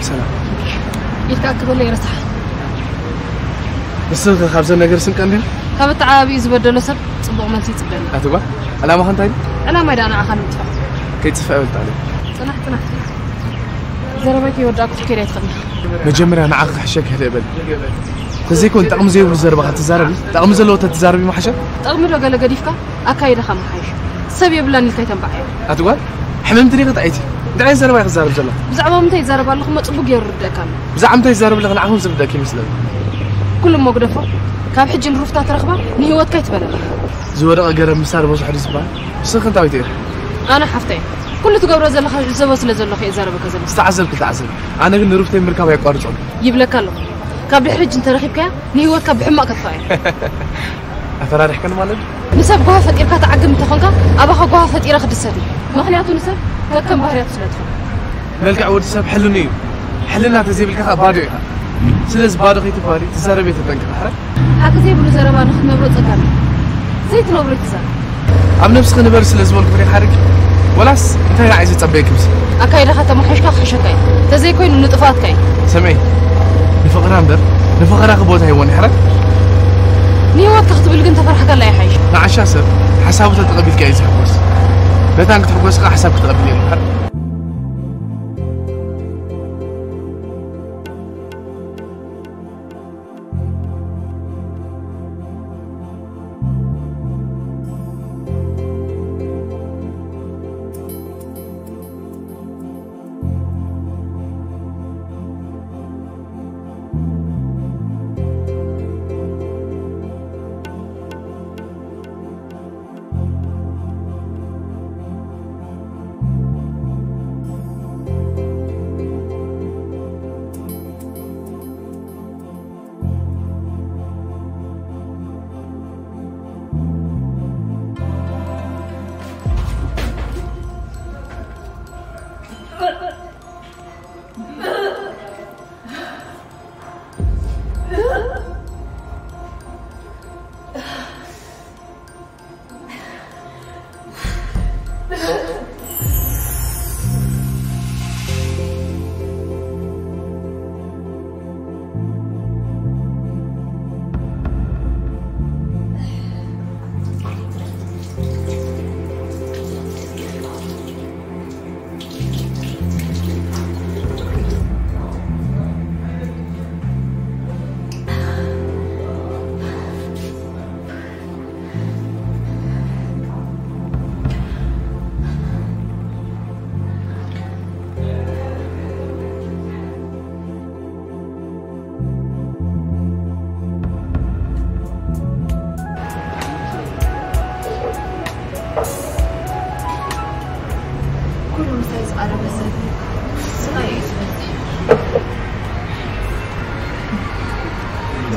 ሰላም። ኢድካ ክበሎ ይረሳሕ። ንስኺ ኸ ካብዘን ነገር ስንቀ እንዲኺ? ካብ ኣተዓባቢኡ ዝበደሎ ሰብ ጽቡቕ መልሲ ይጽበኒ። ኣቲ ጓል፣ ዕላማኻ እንታይ እዩ? ዕላማይ ደኣ ንዓኻ ንምጥፋእ። ከይጥፍእ እብል ጣዕለይ። ጽናሕ፣ ጽናሕ፣ ጽናሕ። ዘረባይ ከይወዳእኩ ክትከይድ ኣይትኽእልን። መጀመርያ ንዓኺ ክሕሸኪ ህድእ በሊ። ተዘይኮን ጠቕሚ ዘይብሉ ዘረባ ኸትዛረቢ፣ ጠቕሚ ዘለዎ ተትዛረቢ ምሓሸ። ጠቕሚ ዶ ገለ ገዲፍካ? ኣካይዳኻ ምሓይሽ። ሰብ የብላን ኢልካ ኣይተንባዕዮ። ኣቲ ጓል፣ ሕምምቲ ዲኺ ጥዕይቲ? እንታይ ዓይነት ዘረባ ኢኺ ትዛረቢ ዘለኺ? ብዛዕባ ምንታይ ይዛረብ ኣለኹ እሞ ጽቡቕ ገይሩ ይርድኣካ ኣሎ። ብዛዕባ ምንታይ ትዛረቢ ኣለኺ ንዓኺ እውን ዝርድኣኪ ይመስለኒ። ኩሉ እሞ ግደፎ። ካብ ሕጂ ንሩፍታ ትረኽባ ንህይወትካ ኣይትበለላ። ዝወደቐ ገረብ ምሳር በዝሖ ድዩ ዝበሃል? ንስኺ ክንታዊት ኢኺ? ኣነ ሓፍታ እየ። ኩሉ ትገብሮ ዘለኻ ዝዕዘቦ ስለ ዘለኹ እየ ዝዛረበካ ዘለኹ። ዝተዓዘብኪ ተዓዘቢ። ኣነ ግን ንሩፍተይ ምርካብ ኣየቋርጾን። ይብለካ ኣለኹ። ካብ ድሕሪ ሕጂ እንተረኺብካያ ንህይወትካ ብሕማቕ ከጥፍኣ እየ። ኣፈራሪሕከኒ ማለት ድዩ? ንሰብ ጓሂ ፈጢርካ ትዓግብ እንተኾንካ፣ ኣባኻ ጓሂ ፈጢረ ክድሰት እየ። ምኽንያቱ ንሰብ ከከም ባህርያቱ ስለ ዝኾነ። መልክዕ ወዲ ሰብ ሕልኑ እዩ። ሕልና ተዘይብልካ ኸኣ ባዶ ኢኻ። ስለዚ ባዶ ከይትበሃሊ ትዛረብዮ ተጠንቀቒ፣ ሕራይ? ሓቂ ዘይብሉ ዘረባ ንኽትነብሮ ጸጋም እዩ። ዘይትነብሮ ኣይትዛረብ። ኣብ ነብስኺ ንበሪ ስለ ዝበልኩ ዶ ይሓርቂ? ወላስ እንታይ ንዓይ ዘጸበየኪ ምስ? ኣካይዳኻ ተማሓይሽካ ክሕሸካ እዩ። ተዘይኮይኑ ንጥፍኣትካ እዩ። ስምዒ፣ ንፍቕራ እምበር ንፈኸራኺ ቦታ ሂቦ ንሕረ። ንህይወትካ ክትብል ግን ተፈራሕካላ ይሓይሽ። ንዓሻ ሰብ ሓሳቡ ተተቐቢልካዮ እዩ ዝሕጎስ። መታን ክትሕጎስ ከኣ ሓሳብ ክትቐብል የብልካን።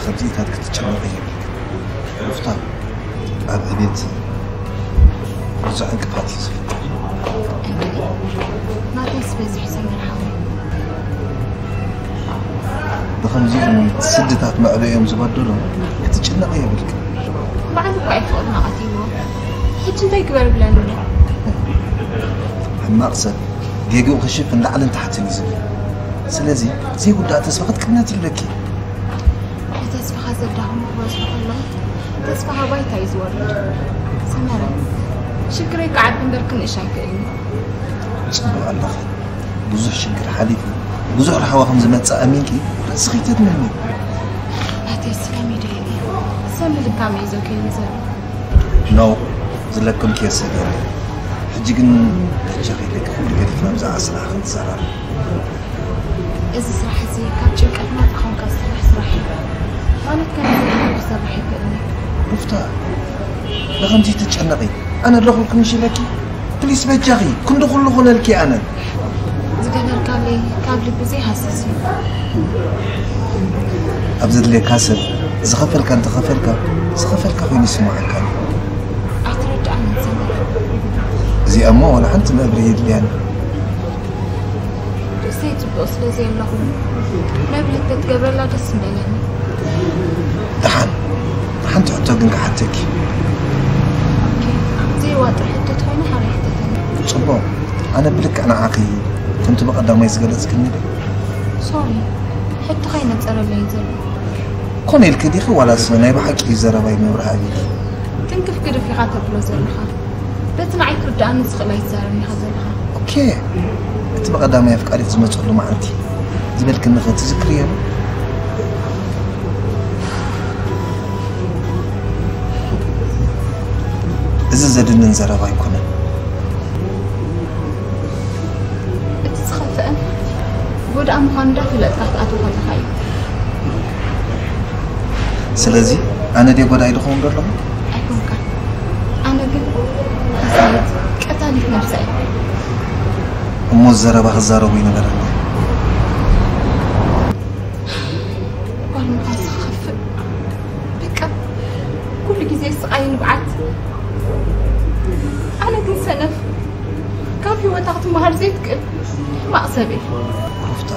ካብዚታት ክትጨነቕ የብልክን። ሩፍታ ኣብ ዕቤት ብዙሕ ዕንቅፋት እዩ ዝፍጠር። ብኸምዚኦም ስድታት መዕበዮም ዝበደሎም ክትጭነቕ የብልክን። ባዕሉ እኳ እዩ ፍቕርና ቀቲልዎ። ሕጂ እንታይ ግበር ብለኒ ኣሎ? ሕማቕ ሰብ ጌግኡ ክሽፍን ላዕልን ታሕትን እዩ ዝብል። ስለዚ ዘይውዳእ ተስፋ ክትቅነቲ ኣለኪ። ንተስፋኻ ዘዳኽሙ ክበዝሑ ከለዉ ተስፋኻ ባይታ እዩ ዝወርድ። ሰመረ፣ ሽግረይ ክዓቢ እምበር ክንእሽ ኣይክእልን እዩ። ጽቡቕ ኣለኺ። ብዙሕ ሽግር ሓሊፉ ብዙሕ ራህዋ ከም ዝመጽእ ኣሚንኪ ርእስኺ ተድምኒ። ኣቴስ ከሚደ እዩ ሰብ ምልካም እዩ ዘውከይኒ ዘሎ። ኖ፣ ዝለከምክዮ ሰብ የለን። ሕጂ ግን በጃኺ ኢለኪ ኩሉ ገዲፍና ብዛዕባ ስራሕ ክንዘራረብ። እዚ ስራሕ እዚ ካብ ጭንቀት ናፃ ኾንካ ዝስራሕ ስራሕ እዩ። ማለት ከም ሰብ ክሰርሕ ይኽእል እዩ። ሩፍታ፣ ንኸምዚ ትጨነቒ? ኣነ ኣለኹልኪ ምሽ ኢለኪ። ፕሊስ በጃኺ፣ ክንዲ ኩሉ ኾነልኪ ኣነ። ዝገበርካለይ ካብ ልቢ ዘይሃስስ እዩ። ኣብ ዘድልየካ ሰብ ዝኸፈልካ እንተኸፈልካ፣ ዝኸፈልካ ኮይኑ ይስምዓካ እዩ። ኣይትረድኣንን ሰመረ። እዚኣ እሞ ዋላ ሓንቲ መብርሂ የድልያን። ርእሰይ ጽቡቕ ስለ ዘየለኹ መብርሂ ተትገብረላ ደስ ምበለኒ። ደሓን፣ ሓንቲ ሕቶ ግን ክሓተኪ። ኦኬ፣ ዘይዋጥር ሕቶ ተኾይኑ ሓራይ ሕተተኒ። ጽቡቕ፣ ኣነ ብልክዕ ንዓኺ ከምቲ ብቐዳማይ ዝገለጽክኒ ድዩ? ሶሪ፣ ሕቶኻ ኣይነጸረለይን ዘሎ። ኮነ ኢልኪ ዲኺ ዋላስ ናይ ብሓቂ እዩ ዘረባይ መብርሂ ኣቢልኪ? ትንክፍ ግድፍ ኢኻ ተብሎ ዘለኻ። በቲ ንዓይ ክርድኣኒ ዝኽእል ኣይትዛረብን ኢኻ ዘለኻ። ኦኬ፣ እቲ ብቐዳማይ ኣፍቃሪት ዝመጸሉ መዓልቲ ዝበልክኒ ኸ ትዝክርዮ ዶ? እዚ ዘድንን ዘረባ ኣይኮነን። እቲ ዝኸፍአን ጎዳእ ምዃኑ እንዳፈለጥካ ክትኣትዎ ከለኻ እዩ። ስለዚ ኣነ ድየ ጎዳኢ ዝኸውን ዘለኹ? ኣይኮንካን። ኣነ ግን ሓሳዊት ቀታሊት ነብሰ እየ። እሞ ዘረባ ክዛረቡ ይነበረኒ። ጓል ምዃን ዝኸፍእ በቃ ኩሉ ግዜ ስቓይ ንብዓት። ኣነ ግን ሰነፍ ካብ ህይወታ ክትመሃር ዘይትክእል ሕማቕ ሰብ እየ። ሩፍታ፣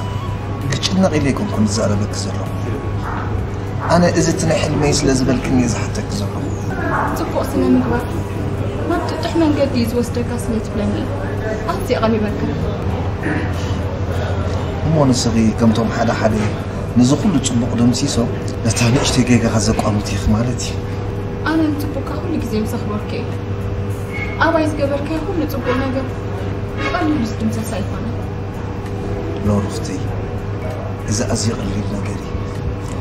ክጭነቕ ኢለ ኣይኮንኩን ዝዛረበኪ ዘለኹ። ኣነ እዚ እቲ ናይ ሕልመይ ስለ ዝበልክኒ እየ ዝሓተኪ ዘለኹ። ጽቡቕ ስነ ምግባር ናብ ጥጡሕ መንገዲ እዩ ዝወስደካ ስለ ትብለኒ እየ ኣዝየ ቀሪበካ። እሞ ንስኺ ከምቶም ሓደ ሓደ ነዚ ኩሉ ጽቡቕ ደምሲሶም ነታ ንእሽተይ ጌጋኻ ዘቋምቱ ኢኺ ማለት እዩ። ኣነ ንጽቡቕካ ኩሉ ግዜ ምስ ኣኽበርኩ እየ። ኣባይ ዝገበርካዮ ኩሉ ጽቡቕ ነገር ብቐሊሉ ዝድምሰስ ኣይኮነን። ኖ ሩፍተይ፣ እዚ ኣዝዩ ቀሊል ነገር እዩ።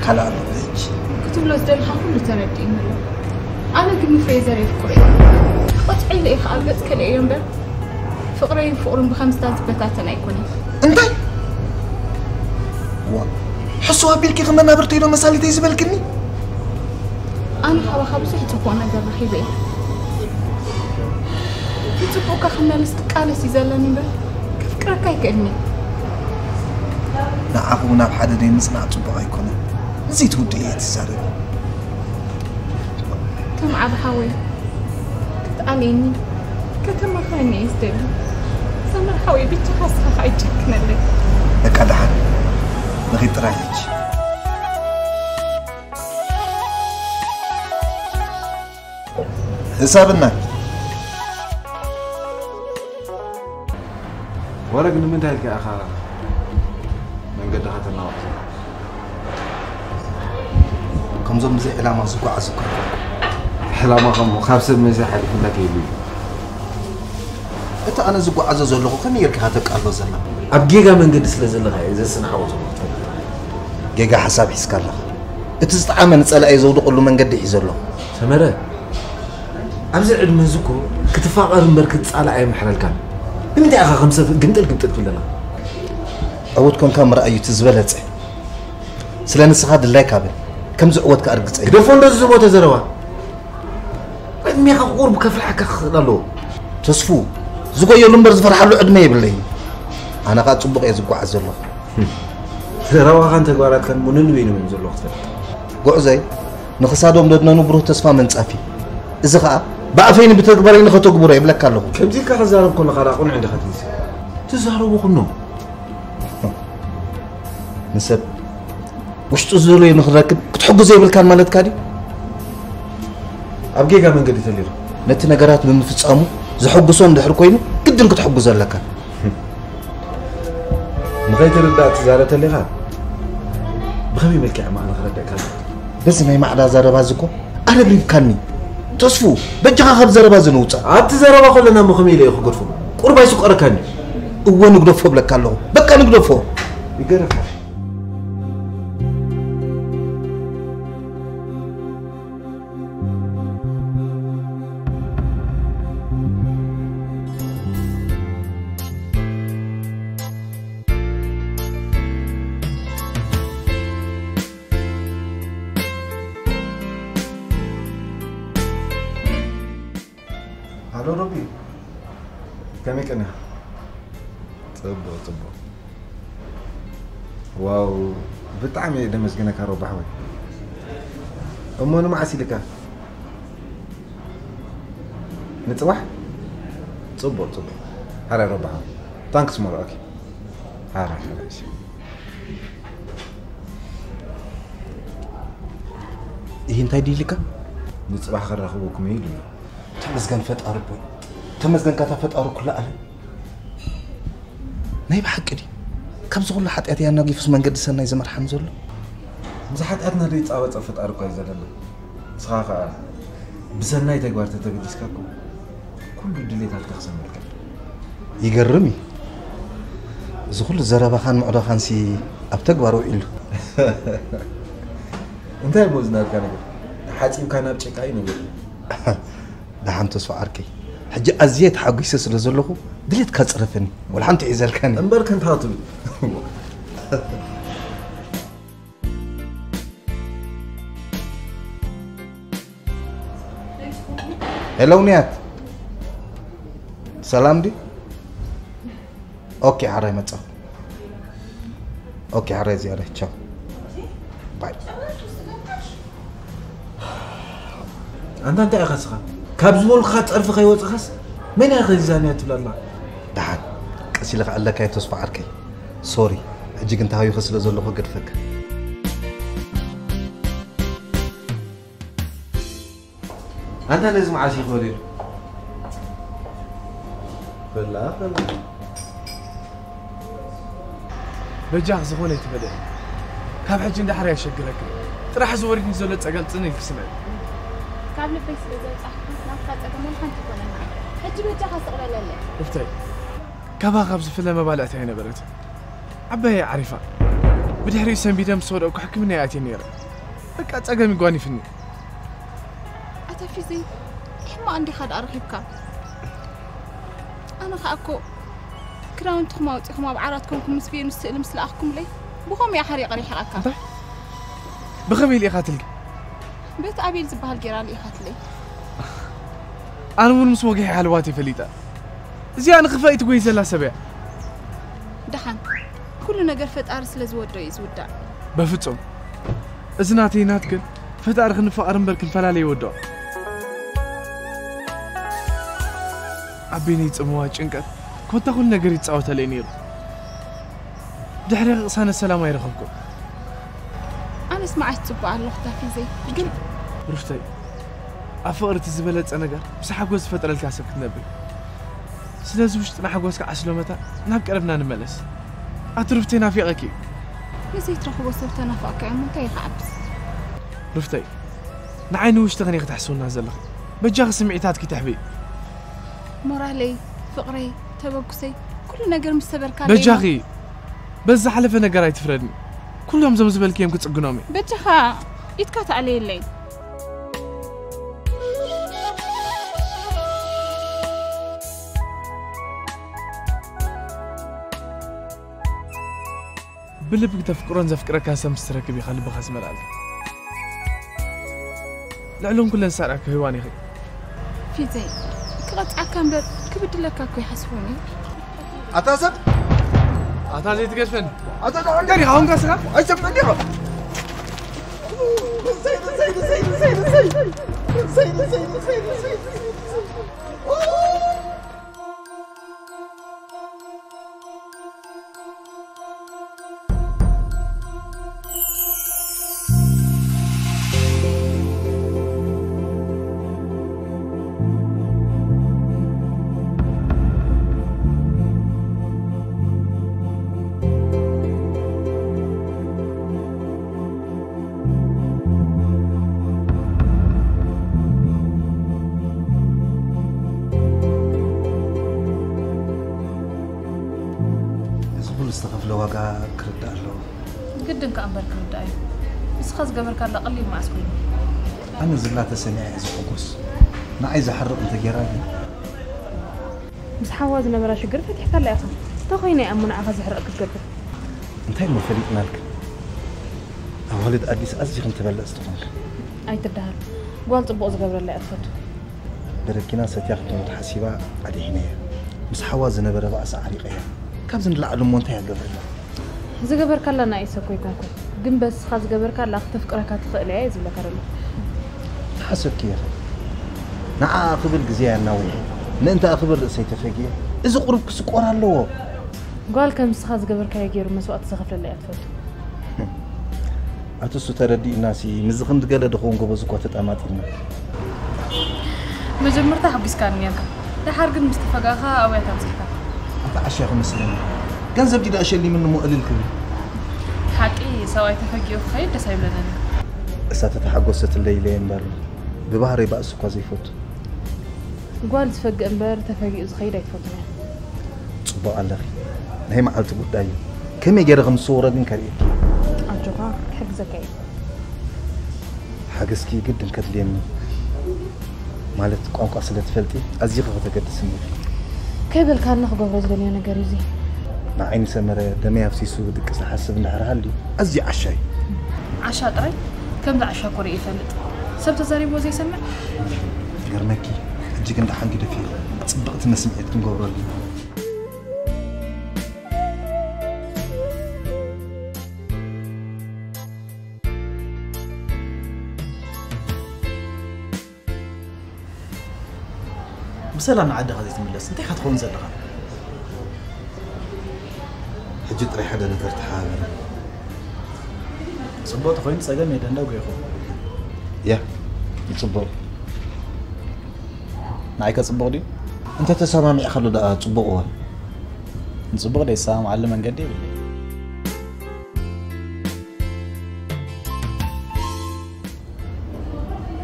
ካልእ ኣሎ ሕጂ? ክትብሎ ዝደለኻ ኩሉ ተረዲእኒ ኣሎ። ኣነ ግን ንፍሬዘር የፍቅሮ እየ። ክቐጥዐሉ እየ ከኣ ገጽ ከልእዮ እምበር ፍቕረይን ፍቕሩን ብኸምዝታት ዝበታተን ኣይኮነን። እንታይ? ዋ፣ ሕሱብ ኣቢልኪ ከም መናብርተይ ዶ መሳሊተይ ዝበልክኒ? ኣነ ካባኻ ብዙሕ ጽቡቕ ነገር ረኺበ እየ። ንጽቡቕካ ክመልስ ክቃለስ እዩ ዘለኒ እምበር ከፍቅረካ ኣይክእልን እየ። ንዓኹም ናብ ሓደ ደይ ምጽናዕ ጽቡቕ ኣይኮነን። እዚ ትውድእ እየ ትዛረቢ። ከም ዓቢ ሓወይ ክትኣልየኒ ከተማኽረኒ እየ ዝደሊ። ሰመር ሓወይ ብቻኻ ንስኻ ከኣ ኣይጨክነለይ። በቃ ደሓን ንኺድ ጥራይ ሕጂ። ህሳብና ወረግ ንምንታይ ኢልካ ኢኻ መንገድኻ ተናዋሕ ዘለኻ? ከምዞም ብዘይ ዕላማ ዝጓዓዙ እኮ ዕላማ ከሞ ካብ ሰብ መዚ ሓሊፉ እንታይ ከይሉ እዩ? እቲ ኣነ ዝጓዓዞ ዘለኹ ከመይ ጌርካ ኢኻ ተቃልሎ ዘላ? ኣብ ጌጋ መንገዲ ስለ ዘለኻ እየ ዘስንዓዎ ዘለኹ። ጌጋ ሓሳብ ሒዝካ ኣለኻ። እቲ ዝጠዓመ ንጸላኢ ዘውድቐሉ መንገዲ ሒዘ ኣለኹ። ሰመረ፣ ኣብዚ ዕድመ እዚ እኮ ክትፋቐር እምበር ክትጻላእ ኣይምሕረልካን። ንምንታይ ኢኻ ከም ሰብ ግምጥል ግምጥል ትብል ዘለኻ? ዕዉት ኮንካ ምርኣይ እዩ እቲ ዝበለጸ። ስለ ንስኻ ድላይካ በል። ከም ዝዕወትካ እርግጸ እዩ። ግደፎ እንዶ ዝዝቦተ ዘረባ። ዕድሜኻ ቁሩብ ከፍርሓካ ክኽእል ኣለዎ። ተስፉ፣ ዝጎየሉ እምበር ዝፈርሓሉ ዕድመ የብለይን። ኣነ ኸኣ ጽቡቕ እየ ዝጓዓዝ ዘለኹ። ዘረባኻን ተግባራትካን እሞ ነንበይኖም እዮም ዘለዉ ክትፈልጥ። ጉዕዞይ ንኽሳዶም ደድነኑ ብሩህ ተስፋ መንጻፊ። እዚ ኸኣ ብኣፈይን ብተግባረይን ኸተግብሮ ይብለካ ኣለኹ። ከምዚ ኢልካ ክዛረብ ከለኻ ደኣ ቅኑዕ እንዲኻ ትመስል። ትዛረቦ ኩኖ። ንሰብ ውሽጡ ዝደለዮ ንኽረክብ ክትሕግዞ የብልካን ማለትካ ድዩ? ኣብ ጌጋ መንገዲ ተሊኻ። ነቲ ነገራት ብምፍጻሙ ዘሐጉሶ እንድሕር ኮይኑ ግድን ክትሕግዞ ኣለካ። ንኸይትርዳእ ትዛረብ ተሊኻ ብኸመይ መልክዕ እሞ ኣነ ክረድእካ ኣለኹ? በዚ ናይ ማዕዳ ዘረባ እዚ እኮ ኣረብሪብካኒ። ተስፉ፣ በጃኻ ካብ ዘረባ እዚ ንውጻእ። ኣብቲ ዘረባ ከለና እሞ ከመይ ኢለ እየ ክገድፎ? ቁሩብ ኣይስቆረካን እዩ። እወ ንግደፎ እብለካ ኣለኹ። በቃ ንግደፎ። ይገርም። ሃሎ ሮቢ፣ ከመይ ቀኒኻ? ጽቡቕ፣ ጽቡቕ። ዋው፣ ብጣዕሚ እየ ደመስግነካ ሮቢ ሓወይ። እሞ ንመዓስ ኢልካ? ንጽባሕ? ጽቡቕ፣ ጽቡቕ። ሓራይ ሮቢ ሓወይ። ታንክስ ሞር፣ ኦኬ። ሓራይ፣ ሓራይ፣ እሺ። ይህ እንታይ ድዩ ኢልካ? ንጽባሕ ከራኽበኩም እዩ ኢሉኒ። ተመስገን ፈጣሪ ኣቦይ። ተመስገን ካታ ፈጣሪ ኩሉ ዓለም። ናይ ብሓቂ ድዩ? ካብዚ ኩሉ ሓጢኣት ኣናጊፉስ መንገዲ ሰናይ ዝመርሓኒ ዘሎ? ምስ ሓጢኣትና ዘይጻወጸ ፈጣሪ እኮ እዩ ዘለና። ንስኻ ኸኣ ብሰናይ ተግባር ተተገዲስካ እኮ ኩሉ ድሌታትካ ክሰምረልካ እዩ። ይገርም እዩ። እዚ ኩሉ ዘረባኻን ምዕዶኻንሲ ኣብ ተግባር ውዒሉ። እንታይ እሞ ዝናብካ ነገር? ሓጺብካ ናብ ጭቃ እዩ ነገር። ደሓን ተስፋ ዓርከይ። ሕጂ ኣዝየ ተሓጒሰ ስለ ዘለኹ ድሌትካ ጽረፈኒ። ወላ ሓንቲ ሒዘልካኒ። እምበር ከንታ ትብል። ሄሎ ንያት፣ ሰላም ዲ? ኦኬ፣ ሓራይ መጻኹ። ኦኬ፣ ሓራይ ዝያዳ፣ ቻው። ባይ። ኣንታ እንታይ ኢኻ ስኻ? ካብ ዝበልኩኻ ጸርፊ ከይወጽኻስ መን ኢኻ ዛንያ ትብላ ኣለኻ? ደሓን፣ ቀስ ኢለ ክዕለካ እየ ተስፋ ዓርከይ። ሶሪ፣ ሕጂ ግን ተሃዊኸ ስለ ዘለኹ ገድፈካ። ኣንታ ነዚ መዓስ እዩ ክበልዮ? በላ፣ በላ። በጃኽ ዝኾነ ኣይትበለ። ካብ ሕጂ እንዳሕር ኣየሸግረካ። ጥራሕ ዝወሪድኒ ዘሎ ጸገም ጽን ኢልኪ ስምዒ። ካብ ልበይ ስለ ዘውጻእኩ ናትካ ጸገም ወላ ሓንቲ ኣይኮነን። ሕጂ በጃኻ ስቕ በለለይ። እፍታይ። ካባኻ ካብ ዝፍለ መባልዕቲ ኣይነበረትን። ዓባይ እያ ዓሪፋ። ብድሕሪኡ ሰንቢደ ምስ ወደቕኩ ሕክምና እየ ኣትየ ነይረ። በቃ ጸገም ይጓኒፍኒ። ኣታ ፊዘይ፣ ሕማቕ እንዲኻ ደኣ ረኺብካ። ኣነ ኸኣ እኮ ክዳውንትኹም ኣውጺኹም ኣብ ዓራት ኮንኩም ምስ ቬኑስ ስእሊ ምስ ለኣኽኩምለይ፣ ብኸምኡ እየ ሓሪቐ ርሒቐካ። እንታይ? ብኸመይ ልኢኻትልኪ? በቲ ኣቤል ዝበሃል ጌራ ልኢኻትለይ። ኣነ እውን ምስ ወግሐ ሃልዋት እየ ፈሊጠ። እዚኣ ንኽፋእ ትጎይ ዘላ ሰብ እያ። ደሓን፣ ኩሉ ነገር ፈጣሪ ስለ ዝወዶ እዩ ዝውዳእ። በፍጹም። እዚ ናተይ ናትክን ፈጣሪ ክንፋቐር እምበር ክንፈላለ ይወድኦ። ኣብ በይነይ ጽምዋ ጭንቀት ኮታ ኩሉ ነገር ይጻወተለይ ነይሩ። ድሕሪ ቅሳነት ሰላም ኣይረኸብኩን። ኣነስ መዓስ ጽቡቕ ኣለኹ ታፊዘይ፣ ግን ሩፍተይ፣ ኣብ ፍቕሪ እቲ ዝበለጸ ነገር ምስ ሓጎስ ዝፈጥረልካ ሰብ ክትነብር። ስለዚ ውሽጥና ሓጎስ ክዓስሎ መታን ናብ ቀረብና ንመለስ። ኣቲ ሩፍተይ ናፊቐኪ። ንዘይትረኽቦ ሰብ ተናፋቕካ እሞ እንታይ ይኽዓብስ? ሩፍተይ፣ ንዓይ ንውሽጥኽን ኢኺ ተሕስውና ዘለኺ። በጃኺ ስምዒታትኪ ተሕብኢ። ሞራለይ፣ ፍቕረይ፣ ተበግሶይ፣ ኩሉ ነገር ምስ ሰበርካለይ በጃኺ፣ በዚ ዝሓለፈ ነገር ኣይትፍረድኒ። ኩሎም ዞም ዝበልክዮም ክጽግኖም እየ። በጃኻ ኢድካ ተኣለየለይ። ብልቢ ተፍቅሮን ዘፍቅረካን ሰብ ምስ ትረክብ ኢኻ ልብኻ ዝመልኣልካ። ልዕሎም ኩለን ዝሰርዓካ ሄዋን ኢኺ። ፊተይ፣ ክቐጽዓካ እምበር ክብድለካ እኮ ይሓስቦን እዩ። ኣታ ሰብ! ኣታ ዘይትገድፈኒ! ኣታ ደሓን እንታይ ዲኻ? ኣሁን ጋስኻ? ኣይሰምዕን ዲኻ? እዚ ኩሉ ዝተኸፍለ ዋጋ ክርዳእ ኣለዎ። ግድን ከኣ እምበር ክርዳእ እዩ። ንስኻ ዝገበርካላ ቀሊል መዓስ ኮይኑ? ኣነ ዝብላ ተሰሚዐ እየ ዝሕጎስ። ንዓይ ዘሕርቕ እንተጌራ ግን ምስ ሓዋ ዝነበራ ሽግር ፈቲሕካላ ኢኻ። እንታይ ኮይና እያ እሞ ንዓኻ ዘሕርቕ ክትገብር? እንታይ እሞ ፈሊጥናልክን? ኣዋልድ ኣዲስ ኣዚኽን ተበለጽቲ ኮንክን። ኣይትደሃል። ጓል ጽቡቕ ዝገብረላ እያ ትፈቱ። በረኪና ሰትያ ክትሞት ሓሲባ ኣድሒነያ። ምስ ሓዋ ዝነበረ ባእሲ ዓሪቐያ። ካብዚ ንላዕሊ እሞ እንታይ ኣገብረላ? ዝገበርካላ ንዓይሰ እኮ ኣይኮንኩን፣ ግን በስኻ ዝገበርካላ ክተፍቅረካ ትኽእል እያ እየ ዝብለካ ዘለኹ። ተሓሰብኪ ኢኺ። ንዓኣ ክብል ግዜ ኣናዊሐ፣ ምእንታኣ ክብል ርእሰይ ተፈግየ። እዚ ቁሩብ ክስቆር ኣለዎ። ጓል ከም ንስኻ ዝገበርካዮ ገይሩ መስዋእቲ ዘኸፍለላ እያ ትፈቱ። ኣቲ እሱ ተረዲእናሲ ምስዚ ክንዲ ገለ ድኸውን ጎበዝ እኳ ተጣማጢልና። መጀመርታ ሓጒስካኒ ነርካ፣ ደሓር ግን ምስ ተፈጋእኻ ኣብያት ኣብጺሕካ። ኣቲ ዓሻ ክመስለኒ ገንዘብ ዲዳ ሸሊምኒ እሞ እልል ክብል። ሓቂ ሰብኣይ ተፈጊኡ ክኸይድ ደስ ኣይብለንን። እሳ ተተሓጎሰትለይ ኢለ እየ እምበር ብባህረይ ባእሲ እኳ ዘይፈቱ። ጓል ዝፈግእ እምበር ተፈጊኡ ዝኸይድ ኣይትፈቱን እያ። ጽቡቕ ኣለኺ። ናይ መዓልቲ ጉዳይ እዩ። ከመይ ገይረ ከም ዝስውሮ ግን ከርእየኪ። ኣጆኻ ክሕግዘካ እየ። ሓገዝኪ ግድን ከድልየኒ ማለት ቋንቋ ስለ ትፈልጢ ኣዚኺ ከተገድስኒ ኢኺ። ከይበልካኒ ክገብሮ ዝደልዮ ነገር እዩ እዚ። ንዓይኒ ሰመረ ደመይ ኣፍሲሱ ድቂ ዝሓስብ እንድሕር ሃልዩ ኣዝዩ ዓሻ እዩ። ዓሻ ጥራይ ከምዚ ዓሻ እኮ ርእየ ይፈልጥ። ሰብ ተዛሪብዎ ዘይሰምዕ። ይገርመኪ ሕጂ ግን ደሓን ግደፊ ጽብቕቲ መስምዒት ክንገብረሉ ኢና። ብሰላም ንዓድኻ ዘይትምለስ እንታይ ኢኻ ትኸውን ዘለኻ? ሕጂ ጥራይ ሓደ ነገር ተሓባበረኒ። ጽቡቕ ተኾይኑ ጸገም የለን ዶ ጌኹ? ያ ይጽቡቕ። ንዓይ ከ ጽቡቕ ድዩ? እንተ ተሰማሚዕካሉ ደኣ ጽቡቕ እወ። ንጽቡቕ ደይሰማምዓሉ መንገዲ የብለይን።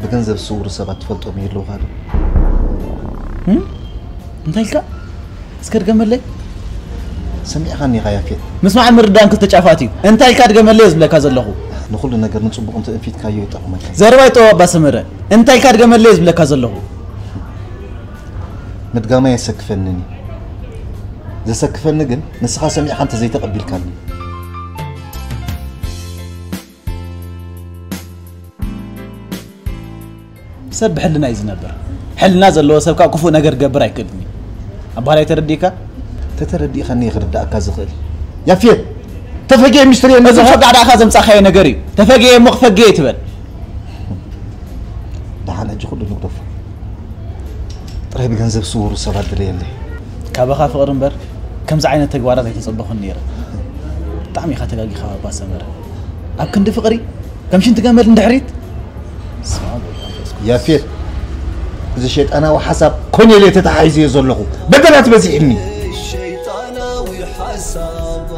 ብገንዘብ ዝስውሩ ሰባት ትፈልጦም ይህልውኻ ዶ? እንታይ ኢልካ? እስከ ድገመለይ። ሰሚዕኻኒ ኢኻ ያፌት። ምስማዕን ምርዳእን ክልተ ጫፋት እዩ። እንታይ ኢልካ ድገመለይ እየ ዝብለካ ዘለኹ። ንኹሉ ነገር ንጽቡቕ እንተ እንፊትካዮ ይጠቕመካ እዩ። ዘረባ ይጠወብ ኣባ ሰመረ። እንታይ ኢልካ ድገመለይ እየ ዝብለካ ዘለኹ። ምድጋመይ ኣየሰክፈንን እዩ። ዘሰክፈኒ ግን ንስኻ ሰሚዕኻ እንተ ዘይተቐቢልካኒ። ሰብ ብሕልና እዩ ዝነብር። ሕልና ዘለዎ ሰብ ካብ ክፉእ ነገር ክገብር ኣይክእልን እዩ። ኣባህላይ ተረዲእካ? ተተረዲእካኒ ክርዳእካ ዝኽእል። ያፌት! ተፈጊኤ ሚስትሪ እየ እዚ ነግረኻ። ሸጋዕዳእካ ዘምጻኻዮ ነገር እዩ። ተፈጊኤ እሞ ክፈጊኤ ትበል። ደሓን ሕጂ ኩሉ ንግደፎ። ጥራይ ብገንዘብ ስውሩ ሰባት ድለየለይ። ካባኻ ፍቕሪ እምበር ከምዚ ዓይነት ተግባራት ኣይተጸበኹን ነይረ። ብጣዕሚ ኢኻ ተጋጊኻ ባባ ሰመረ። ኣብ ክንዲ ፍቕሪ ከም ሽንቲ ገመል ንድሕሪት። ስማ ጎይታ መንፈስ ቅዱስ። ያፌት፣ እዚ ሸይጣናዊ ሓሳብ ኮኔል እየ ተተሓሒዘዮ ዘለኹ። በደላት በዚሕኒ። ሸይጣናዊ ሓሳብ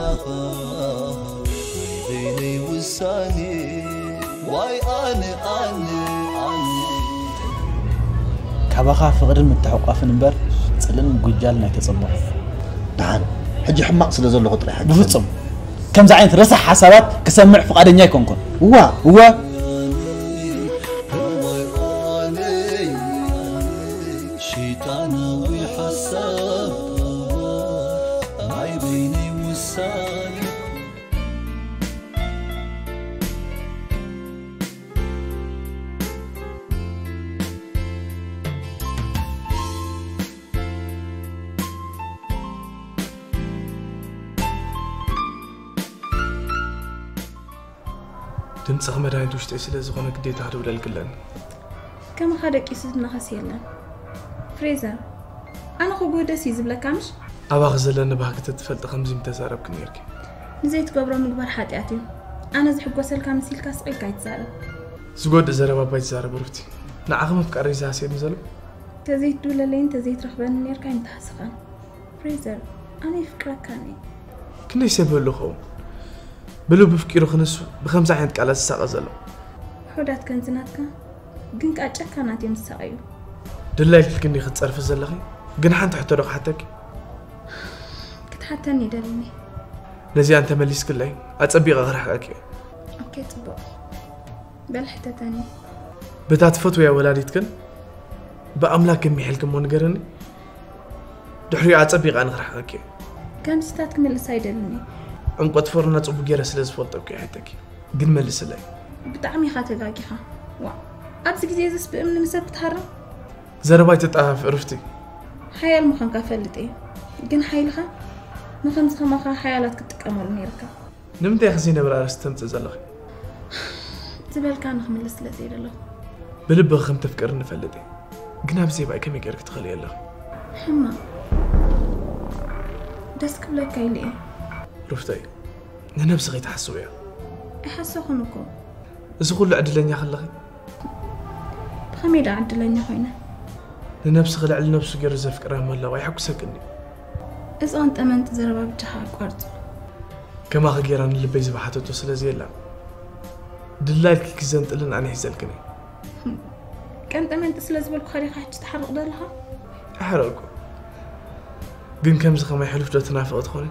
በይነይ ውሳኔ ዋይ ኣነ ኣነ ኣነ ካባኻ ፍቕርን ምትሕቋፍን እምበር ጽልእን ምጉጃልን ኣይተጸበኹን። ደሓን ሕጂ ሕማቕ ስለ ዘለኹ ጥራይ ሓግዘኒ። ብፍጹም ከምዚ ዓይነት ረሳሕ ሓሳባት ክሰምዕ ፍቓደኛ ኣይኮንኩን። እዋ እወ ሸይጣናዊ ሓሳብ ናይ በይነይ ውሳኔ ድምፅኺ መድሃኒት ውሽጠይ ስለ ዝኾነ ግዴታ ክድውለልኪ ኣለኒ። ከማኻ ደቂሱ ዝነኸስ የለን ፍሬዘር። ኣነ ክጉህ ደስ እዩ ዝብለካ ምሽ? ኣባኺ ዘለኒ ባህጊ ተትፈልጢ ከምዚ ምተዛረብኪ ነይርኪ። ንዘይትገብሮ ምግባር ሓጢኣት እዩ። ኣነ ዝሕጎሰልካ መሲልካ ስቕ ኢልካ ኣይትዛረብ። ዝጎድእ ዘረባ እባ ኣይትዛረቢ ሩፍቲ። ንዓኺ ምፍቃረይ ዝሃስየኒ ዘሎ። ተዘይትድውለለይን ተዘይትረኽበኒ ነይርካ ኣይምተሃስኻን ፍሬዘር። ኣነ ይፍቅረካኒ። ክንደይ ሰብ ህሉ ኸውን ብልቡ ፍቂሩ ክንሱ ብከምዚ ዓይነት ቃላት ዝሳቐ ዘሎ። ውሑዳት ከምዚ ናትካ ግን ከኣ ጨካናት እዮም ዝሳቐዩ። ድላይልኪ ክንዲ ክትጸርፊ ዘለኺ ግን ሓንቲ ሕቶ ዶ ክሓተኪ? ክትሓተኒ ይደልኒ። ነዚኣ እንተመሊስክለይ ኣጸቢቐ ክርሕቀኪ እየ። ኦኬ ጽቡቕ። በል ሕተተኒ። በታ ትፈትውያ ወላዲትክን ብኣምላክ ገሚሐልኪ እሞ ንገርኒ። ድሕሪኡ ኣጸቢቐ ኣነ ክርሕቀኪ እየ። ከምዚታት ክምልስ ኣይደልን እየ። ዕምቆት ፍቕርና ጽቡቕ ገይረ ስለ ዝፈልጦ እኮ እየ ሕተኪ። ግን መልስለይ። ብጣዕሚ ኢኻ ተጋጊኻ። ዋ፣ ኣብዚ ግዜ እዚስ ብእምኒ ምሰብ ክትሃርም? ዘረባ ኣይተጣፋፍእ ሩፍቲ። ሓያል ምዃንካ ፈልጥ እየ። ግን ሓይልኻ ንኸምዚ ከማኻ ሓያላት ክትጥቀመሉ ነይርካ። ንምንታይ ኢኺ ዘይነበረ ኣርእስቲ ተምጽእ ዘለኺ? ዝበልካ ንኽምልስ ስለ ዘይደለኹ። ብልብኺ ከም ተፍቅርኒ እፈልጥ እየ። ግን ኣብዚ ባይ ከመይ ገይርኪ ትኽእሊ ኣለኺ? ሕማቕ ደስ ክብለካ ኢለ እየ። ሩፍተይ፣ ንነብስኺ ትሓስብያ። ኣይሓሰኹን እኮ። እዚ ኩሉ ዕድለኛ ከለኺ? ብኸመይ ደኣ ዕድለኛ ኮይነ? ንነብስኺ ልዕሊ ነብሱ ገይሩ ዘፍቅራ ምህላው ኣይሕጉሰክን ድዩ? እዚ ቀንጠመንጢ ዘረባ ብጃኻ ኣቋርጾ። ከማኺ ገይራ ንልበይ ዝበሓተቶ ስለ ዘየላ፣ ድላይልኪ ክዘንጥልን ኣነ ሒዘልክን እየ። ቀንጠመንጢ ስለ ዝበልኩኻ ዲኻ ሕጂ ትሓርቕ ዘለኻ? ኣይሓረቕኩ። ግን ከምዚ ከማይ ሕሉፍ ዶ ትናፍቒ ትኾኒ?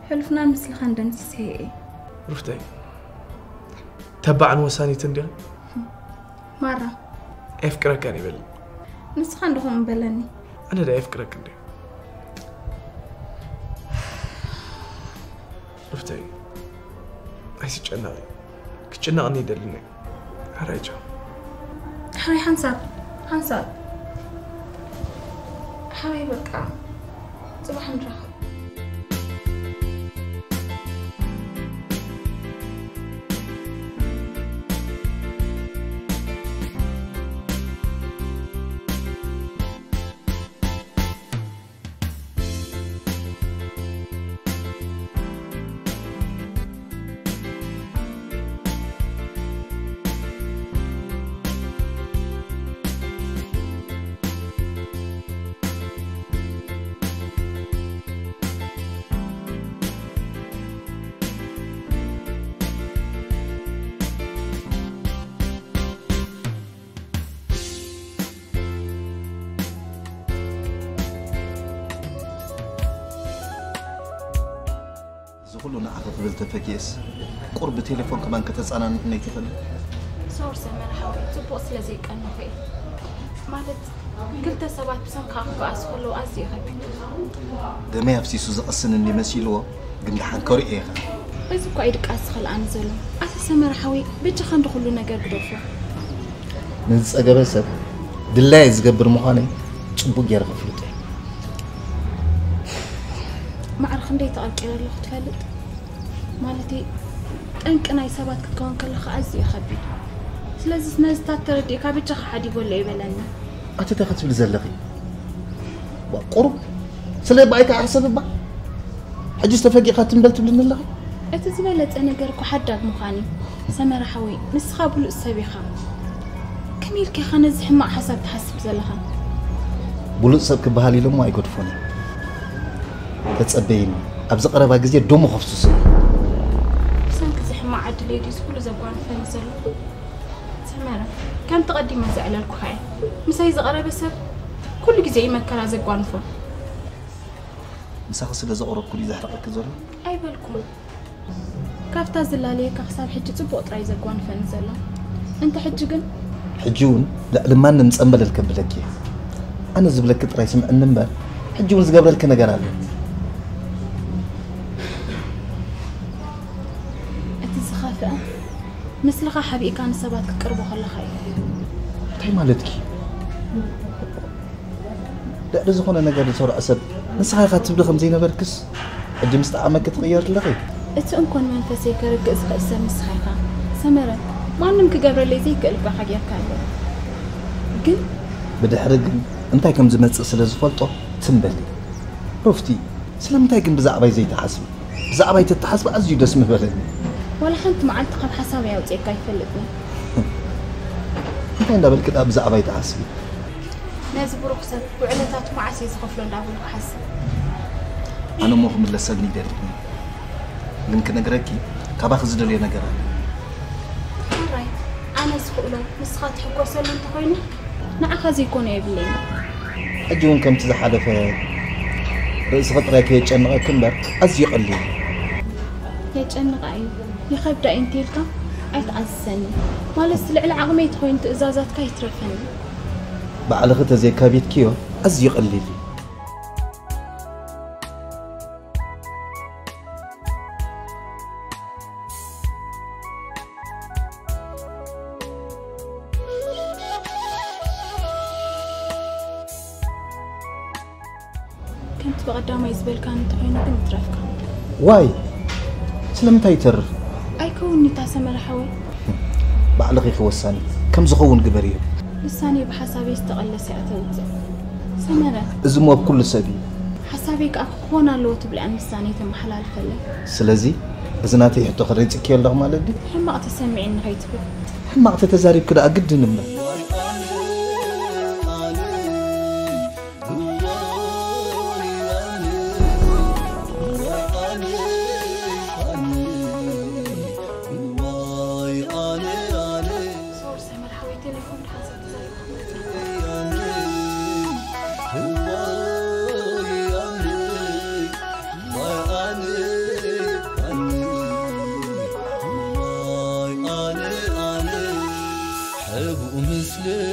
ሕሉፍናን ምስልኻን ደምሲሰዮ እየ። ሩፍተይ፣ ተባዕን ወሳኒትን ዲኺ? ማራ። ኣየፍቅረካን ይበል። ንስኻ እንዶ ከምኡ በለኒ። ኣነ ዳ ኣየፍቅረክን ድየ? ሩፍተይ፣ ኣይትጨነቒ። ክጭነቕኒ ይደልን እየ። ሕራይ ቻው። ሕራይ ሓንሳብ፣ ሓንሳብ። ሕራይ በቃ። ጽባሕ ንራኸብ። እዚ ኩሉ ንዓኺ ክብል ተፈኪኤስ ቁር ብቴሌፎን ከማን ከተጸናንዕኒ ኣይትኽእልን? ሶሪ ሰመረ ሓወይ፣ ጽቡቕ ስለ ዘይቀነኹ እየ። ማለት ክልተ ሰባት ብሰንካ ክበኣሱ ከለዉ ኣዝዩ እዩ ከቢድ። ደመይ ኣፍሲሱ ዝቐስንኒ መሲልዎ ግን ደሓን ከሪኦ ኢኻ። እዚ እኳ እዩ ድቃስ ዝኸልኣኒ ዘሎ። ኣታ ሰመረ ሓወይ፣ በጃኻ እንዶ ኩሉ ነገር ግደፎ። ንዝጸገበ ሰብ ድላየ ዝገብር ምዃነይ ጽቡቕ ገይረ ከፍልጦ እየ። ማዕረ ክንደይ ተቐርቂረ ኣለኹ ትፈልጥ? ማለተይ ጠንቂ ናይ ሰባት ክትከውን ከለኻ ኣዝዩ እዩ ከቢድ። ስለዚ ነዚታት ተረዲእካ በጃኻ ሓዲጎ ኣሎ ይበለኒ። ኣቲ እንታይ ክትብሊ ዘለኺ? ዋ፣ ቁሩብ ስለ ባይካ ኣሕሰብ እባ። ሕጂ ዝተፈጊእካ ትንበል ትብልኒ ኣለኺ? እቲ ዝበለጸ ነገር እኮ ሓዳግ ምዃን እዩ። ሰመረ ሓወይ፣ ንስኻ ብሉጽ ሰብ ኢኻ። ከመይ ኢልካ ኢኻ ነዚ ሕማቕ ሓሳብ ትሓስብ ዘለኻ? ብሉጽ ሰብ ክበሃል ኢሎሞ ኣይገድፎን እዩ። ተጸበይኒ፣ ኣብዚ ቀረባ ግዜ ደሙ ከፍስሱ እዩ። ብሰንኪ እዚ ሕማቕ ዕድለይ ድዩ እዚ ኩሉ ዘጓንፈኒ ዘሎ? ሰመረ፣ ከምቲ ቀዲመ ዘዕለልኩኻ እየ። ምሳይ ዝቐረበ ሰብ ኩሉ ግዜ እዩ መከራ ዘጓንፎ። ምሳኺ ስለ ዘቕረብኩ ድዩ ዘሕርቐኪ ዘሎ? ኣይበልኩን። ካብታ ዝላለየካ ክሳብ ሕጂ ጽቡቕ ጥራይ ዘጓንፈኒ ዘሎ። እንተ ሕጂ ግን? ሕጂ እውን ልዕሊ ማንም ጸምበለል ከብለኪ እየ። ኣነ ዝብለኪ ጥራይ ስምዕኒ እምበር፣ ሕጂ እውን ዝገብረልኪ ነገር ኣሎ። እቲ ዝኸፍአ፣ ምስልኻ ሓቢእካ ንሰባት ክትቅርቦ ከለኻ እዩ። እንታይ ማለትኪ? ልዕሊ ዝኾነ ነገር ዝሰርዖ ሰብ ንስኻ ኢኻ ትብሊ ከም ዘይነበርክስ፣ ሕጂ ምስ ጠዓመኪ ትቕየሪ ኣለኺ። እቲ እንኮን መንፈሰይ ከርግእ ዝኽእል ሰብ ንስኻ ኢኻ። ሰመረ፣ ማንም ክገብረለይ ዘይክእል እኳ ኢኻ ጌርካ ኣሎ። ግን ብድሕሪ ግን እንታይ ከም ዝመጽእ ስለ ዝፈልጦ ትም በሊ። ሩፍቲ፣ ስለምንታይ ግን ብዛዕባይ ዘይትሓስቢ? ብዛዕባይ ተትሓስቢ ኣዝዩ ደስ ምበለኒ። ዋላ ሓንቲ መዓልቲ ካብ ሓሳበይ ኣውጺኤካ ኣይፈልጥን። እንታይ እንዳበልኪ ደኣ ብዛዕባይ ትሓስቢ? ነዚ ብሩኽ ሰብ ውዕለታቱ መዓስ እየ ዝኸፍሎ እንዳበልኩ ሓስብ። ኣነ እሞ ክምለሰልኒ ይደሊ። ግን ክነግረኪ ካባኺ ዝደልዮ ነገር ኣሎ። ሕራይ፣ ኣነ ዝኽእሎ ንስኻ ትሕጎሰሉ እንተኾይኑ ንዓኻ ዘይኮነ የብለይን። ሕጂ እውን ከምቲ ዝሓለፈ ርእስኺ ጥራይ ከየጨንቐኪ እምበር ኣዝዩ ቀሊል እዩ። የጨንቓ እዩ፣ ይኸብዳ እዩ እንተይልካ ኣይትኣዝዘኒ። ማለትስ ልዕሊ ዓቕመይ ተኾይኑ ትእዛዛትካ ይትረፈኒ። ባዕልኺ ተዘይካቢትክዮ ኣዝዩ ቀሊል እዩ። ከምቲ ብቐዳማይ ዝበልካኒ እንተኾይኑ ግን ይትረፍካ። ዋይ፣ ስለምንታይ ይተርፍ? ኣይከውንታ ሰመረ ሓወይ። ባዕልኺ ኢኺ ወሳኒት፣ ከም ዝኸውን ግበርዮ። ውሳኔ ብሓሳበይ ዝተቐለሰ እያ ተውፅእ። ሰመረ። እዚ እሞ ኣብ ኩሉ ሰብ እዩ። ሓሳበይ ከኣ ክኾን ኣለዎ ትብልኣን ውሳኔ ተመሓላልፈለይ። ስለዚ እዚ ናተይ ሕቶ ክረይፅክዮ ኣለኹ ማለት ድዩ? ሕማቕ ተሰሚዕኒ ከይትብል። ሕማቕ ተተዛሪብኪ ደኣ ግድን እምበር። ሶሪ ሰመር ሓወይ፣ ቴሌፎን ድሓን ሰብ ተዛሪብካ ክትመጽእ። ሕብኡ ምስለይ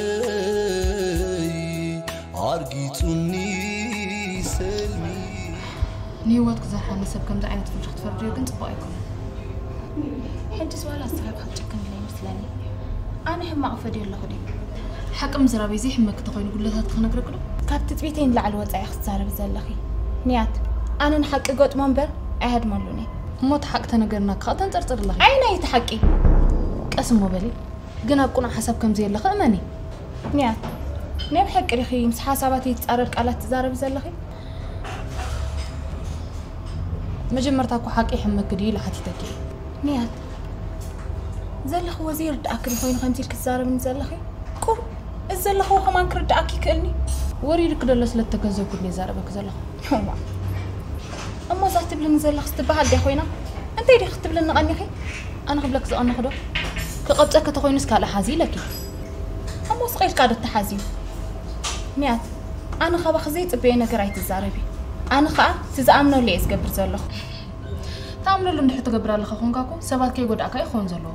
ኣርጊጹኒ ሰልሚ። ንህይወት ክዘርሓኒ ሰብ ከምዚ ዓይነት ፍርዲ ክትፈርድዮ ግን ጽቡቕ ኣይኮነን። ሕጅስ ዋላ ንስኻ ኢኻ ክትጭክን ኢለ ይመስለኒ። ኣነ ሕማቕ ፈድዮ ኣለኹ ድዩ? ሓቂ ምዝራበይ ዘይሕመኪ ተኾይኑ ጉድለታት ክነግረኪ ዶ? ካብ ትጽቢተይ ንላዕሊ ወጻኢ ክትዛረቢ ዘለኺ። ንያት፣ ኣነ ንሓቂ ገጥሞ እምበር ኣይሃድመሉን እየ። እሞ እቲ ሓቂ ተነገርና ክኻ ተንጸርጽር ኣለኺ። ኣይ ናይ እቲ ሓቂ? ቀስ እሞ በሊ። ግን ኣብ ቅኑዕ ሓሳብ ከም ዘየለኺ እመኒ። ንያት፣ ናይ ብሓቂ ዲኺ ምስ ሓሳባተይ ይጻረር ቃላት ትዛረቢ ዘለኺ? መጀመርታ እኮ ሓቂ ይሕመኪ ድዩ ኢለ ሓቲተኪ። ንያት፣ ዘለኽዎ ዘይርድኣኪ ዶ ኮይኑ ከምዚ ኢልኪ ትዛረብኒ ዘለኺ? ቁሩብ እዚ ዘለኽዎ ከማን ክርድኣኪ ይክእልኒ። ወሪዱኪ ደሎ ስለ እተገንዘብኩ ድየ ዛረበኪ ዘለኹ። እዋ። እሞ እዛ ትብልኒ ዘለኽስ ትበሃል ድያ ኮይና? እንታይ ዲኺ ክትብልኒ ቀኒኺ? ኣነ ክብለኪ ዝቐነኹ ዶ? ክቐብጸኪ ተኾይኑስ ካልእ ሓዚ ኢለኪ። እሞ ስቕ ኢልካ ዶ እተሓዝዩ? ንያት፣ ኣነ ካባኺ ዘይጽበዮ ነገር ኣይትዛረቢ። ኣነ ኸኣ እቲ ዝኣምነሉ እየ ዝገብር ዘለኹ። ትኣምነሉ እንድሕር ትገብር ኣለኻ ኾንካ እኮ ሰባት ከይጎድኣካ እዩ ክኸውን ዘለዎ።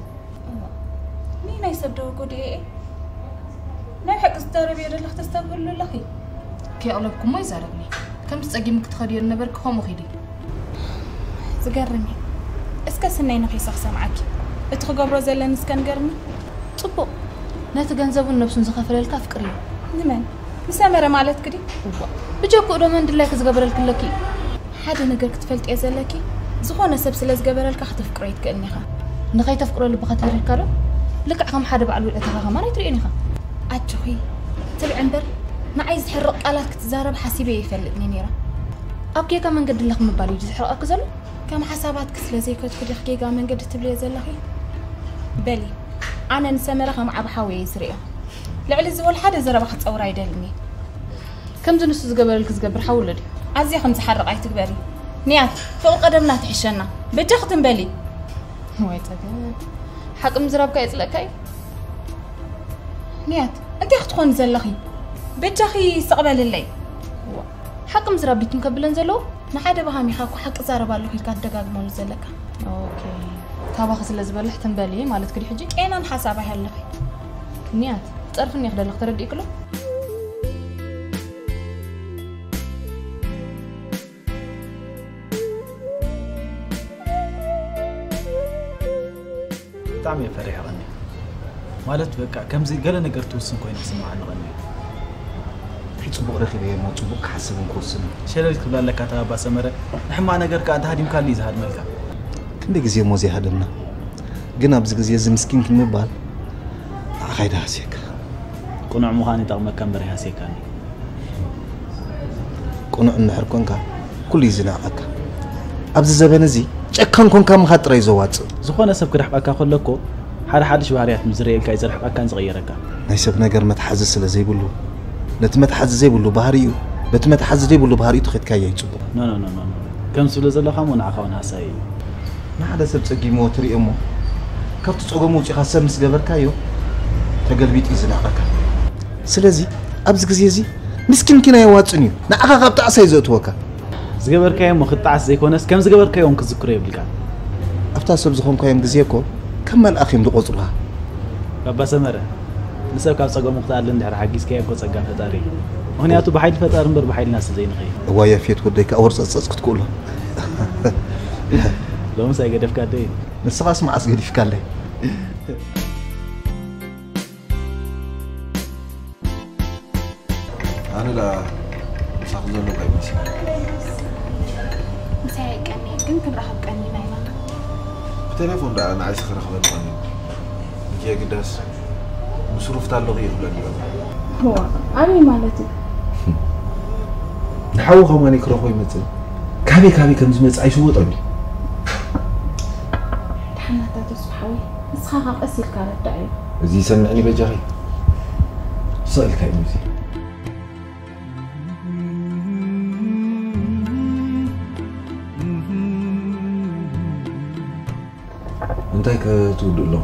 እዋ፣ እኔ ናይ ሰብ ዶ ጎዲኤ እየ? ናይ ሓቂ ዝዛረብ እየ ዘለኺ ተስተብህሉ ኣለኺ። ከየቕለብኩሞ ይዛረብኒ። ከምቲ ጸጊምኪ ትኸድዮ ዝነበርኪ ከምኡ ኺዲ። ዝገርም እዩ። እስከ ስነይ ነኺሰ ክሰምዓኪ። እቲ ክገብሮ ዘለኒ እስከ ንገርኒ። ጽቡቕ። ነቲ ገንዘቡን ነብሱን ዝኸፈለልካ ኣፍቅርዮ። ንመን? ንሰመረ ማለትኪ ድዩ? እዋ። ብጀክኡ ዶ መን ድላይኪ ዝገበረልኪ ኣለኪ? ሓደ ነገር ክትፈልጥዮ ዘለኪ፣ ዝኾነ ሰብ ስለ ዝገበረልካ ከተፍቅሮ ኣይትክእልን ኢኻ። ንኸይተፍቅሮ ልብኻ ተሪርካ ዶ? ልክዕ ከም ሓደ በዓል ውዕለታኻ ከማን ኣይትርእዮን ኢኻ። ኣጆኺ፣ ትብዒ እምበር፣ ንዓይ ዝሕርቕ ቃላት ክትዛረብ ሓሲበ ኣይፈልጥን እየ ነይረ። ኣብ ጌጋ መንገዲ ኣለኺ ምባል እዩ ዝሕርቐኪ ዘሎ? ከም ሓሳባትኪ ስለ ዘይከድኩ ዲኺ ጌጋ መንገዲ ትብልዮ ዘለኺ? በሊ፣ ኣነ ንሰመረ ከም ዓቢ ሓወይ እየ ዝርእዮ። ልዕሊ እዚ ወላ ሓደ ዘረባ ክጸውር ኣይደልን እየ። ከምዚ ንሱ ዝገበረልኪ ዝገብር ሓው ኣሎ ድዩ? ኣዝያ ከም ዝሓርቕ ኣይትግበሪ። ንያት፣ ፍቕሪ ቀደምና ትሕሸና። በጃኺ ትም በሊ። ወይ ጸገም። ሓቂ ምዝራብካ የጽለእካ እዩ። ንያት፣ እንታይ ክትኾኒ ዘለኺ? በጃኺ ስቕ በልለይ። ዋ፣ ሓቂ ምዝራብ ድዩ ትም ከብለን ዘለዎ? ንሓደ በሃም ኢኻ እኮ ሓቂ ዛረብ ኣለኹ ኢልካ ትደጋግመሉ ዘለካ። ኦኬ። ካባኺ ስለ ዝበልሕ ትም በሊ ማለትኪ ድዩ ሕጂ? ጤናን ሓሳብ ኣይሃለኺ። ንያት፣ ትጸርፍኒ ኢኺ ዘለኺ ተረዲእክሎ? ብጣዕሚ እየ ፈሪሐ ቀኒ። ማለት በቃ ከምዚ ገለ ነገር ትውስን ኮይና ክስምዓኒ ቀኒ። ሕጂ ጽቡቕ ረኺበዮ እሞ ጽቡቕ ክሓስብን ክውስንን። ሸለል ክትብል ኣለካ እታ ኣባ ሰመረ። ንሕማቕ ነገር ከኣ እንተሃዲምካሉ እዩ ዝሃድመልካ። ክንደይ ግዜ እሞ ዘይሃደምና። ግን ኣብዚ ግዜ እዚ ምስኪን ክንምባል ንዓኻ ይድሃስየካ። ቅኑዕ ምዃን ይጠቕመካ እምበር ይሃስየካኒ። ቅኑዕ እንድሕር ኮንካ ኩሉ እዩ ዝንዕቐካ። ኣብዚ ዘበን እዚ ጨካን ኮንካ ምኻድ ጥራይ እዩ ዘዋጽእ። ዝኾነ ሰብ ክርሕቐካ ከሎ እኮ ሓደ ሓድሽ ባህርያት ምስ ዝርእየልካ እዩ ዝርሕቐካን ዝቕየረካ። ናይ ሰብ ነገር መትሓዚ ስለ ዘይብሉ ነቲ መትሓዚ ዘይብሉ ባህሪኡ በቲ መትሓዚ ዘይብሉ ባህሪኡ ተኸድካዮ ይጽቡቕ። ኖ ኖ ኖ ኖ ኖ። ከም ዝብሎ ዘለኻ እሞ ንዓኻ እውን ሃሳይ እዩ። ንሓደ ሰብ ጸጊምዎ ትርኢ እሞ ካብቲ ጸገሙ ውጺኻ ሰብ ምስ ገበርካዮ ተገልቢጡ እዩ ዝንዕቐካ። ስለዚ ኣብዚ ግዜ እዚ ምስኪን ኪን ኣየዋጽን እዩ። ንዓኻ ካብ ጣዕሳ እዩ ዘእትወካ። ዝገበርካዮ እሞ ክትጣዓስ ዘይኮነስ ከም ዝገበርካዮ እውን ክትዝክሮ የብልካ። ኣብታ ሰብ ዝኾንካዮም ግዜ እኮ ከም መልኣኽ እዮም ዝቖጽሩኻ። ባባ ሰመረ ንሰብ ካብ ጸገሙ ክትኣሊ እንድሕር ሓጊዝካዮ እኮ ጸጋ ፈጣሪ እዩ። ምኽንያቱ ብሓይሊ ፈጣሪ እምበር ብሓይልና ስለ ዘይንኸይድ። እዋይ ያፌት ወደይ ከዓ ወርጸጸጽ ክትክእሎ። ሎምስ ኣይገደፍካ ደይ? ንስኻስ መዓስ ገዲፍካለይ? ኣነ ደኣ ምሳኺ ዘለኹ ኣይመስልን። ምሳይ ኣይቀንየን ግን ክንራኸብ ቀኒና ኢና። ብቴሌፎን ደኣ ንዓይሲ ክረኽበኒ ቀኒኒ። እንኪ የግዳስ ምስ ሩፍታ ኣለኹ እየ ክብለኒ ዘሎ። እዋ፣ ኣበይ ማለት እዩ? ንሓዉ ከማኒ ክረኽቦ ይመጽእ። ካበይ ካበይ ከም ዝመጽእ ኣይስወጦን እዩ። ደሓናታ ተስፋ ሓወይ፣ ንስኻ ኸዓ ቀስ ኢልካ ረዳእ እዩ። እዚ ይሰምዕኒ በጃኺ። ስቕ ኢልካ እዩ እዚ። እንታይ ከ ትውድእ ኣለኹ?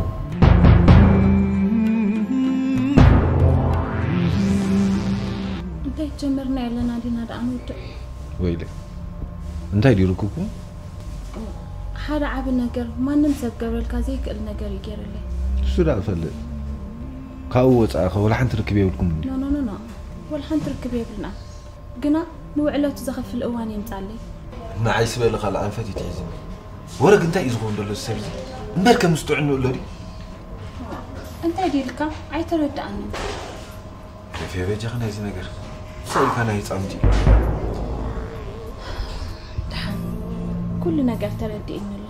እንታይ ጀመርና ያለና ዲና ደኣ ንውድእ? ወይለ፣ እንታይ ድዩ ርክብኩም? ሓደ ዓቢ ነገር ማንም ሰብ ገብረልካ ዘይክእል ነገር እዩ ገይርለይ። እሱ ደኣ እፈልጥ። ካብኡ ወጻኢ ከ ወላ ሓንቲ ርክብ የብልኩም እንዲ? ኖ፣ ኖ፣ ኖ፣ ኖ። ወላ ሓንቲ ርክብ የብልና። ግና ንውዕለቱ ዘኸፍል እዋን የምጻለይ። ንዓይ ስበሊ ካልእ ኣንፈት እዩ ትሒዝኒ። ወረግ እንታይ እዩ ዝኸውን ዘሎ እዚ ሰብ እዚ? እምበር ከም ዝጥዕኑ ኣሎ ድዩ? እንታይ ድዩ ኢልካ? ኣይተረድኣንን። ከፍየ በጃኺ ናይዚ ነገር። ስቕ ኢልካ ናይ ህጻውንቲ እዩ። ደሓን፣ ኩሉ ነገር ተረዲእኒ ኣሎ።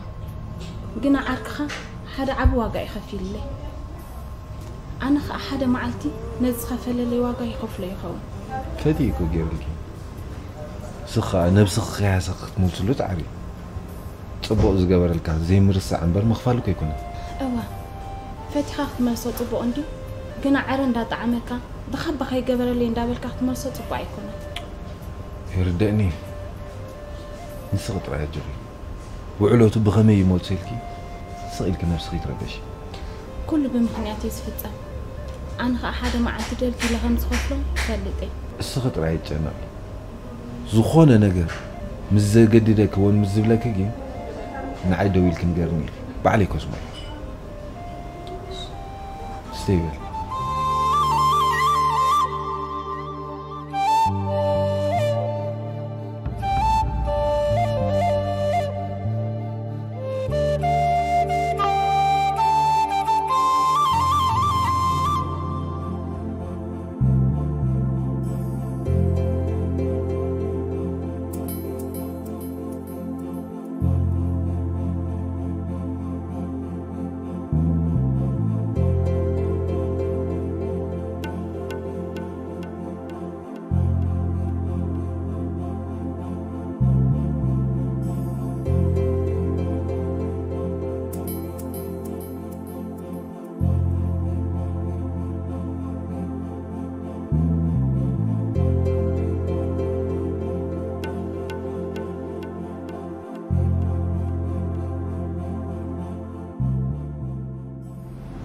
ግና ዓርክኻ ሓደ ዓቢ ዋጋ እዩ ከፊልለይ። ኣነ ኸኣ ሓደ መዓልቲ ነዚ ዝኸፈለለይ ዋጋ ይኸፍሎ ይኸውን። ፈትዩ እኮ ገይሩልኪ። ንስኺ ኸኣ ነብስኺ ከይሃሰኺ ክትመልስሉ ጻዕሪ። ጽቡቕ ዝገበረልካ ዘይምርሳዕ እምበር ምኽፋል እኮ ኣይኮነን። እወ፣ ፈቲኻ ክትመልሶ ጽቡቕ እንድዩ፣ ግና ዕረ እንዳጠዓመካ ብኻባ ከይገበረለይ እንዳበልካ ክትመልሶ ጽቡቕ ኣይኮነን። ይርደእኒ። ንስኺ ጥራይ ኣጆኺ። ውዕለቱ ብኸመይ ይመልሶ ኢልኪ ስቕ ኢልኪ ነብስኺ ይትረበሺ። ኩሉ ብምኽንያት እዩ ዝፍጸም። ኣነ ኸኣ ሓደ መዓልቲ ደልኪ ኢለ ከም ዝኸፍሎ ይፈልጥ እየ። እስኺ ጥራይ ኣይትጨነቒ። ዝኾነ ነገር ምስ ዘገድደኪ ወን ምስ ዝብለኪ ግን ንዓይ ደዊልኪ ንገርኒ ኢኺ። ባዕለይ ከስምዖ። ስተይ በል።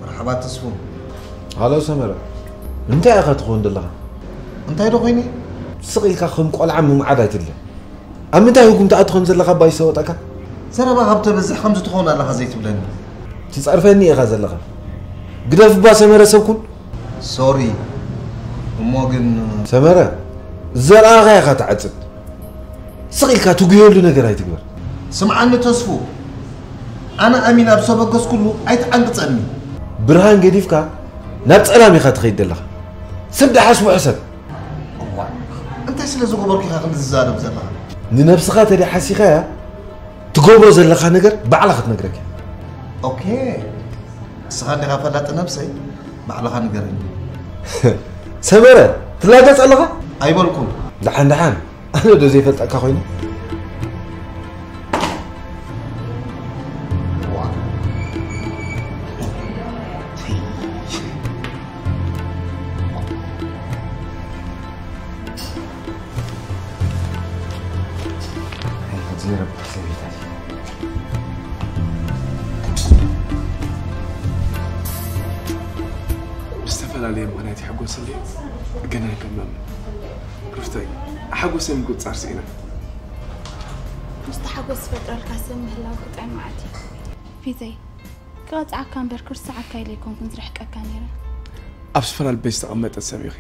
መርሓባ ተስፉ። ሃሎ ሰመረ፣ እንታይ ኢኻ ትኸውን ዘለኻ? እንታይ ዶ ኮይነ? ስቕ ኢልካ ከም ቆልዓ ምምዓድ ኣይትድለ። ኣብ ምንታይ ህጉም ትኣቱ ከም ዘለኻ እባ ይሰወጠካ? ዘረባ ካብ ተበዝሕ ከምዚ ትኸውን ኣለኻ ዘይትብለኒ። ትጸርፈኒ ኢኻ ዘለኻ። ግደፍ እባ ሰመረ ሰብ ኩን። ሶሪ። እሞ ግን ሰመረ፣ ዘርኣኻ ኢኻ ትዓጽድ። ስቕ ኢልካ ትጉየሉ ነገር ኣይትግበር። ስምዓኒ ተስፉ፣ ኣነ ኣሚን ኣብ ሰበገስኩሉ ኣይትዓንቅጸኒ። ብርሃን ገዲፍካ ናብ ጸላም ኢኻ ትኸይድ ዘለኻ። ሰብ ደሓስቦ ሕሰብ። እዋእ፣ እንታይ ስለ ዝገበርኩ ኢኻ ክንዲ ዝዛረብ ዘለኻ? ንነብስኻ ተደይ ሓሲኻያ ትገብሮ ዘለኻ ነገር ባዕላ ክትነግረካ። ኦኬ፣ ንስኻ እንዲኻ ፈላጢ ነብሰይ፣ ባዕልኻ ንገረኒ። ሰመረ፣ ትላገጽ ኣለኻ? ኣይበልኩን። ደሓን ደሓን፣ ኣነ ዶ ዘይፈልጠካ ኮይኑ? ብዝተፈላለየ ምኽንያት ይሕጎስ እንድየ፣ ግን ኣይከምም። ሩፍተይ፣ ሓጎሰይ ምቁጽጻር ስኢነ። ምስቲ ሓጎስ ዝፈጥረልካ ሰብ ምህላው ክጥዕም መዓት እዩ። ፊዘይ፣ ክቐጽዓካ እምበር ክርስዓካ ኢለ ኣይኮንኩን ዝርሕቀካ ነይረ። ኣብ ስፍራ ልበይ ዝተቐመጠት ሰብ ኢኺ።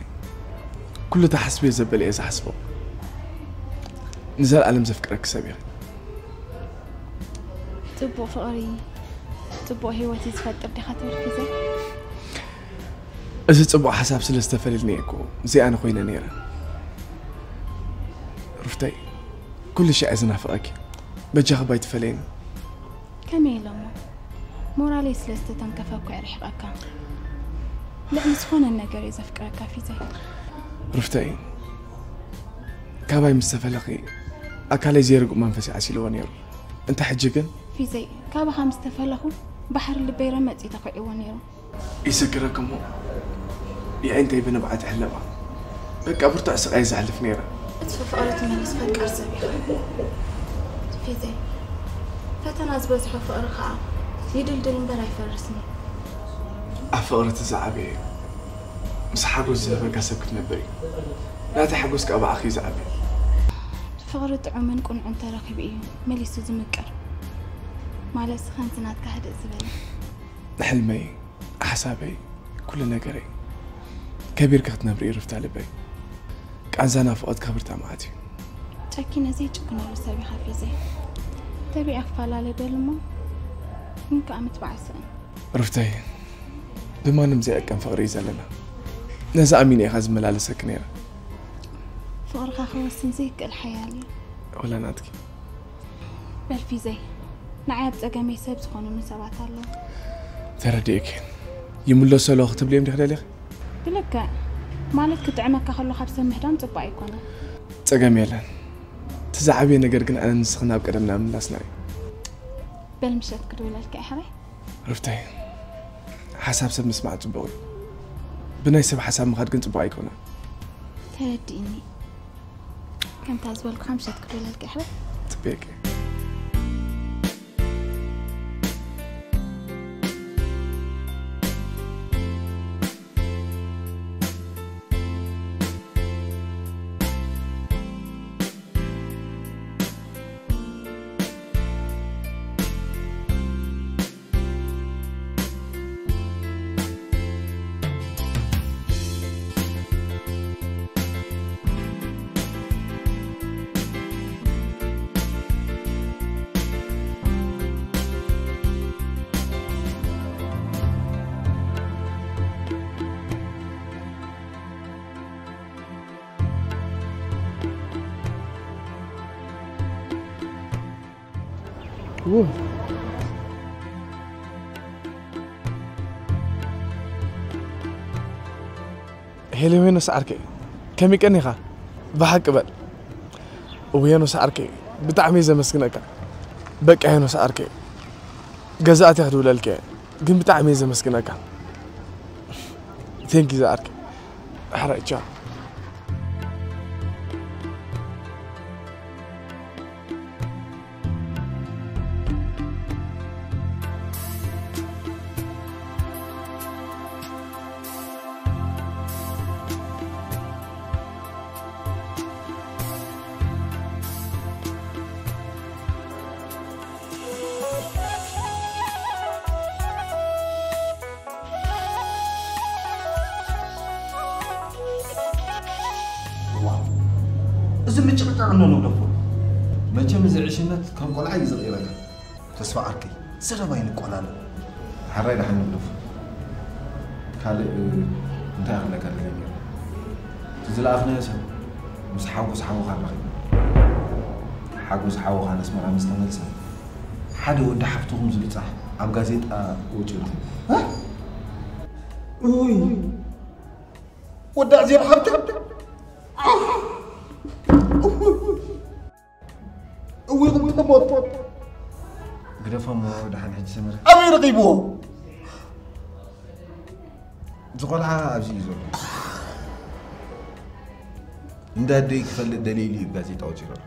ኩሉ ተሓስብዮ ዘበለ እየ ዝሓስቦ። ንዘለኣለም ዘፍቅረኪ ሰብ ኢኺ። ጽቡቕ ፍቕሪ፣ ጽቡቕ ህይወት እዩ ዝፈጥር ዲኻ ትብል ፊዘይ? እዚ ጽቡቕ ሓሳብ ስለ ዝተፈለልኒ እየ እኮ እዚኣ ንኮይነ ነይረ። ሩፍተይ፣ ኩሉ ሻዕ ዝናፍቐኪ። በጃኺ ባይ ትፈለይኒ። ከመይ ኢለ እሞ? ሞራለይ ስለ ዝተተንከፈ እኮ እየ ርሒቐካ። ልዕሊ ዝኾነ ነገር እየ ዘፍቅረካ ፊዘይ። ሩፍተይ፣ ካባይ ምስ ተፈለኺ ኣካለይ ዘይርጉእ መንፈስ ይዓሲልዎ ነይሩ። እንተ ሕጂ ግን ፊዘይ፣ ካባኻ ምስ ተፈለኹ ባሕሪ ልበይ ረመጽ እዩ ተኹዒዎ ነይሩ። ይስክረክ እሞ የዒንተይ ብንብዓት ይሕለባ። በቃ ብርቱዕ ስቓይ ዘሕልፍ ነይረ። እቲ ፍቕሪ ትመልስ ፈቃር ሰብ ኢኻ ፊዘይ። ፈተና ዝበዝሖ ፍቕሪ ኸዓ ይድልድል እምበር ኣይፈርስን እዩ። ኣብ ፍቕሪ እቲ ዝዓበየ እዩ። ምስ ሓጎስ ዝህበካ ሰብ ክትነብር እዩ። ናተይ ሓጎስ ከዓ ብኣኺ እዩ ዝዓቢ። ፍቕሪ ጥዑምን ቅኑዕን ተረኺቡ እዩ መሊሱ ዝምቅር። ማለትሲ ከምቲ ናትካ ህድእ ዝበለ። ሕልመይ፣ ሓሳበይ፣ ኩሉ ነገረይ። ከቢርኪ ክትነብሪ እዩ ሩፍታ ልበይ። ቃንዛ ናፍቖት ከብርታ መዓት እዩ። ጨኪነ ዘይጭክነሉ ሰብ ኢኻ ፊዘይ። ተቢዐ ክፈላለ ደሊ እሞ ግን ከዓ ምትባዕ ይስእን። ሩፍተይ፣ ብማንም ዘይዕቀን ፍቕሪ እዩ ዘለና። ነዚ ኣሚነ ኢኻ ዝመላለሰኪ ነይረ። ፍቕርኻ ክወስን ዘይክእል ሓያል እዩ። ወላ ናትኪ። በል ፊዘይ፣ ንዓይ ኣብ ጸገመይ ሰብ ዝኾኑኒ ሰባት ኣለዉ። ተረዲእኪ። ይምለሱ ኣለዉ ክትብልዮም ዲኺ ደሊኺ? ብልክዕ። ማለት ክጥዕመካ ከሎ ካብ ሰብ ምህዳም ጽቡቕ ኣይኮነን። ጸገም የለን። እቲ ዝዓበየ ነገር ግን ኣነ ንስኺ ናብ ቀደምና ምምላስና እዩ። በል ምሸት ክድውለልካ እየ ሕራይ። ሩፍተይ፣ ሓሳብ ሰብ ምስማዕ ጽቡቕ እዩ። ብናይ ሰብ ሓሳብ ምኻድ ግን ጽቡቕ ኣይኮነን። ተረዲእኒ። ከምታ ዝበልኩኻ ምሸት ክድውለልካ እየ ሕራይ። ጽቡቕ። ሄሎ ሄኖስ ዓርከይ፣ ከመይ ቀኒኻ? ብሓቂ በል። እው ሄኖስ ዓርከይ፣ ብጣዕሚ እየ ዘመስግነካ። በቃ ሄኖስ ዓርከይ፣ ገዛእቲ ክትብለልከ ግን ብጣዕሚ እየ ዘመስግነካ። ቴንኪ ዝዓርከይ። ሕራይ ቻው። እዚ ምጭቕጫቕ እኖ ንግደፎ። መቸም እዚ ዕሽነት ከም ቆልዓ እዩ ዝቕይረካ። ተስፋ ዓርከይ፣ ዘረባ ይንቆላለ። ሓራይ ደሓን ንግደፎ። ካልእ እንታይ ክብለካ ደልየ ነይረ? እቲ ዝለኣኽናዮ ሰብ ምስ ሓጎስ ሓውኻ ንረኺብ። ሓጎስ ሓውኻ ነስመራ ምስ ተመልሰ ሓደ ወዲ ሓፍትኹም ዝብጻሕ ኣብ ጋዜጣ ወጺኡ ረኺቡ። ውይ፣ ወዳእ ዜና ሓብታ። እውይ፣ ቁም ተሞት። ግደፎ እሞ፣ ደሓን ሕጂ ሰመረ። ኣበይ ረኺብዎ? እዚ ቆልዓ ኣብዚ እዩ ዘሎ። እንዳ ኣደይ ክፈልጥ ደልዩ እዩ ጋዜጣ ወፂኡ ዘሎ።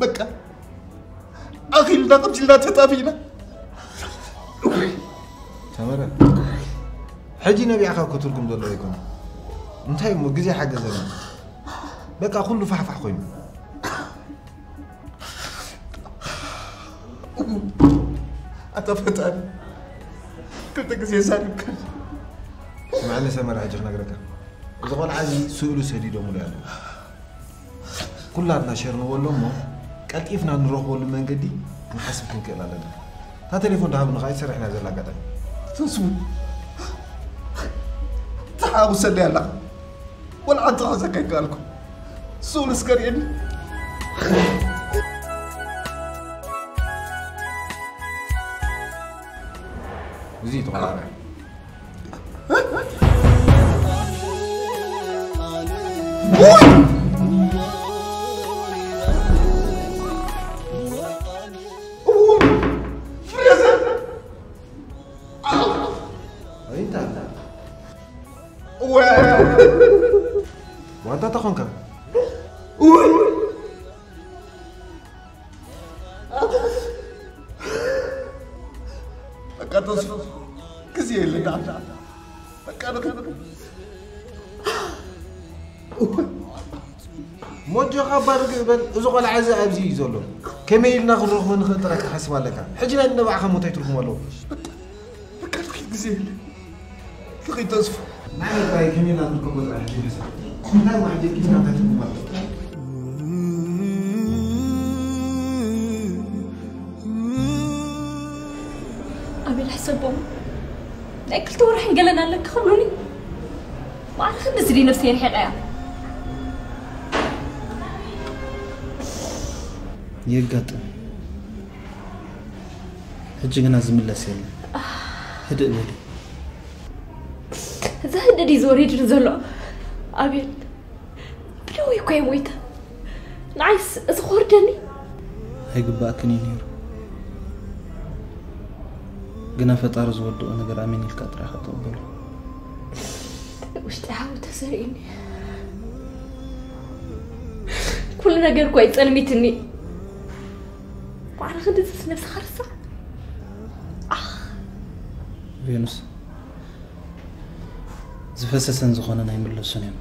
በቃ፣ ኣኺልና፣ ቀቲልና፣ ተጣፊእና። ሰመረ፣ ሕጂ ነቢዕካ እኮ ትርጉም ዘለዎ ኣይኮነን። እንታይ እሞ ግዜ ሓገዘና። በቃ፣ ኩሉ ፋሕፋሕ ኮይኑ። ኣታ ፈጣሪ፣ ክልተ ግዜ ዛሪብካ። ስምዓኒ ሰመረ፣ ሕጂ ክነግረካ። እዚ ቆልዓ እዚ ስእሉ ሰዲዶምሉ ኣለዉ። ኩላትና ሸር ንበሎ እሞ፣ ቀልጢፍና ንረኽበሉ መንገዲ ንሓስብ ክንክእል ኣለና። እታ ቴሌፎን ደሃብኒ ከኣ ይሰርሕ ኢና ዘላ ኣጋጣሚ። ተስፉ፣ ተሓጉሰለይ ኣለኻ። ወላ ሓንቲ ክሕዘካ ኣይከኣልኩ። ስእሉ እስከ ርእየኒ። እዚ ተቆራረ። ፍሬዘር! ኣይታ። ወይ! ዋንታ ተኾንካ? ወይ! በቃ ተስፉ፣ ግዜ የለና። በቃ ንኸይድ። ሞጆኻ ባርግ በል፣ እዚ ቆልዓ እዚ ኣብዚ እዩ ዘሎ። ከመይ ኢልና ክንረኽቦ ንኽእል ጥራይ ክትሓስብ ኣለካ። ሕጂ ናይ ንባዕኻ ሞት እንታይ ትርጉም ኣለዎ? በቃ ንኸይድ፣ ግዜ የለን። ንኸይድ ተስፉ። ናይ ጥራይ ከመይ ኢልና ክንረኽቦ ጥራይ ሕጂ ንሕሰብ። እንታይ ዋሕዲ ኪስና እንታይ ትርጉም ኣለዎ? ኣቤል፣ ሕሰቦም። ናይ ክልተ ወርሕን ገለን ኣለካ ክብሉኒ፣ ማዕረ ክንድዚ ድዩ ነብሰይ ርሒቐያ? የጋጥም። ሕጂ ግና ዝምለስ የለን። ህድእ በሊ። እዚ ህድእ ድዩ ዝወሪድኒ ዘሎ? ኣቤል፣ ብደወይ እኮ እየ ሞይተ። ንዓይስ እዚ ክወርደኒ? ኣይግባእክን እዩ ነይሩ። ግና ፈጣሪ ዝወድኦ ነገር ኣሜን ኢልካ ጥራይ ኢኻ ትቕበሎ። ውሽጢ ሓዊ ተሰሪእኒ። ኩሉ ነገር እኮ እዩ ጸልሚትኒ። ማዕረ ክንድዝስ ነብስኻ ርሳዕ። ኣኽ። ቬኑስ፣ ዝፈሰሰን ዝኾነን ኣይምለሱን እዮም።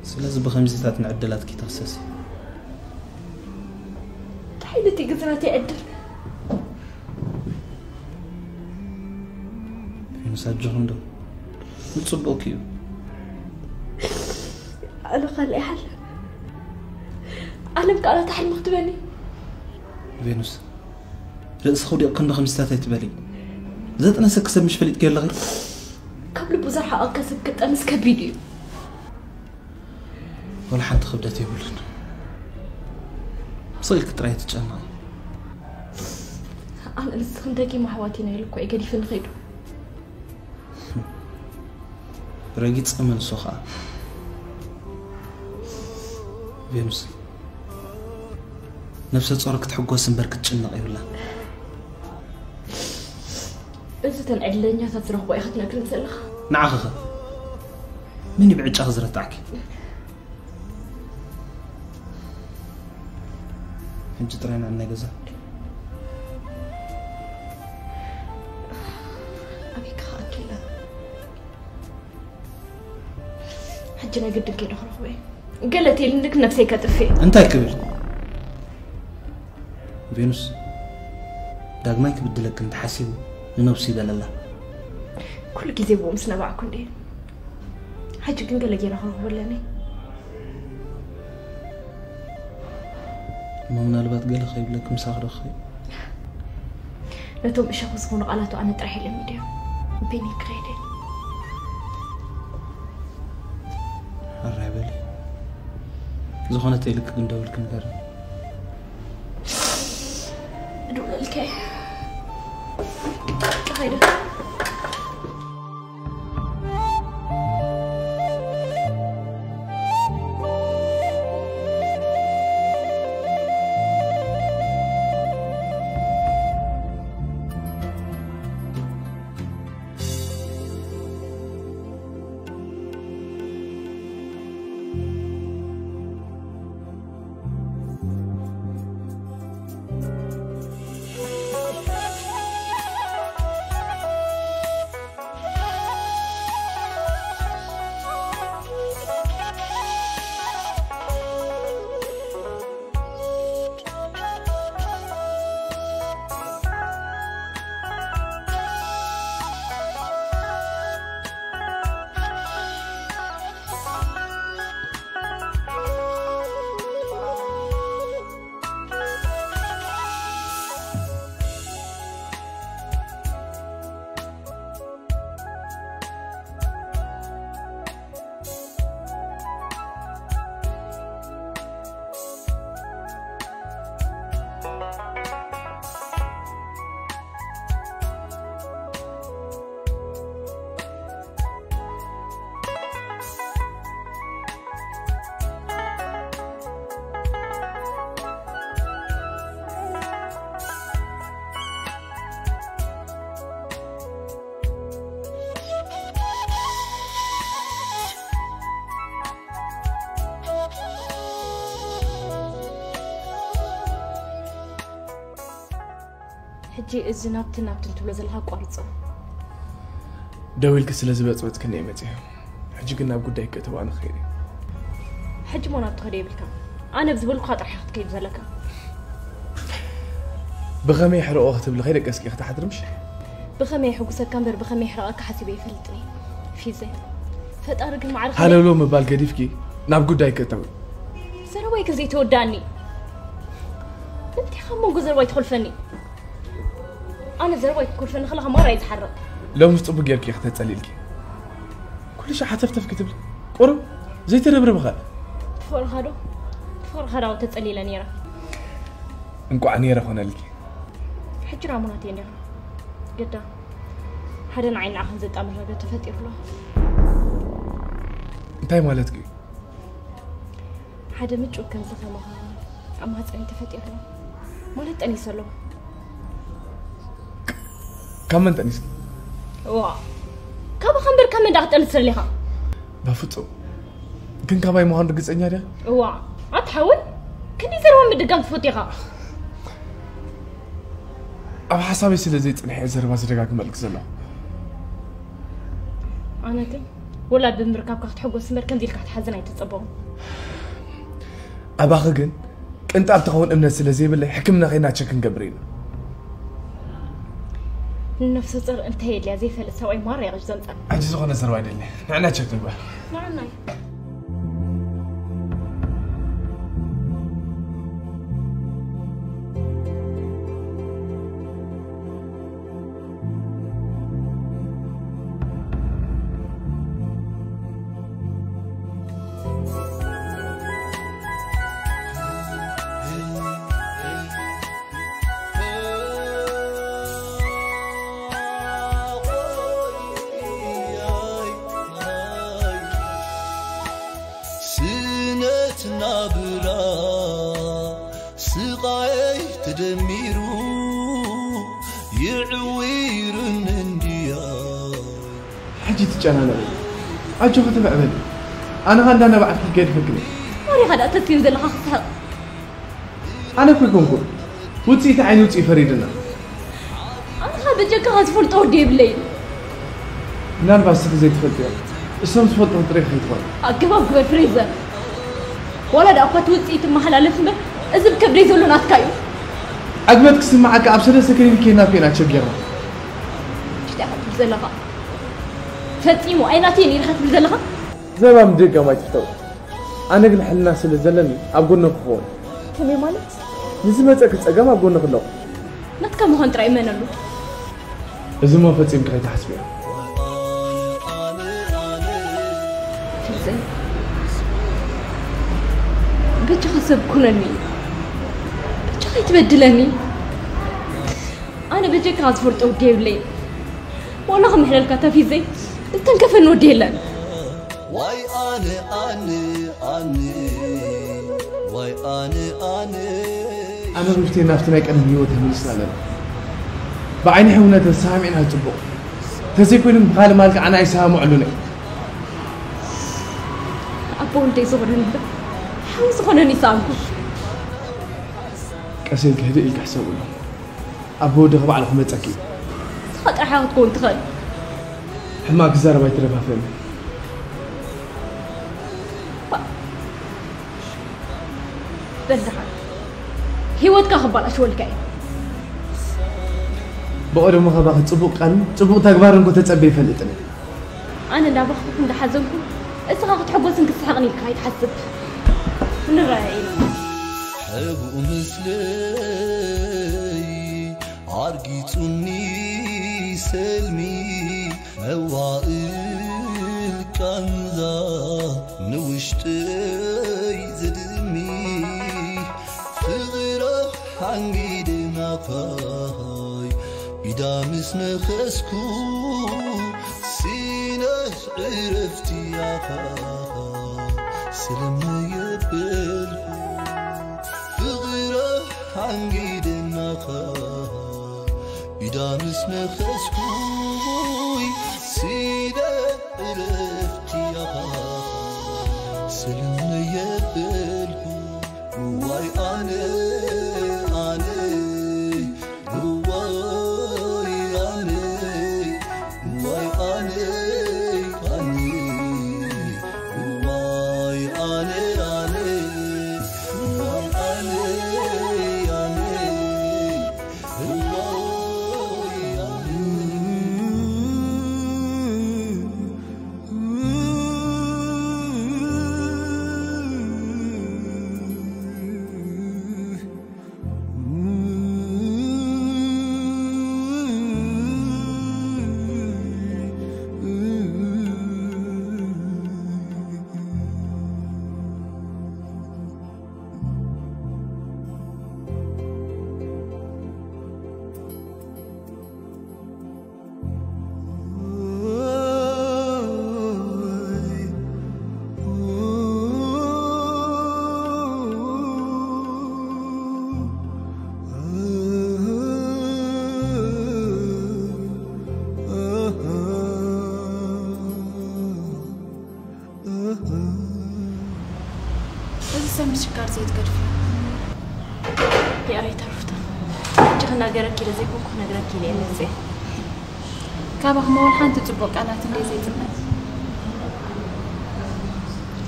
ስለዚ ብኸምዚታት ንዕድላት ከይትኽሰሲ። እንታይ ነቲ ግዝረት ይዕድል? ቬኑስ፣ ኣጆኺ እንዶ። ንጽቡቕኪ እዩ። ኣነ ካልእ ይሓልም። ዓለም ቃላታ ሕልሚ ክትበኒ። ቬኑስ፣ ርእስኺ ውዲቕኪ እንዶ ከምዚታት ኣይትበሊ። ዘጥነሰኪ ሰብ ምሽ ፈሊጥኪ ኣለኺ? ካብ ልቡ ዘርሓቐካ ሰብ ክጠንስ ከቢድ እዩ። ወላ ሓንቲ ክብደት የብሉን። ስቕ ኢልኪ ጥራይ ትጨነቒ። ኣነ ንስኽን ደጊም ኣሕዋት ኢና ኢሉ እኮ እዩ ገዲፍኒ ኸይዱ። ረጊጸ መልሶ ኸኣ። ቬኑስ፣ ነፍሰ ጾር ክትሕጎስ እምበር ክትጭነቕ የብላን። እዚ እተን ዕድለኛታት ዝረኽቦ ኢኻ ትነግረኒ ዘለኻ? ንዓኺ ኸ መን እዩ ብዕጫኺ ዝረታዕኪ? ሕጂ ጥራይ ንዕናይ ገዛ። ኣበይ ክኸኣኪ ኢላ? ሕጂ ናይ ግድን ከይደ ክረኽቦ እየ። ገለ ተይልኒ ግን ነብሰይ ከጥፍእ። እንታይ ክብል? ቬኑስ፣ ዳግማይ ክብድለኪ እንተሓሲቡ ንነብሱ ይበለላ። ኩሉ ግዜ ብኡ ምስ ነባዕኩ እንድየ። ሕጂ ግን ገለ ገይረ ክረኽቦ ኣለኒ። እሞ ምናልባት ገለ ከይብለኪ ምሳኺ ዶ ክኸይድ? ነቶም እሾኽ ዝኾኑ ቃላቱ ኣነ ጥራሕ ኢሎምኒ ድዮም? ቤኒ ክኸይድ እየ። ሕራይ በሊ። ዝኾነ ተይልኪ ግን ደውልኪ ንገርኒ። Okay. Okay. ሕጂ እዚ ናብትን ናብትን ትብሎ ዘለኻ ኣቋርጾ። ደው ኢልኪ ስለ ዝበጽበጽክኒ እየ መጺአ። ሕጂ ግን ናብ ጉዳይ ክእተው ኣነ ክኸይድ እየ። ሕጂ እሞ ናብ ትኸዶ የብልካ። ኣነ ብዝበልኩኻ ጥራሕ ክትከይድ ዘለካ። ብኸመይ ሕርቆ ክትብሊ ከይደቀስኪ ክትሓድሪ ምሽ? ብኸመይ ሕጉሰካ እምበር ብኸመይ ሕረቐካ ሓሲበ ይፈልጥኒ። ፊዘ። ፈጣሪ ግን ማዕረ ሃለውለው ምባል ገዲፍኪ ናብ ጉዳይ ክእተው። ዘረባይ ግን ዘይተወዳኒ። እንቲኻ መንጎ ዘረባይ ትኾልፈኒ። ኣነ ዘረባይ ክትኮልፈኒ ከለኻ ማራ እዩ ዝሓርቕ። ሎምስ ጽቡቅ ጌርኪ ኢኺ ተጸሊልኪ። ኩሉ ሻዕ ሓተፍተፍ ክትብሊ። ቁሩብ ዘይተረብርብኻ። ትፈርኻ ዶ? ትፈርኻ ዶ ተጸሊለ ነይረ። እንቋዕ ነይረ ኾነልኪ። ሕጂ ራሙናት እየ ነይረ። ግዳ ሓደ ንዓይ ንዓኽን ዘጣምር ነገር ተፈጢሩ ኣሎ። እንታይ ማለትኪ እዩ? ሓደ ምጩ ከምዚ ከማኻ ኣብ ማህፀነይ ተፈጢሩ ማለት ጠኒሰ ኣለኹ። ካብ መን ጠኒስኪ? ዋ ካባኻ እምበር ካብ መን ደኣ ክትጠንስ ደሊኻ? በፍጹም። ግን ካባይ ምዃኑ ርግጸኛ ዲያ? እዋ ኣታ ሓወይ ክንደይ ዘረባ ምድጋም ትፈቱ ኢኻ? ኣብ ሓሳበይ ስለ ዘይጸንሐ እየ ዘረባ ዝደጋግመልኪ ዘለኹ። ኣነ ግን ወላድ ብምርካብካ ክትሕጎስ እምበር ከምዚ ኢልካ ክትሓዝን ኣይተጸበኹን። ኣባኺ ግን ቅንጣብ ትኸውን እምነት ስለ ዘይብለይ ሕክምና ኸይድና ቸክ ክንገብር ኢና። ንነፍሰ ጾር እንታይ የድልያ ዘይፈልጥ ሰብኣይ ማራ እዩ ቕጭ ዘምጸና። ሕጂ ዝኾነ ዘረባ ኣይደልን። ንዕና ቸክ ንግበር። ንዕና እዩ። ስነት ናብራ ስቓይ ተደሚሩ ይዕዊርን እንድያ። ሕጂ ትጨናነቕ ኣጆኺ ትምዕበል ኣነ ኸኣ እንዳነባዕኩ ይገድፈክን እየ። ወሬኻ ደኣ ተስእን ዘለኻ ክትስሕቕ። ኣነ እኮ ኣይኮንኩን ውፅኢት ዓይኒ ውፅኢ ፈሪድና። ኣንታ በጀካኻ ዝፈልጦ ወዲ የብለይን። ምናልባት እስኺ ዘይትፈልጥዮ እሶም ዝፈልጡ ጥራይ ከይትኾኑ። ኣገባብ ግበር ፍሬዘር። ዋላ ደኣ እኳ እቲ ውፅኢት ይመሓላለፍ እምበር እዚ ብከብደይ ዘሎ ናትካ እዩ። ዕግበት ክስምዓካ ኣብ ሰለስተ ከይዱ ኬድናፒ ኢና ተሸጊርና። እንታይ ኢኻ ትብል ዘለኻ? ፈጺሙ ኣይናተይን ኢልካ ትብል ዘለኻ? ዘረባ ምድግጋም ኣይትፍተው። ኣነ ግን ሕልና ስለ ዘለኒ ኣብ ጎንኺ ክኸውን። ከመይ ማለት? ንዝመጸኪ ጸገም ኣብ ጎንኺ ኣለኹ። ናትካ ምዃን ጥራይ እመነሉ። እዚሞ ፈጺምኪ ከይትሓስብዮ። ፊዘ፣ በጃኻ ሰብ ኩነኒ። በጃኻ ኣይትበድለኒ። ኣነ በጀካ ዝፈልጦ ወዲ የብለይ። ዋላ ክምሕለልካ ተፊዘይ ዝተንከፈኒ ወዲ የለን። ዋይ ኣነ ኣነ ኣነ ዋይ ኣነ ኣነ ኣነ ሩፍቴ ናብቲ ናይ ቀደም ህይወት ተመሊስና ኣለና። ብዓይኒ ሕውነት ተሰማሚዕና ጽቡቕ። ተዘይኮይኑ ብኻልእ ማል ከዓና ኣይሰማምዐሉን እየ። ኣቦ ወልደይ ዝኾነኒ እምበር ሓው ዝኾነኒ ይሰኣንኩ። ቀስ ኢልካ ህድእ ኢልካ ሕሰብሉ። ኣቦ ወዲ ከባዕሉ ክመጸኪ እዩ። ንስኻ ጥራሕ ክትከውን ትኽእል። ሕማቕ ክዛረብ ኣይትደፋፍእኒ። በል ደሓን። ህይወትካ ክባላሽወልካ እዩ። ብቐደሙ ካባኺ ጽቡቕ ቃልን ጽቡቕ ተግባርን እኮ ተጸበ ይፈልጥን እየ። ኣነ እንዳበኽኩ እንዳሓዘንኩ እስኻ ክትሕጎስን ክትስሕቕን ኢልካ ኣይትሓስብ። ንረኣየ ኢና። ሕቡእ ምስለይ ኣርጊጹኒ ሰልሚ መዋእል ቃንዛ ንውሽጠይ ዝድሚ ፍቕራ ሓንጊደ ናፋይ ኢዳ ምስ ነኸስኩ ሲነሕ ዕረፍቲ ኣኻ ስልም የበልኩ ፍቕራ ሓንጊደ ናፋይ ኢዳ ምስ ነኸስኩ ሲነሕ ዕረፍቲ ኣኻ ስልም የበልኩ ዋይ ኣነ ኣነ ዋይ ኣነ ዋይ ኣነ ኣነ ዋይ ኣነ ኣነ ዋይ ኣነ ኣነ ዋይ ኣነ እዚ ሰብ ምሽካር ዘይትገድፊ። ያ ኣይተርፍታ። ሕጂ ክናገረኪ ኢለ ዘይኮንኩ ክነግረኪ ኢለ እየ መፅየ። ካባኺ መወል ሓንቲ ፅቡቕ ቃላት እንደ ዘይፅበ።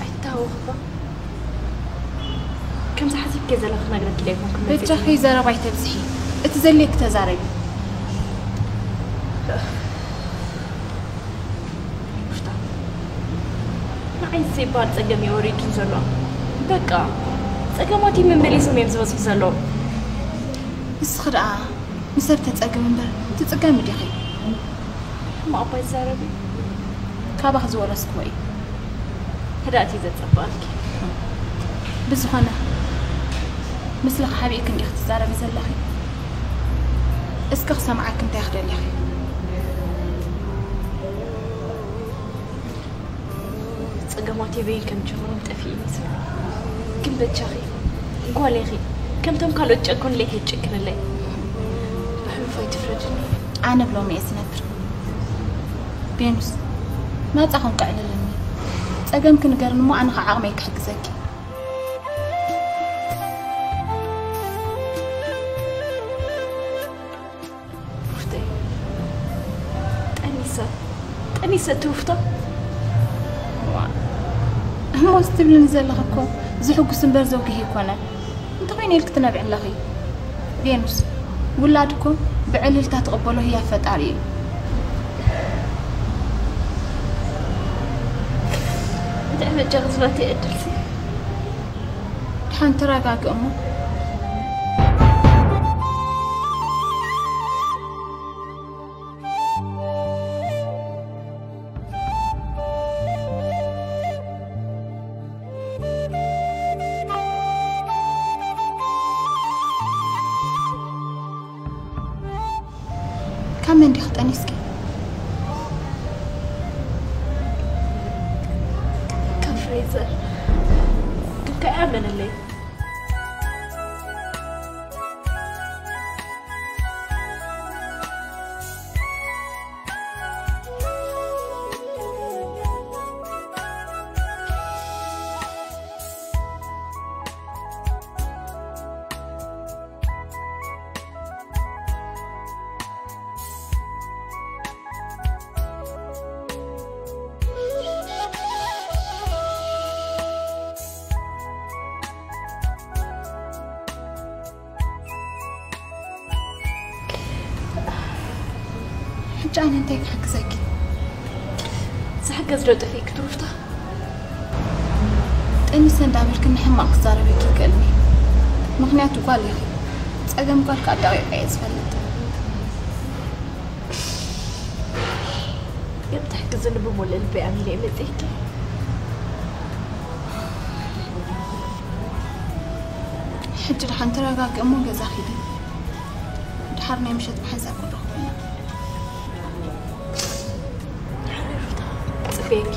ኣይታወኽባ። ከምዚ ሓሲብኪ ዘለኺ ክነግረኪ ኢለ ኣይኮንኩ መፅየ። በጃኺ ዘረባ ኣይተብዝሒ። እቲ ዘድልየኪ ተዛረቢ። ንዓይ ዘይበሃል ጸገም እዩ ወሪዱኒ ዘሎ። በቃ ጸገማተይ መመሊሶም እዮም ዝበጽሑ ዘለዉ። ንስኺ ደኣ ንሰብ ተጸግሚ እምበር ትጽገሚ ዲኺ? ሕማቕ እባ ይዛረብ እዩ። ካባኺ ዝወረስክዎ እዩ። ህድኣት እዩ ዘጸብቐልኪ። ብዝኾነ ምስልኺ ሓቢእኪ እንዲኺ ትዛረቢ ዘለኺ። እስከ ክሰምዓኪ እንታይ ክደሊኺ? ጸገማተይ በይን ከም ጀምሮም ጠፊኡ ይመስል። ግን በጃኺ ጓል ኢኺ። ከምቶም ካልኦት ጨኮንለይ ከይትጨክንለይ። ብሕሉፍ ኣይትፍረድኒ። ኣነ ብሎሚ እየ ዝነብር። ቬኑስ፣ ናጻ ኮንኪ ኣዕልልኒ። ጸገምኪ ንገርኒ እሞ ኣነ ኸዓ ዓቕመይ ክሕግዘኪ። ሩፍተይ፣ ጠኒሰ፣ ጠኒሰ ትውፍቶ። ዋ፣ እሞስ ትብልኒ ዘለኺ እኮ ዝሕጉስ እምበር ዘጉሂ ኣይኮነን። እንተኾይነ ኢልኪ ትነብዒ ኣለኺ። ቬኑስ፣ ውላድ እኮ ብዕልልታ ትቕበሎ ህያብ ፈጣሪ እዩ። እንታይ መጃ ክዝበቲ ዕድልሲ? ደሓን ተረጋግእ እሞ። ኣመን ዲኺ ጠኒስኪ? ካብ ፍሬዘር ግን ከኣ ኣመነለይ። ሕጂ ኣነ እንታይ ክሕግዘኪ? ዝሕገዝ ዶ ጠፊእኪ ትሩፍታ? ጠኒሰ እንዳበልክኒ ሕማቕ ክዛረበኪ ይክእልኒ። ምኽንያቱ ጓል ኢኺ። ጸገም ጓል ከኣ ደቂቐ እየ ዝፈልጥ። ግን ትሕግዝኒ ብምሉእ ልበይ ኣሚነ እየ መጺኤኪ። ሕጂ ደሓን ተረጋግእ እሞ ገዛ ኪዲ። ደሓር ናይ ምሸት ብሓንሳብ ክንረኽቦ ኢና። ጽፍየኪ።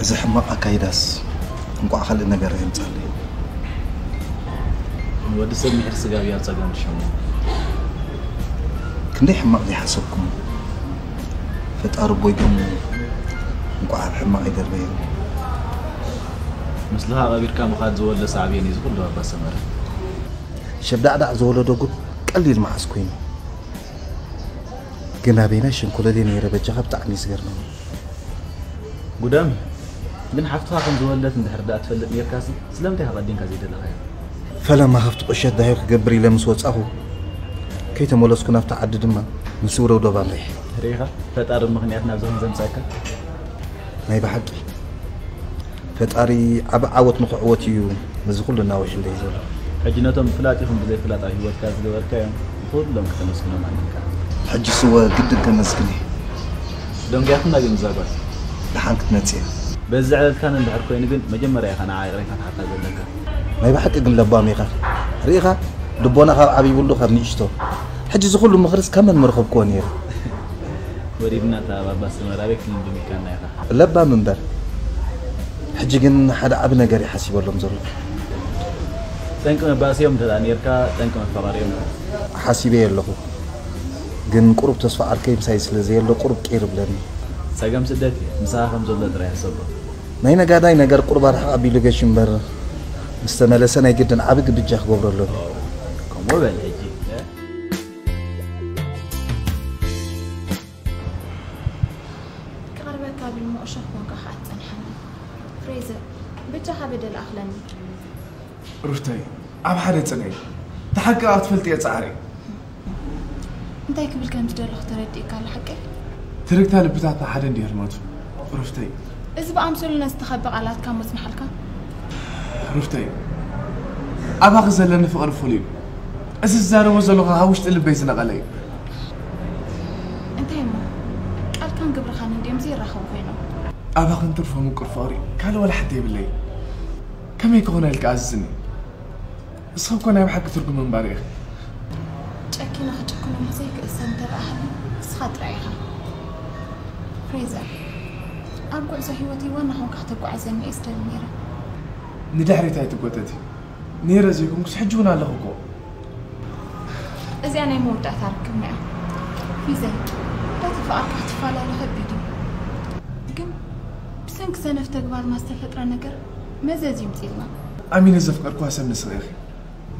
እዚ ሕማቕ ኣካይዳስ እንቋዕ ካልእ ነገር የምጻለይ። ወዲ ሰብ ምሕር ስጋብ ኣብ ጸገም ድሸሙ። ክንደይ ሕማቕ ዘይሓሰብኩም። ፈጣሪ ቦይ ግን እንቋዕ ኣብ ሕማቕ ይደርበየ። ምስልኻ ቀቢርካ ምኻድ ዝወለ ሳዕቤን እዩ ዝኹሉ ኣባ ሰመረ። ሸብዳዕዳዕ ዝወለዶ ጉድ ቀሊል መዓስ ኮይኑ። ግን ኣበይናይ ሸንኮለል ነይረ በጃኻ ብጣዕሚ ዝገርመኒ። ጉዳም ግን ሓፍትኻ ከም ዝወለደት እንድሕር ደኣ ትፈልጥ ነርካሲ ስለምንታይ ከቐዲምካ ዘይደለኻዮ? ፈለማ ሃፍቲ ቁሸት ዳዮ ክገብር ኢለ ምስ ወጻኹ ከይተመለስኩ ናብቲ ዓዲ ድማ ምስ ውረው ዶብ ኣምሪሐ። ርኢኻ ፈጣሪ ምኽንያት ናብዚ ከም ዘምጻካ። ናይ ብሓቂ ፈጣሪ ዓቢ ዓወት ንኽዕወት እዩ ነዚ ኩሉ እናውሕለይ ዘሎ። ሕጂ ነቶም ፍላጥ ይኹን ብዘይ ፍላጥ ኣብ ህይወትካ ዝገበርካዮም ንኹሎም ክተመስግኖም ኣለካ። ሕጂ ስወ ግድን ከመስግን እየ። ደንጉያትና ግን እዛ ጓል። ደሓን ክትመጽእ እያ። በዚ ዘዕለልካኒ እንድሕር ኮይኑ ግን መጀመርያ ኢኻ ንዓ ይቕሬታ ትሓታ ዘለካ። ናይ ብሓቂ ግን ለባም ኢኻ። ርኢኻ ልቦና ካብ ዓብይብሉ ካብ ንእሽቶ። ሕጂ እዚ ኩሉ ምኽርስ ካብ መን ምረኸብክዎ ነይረ? ወሪድና እታ ባባ ሰመራ ቤት ክንድም ኢልካና ኢኻ። ለባም እምበር ሕጂ ግን ሓደ ዓቢ ነገር እዩ ሓሲበሎም ዘሎ። ጠንቂ መባእሲኦም እንተ ደኣ ነይርካ ጠንቂ መፋቐሪኦም ኢኻ። ሓሲበዮ ኣለኹ። ግን ቁሩብ ተስፋ ዓርከይ ምሳይ ስለ ዘየሎ ቁሩብ ቅይር ይብለኒ። ጸገም ስደት እዩ። ምሳኻ ከም ዘሎ ጥራይ ሕሰቦ። ናይ ነጋዳይ ነገር ቁሩብ ኣርሕቕ ኣቢሉ ገሹ እምበር ምስ ተመለሰ ናይ ግድን ዓቢ ግብጃ ክገብሮ ኣለኒ። ከምኡ በል ሕጂ። ክቐርበካ ብል እሞ እሾኽ ኮንካ ኸዓ ትጸንሓኒ። ፍሬዘር፣ በጃኻ በደል ኣኽለኒ። ሩፍተይ፣ ኣብ ሓደ ጽንዒ። እቲ ሓቂ ከኣ ክትፈልጥዮ ጻዕሪ። እንታይ ክብል ከም ዝደለኹ ተረዲእካ ኣሎ ሓቀይ? ትርግታ ልብታትና ሓደ እንድዩ ህልመቱ። ሩፍተይ። እዚ ብኣምሰሉና ዝተኸበ ቃላትካ እሞ ጽንሓልካ። ሩፍተይ፣ ኣባኺ ዘለኒ ፍቕሪ ፍሉይ እዩ። እዚ ዝዛረቦ ዘለኹ ካብ ውሽጢ ልበይ ዝነቐለ እዩ። እንታይ እሞ? ቃልካን ግብርኻን እንድዮም ዘይራኸቡ ኮይኖም። ኣባኽን ትርፎ ምቁር ፍቕሪ ካልእ ዋላ ሓንቲ የብለይን። ከመይ ክኾነ ኢልካ ኣዝዝኒ? ንስኺ እኮ ናይ ብሓቂ ትርጉም ምንባር ኢኺ። ጨኪነ ክጭክኖም ዘይክእል ሰብ እንተ ደኣ ሃልዩ ንስኻ ጥራይ ኢኻ። ሬዛ፣ ኣብ ጉዕዞ ህይወተይ ዋና ኾንካ ከተጓዓዘኒ እየ ዝደሊ ነይረ። ንድሕሪት ኣይትጎተቲ። ነይረ ዘይኮንኩስ ሕጂ እውን ኣለኹ እኮ። እዚኣ ናይ መወዳእታ ርክብና እያ። ፊዘ፣ እንዳተፋቐርካ ክትፈላለ ከቢድ እዩ። ግን ብሰንኪ ሰነፍ ተግባርና ዝተፈጥረ ነገር መዘዝ ይምፅልና። ኣሚነ ዘፍቀርኩዋ ሰብ ንስኺ ኢኺ።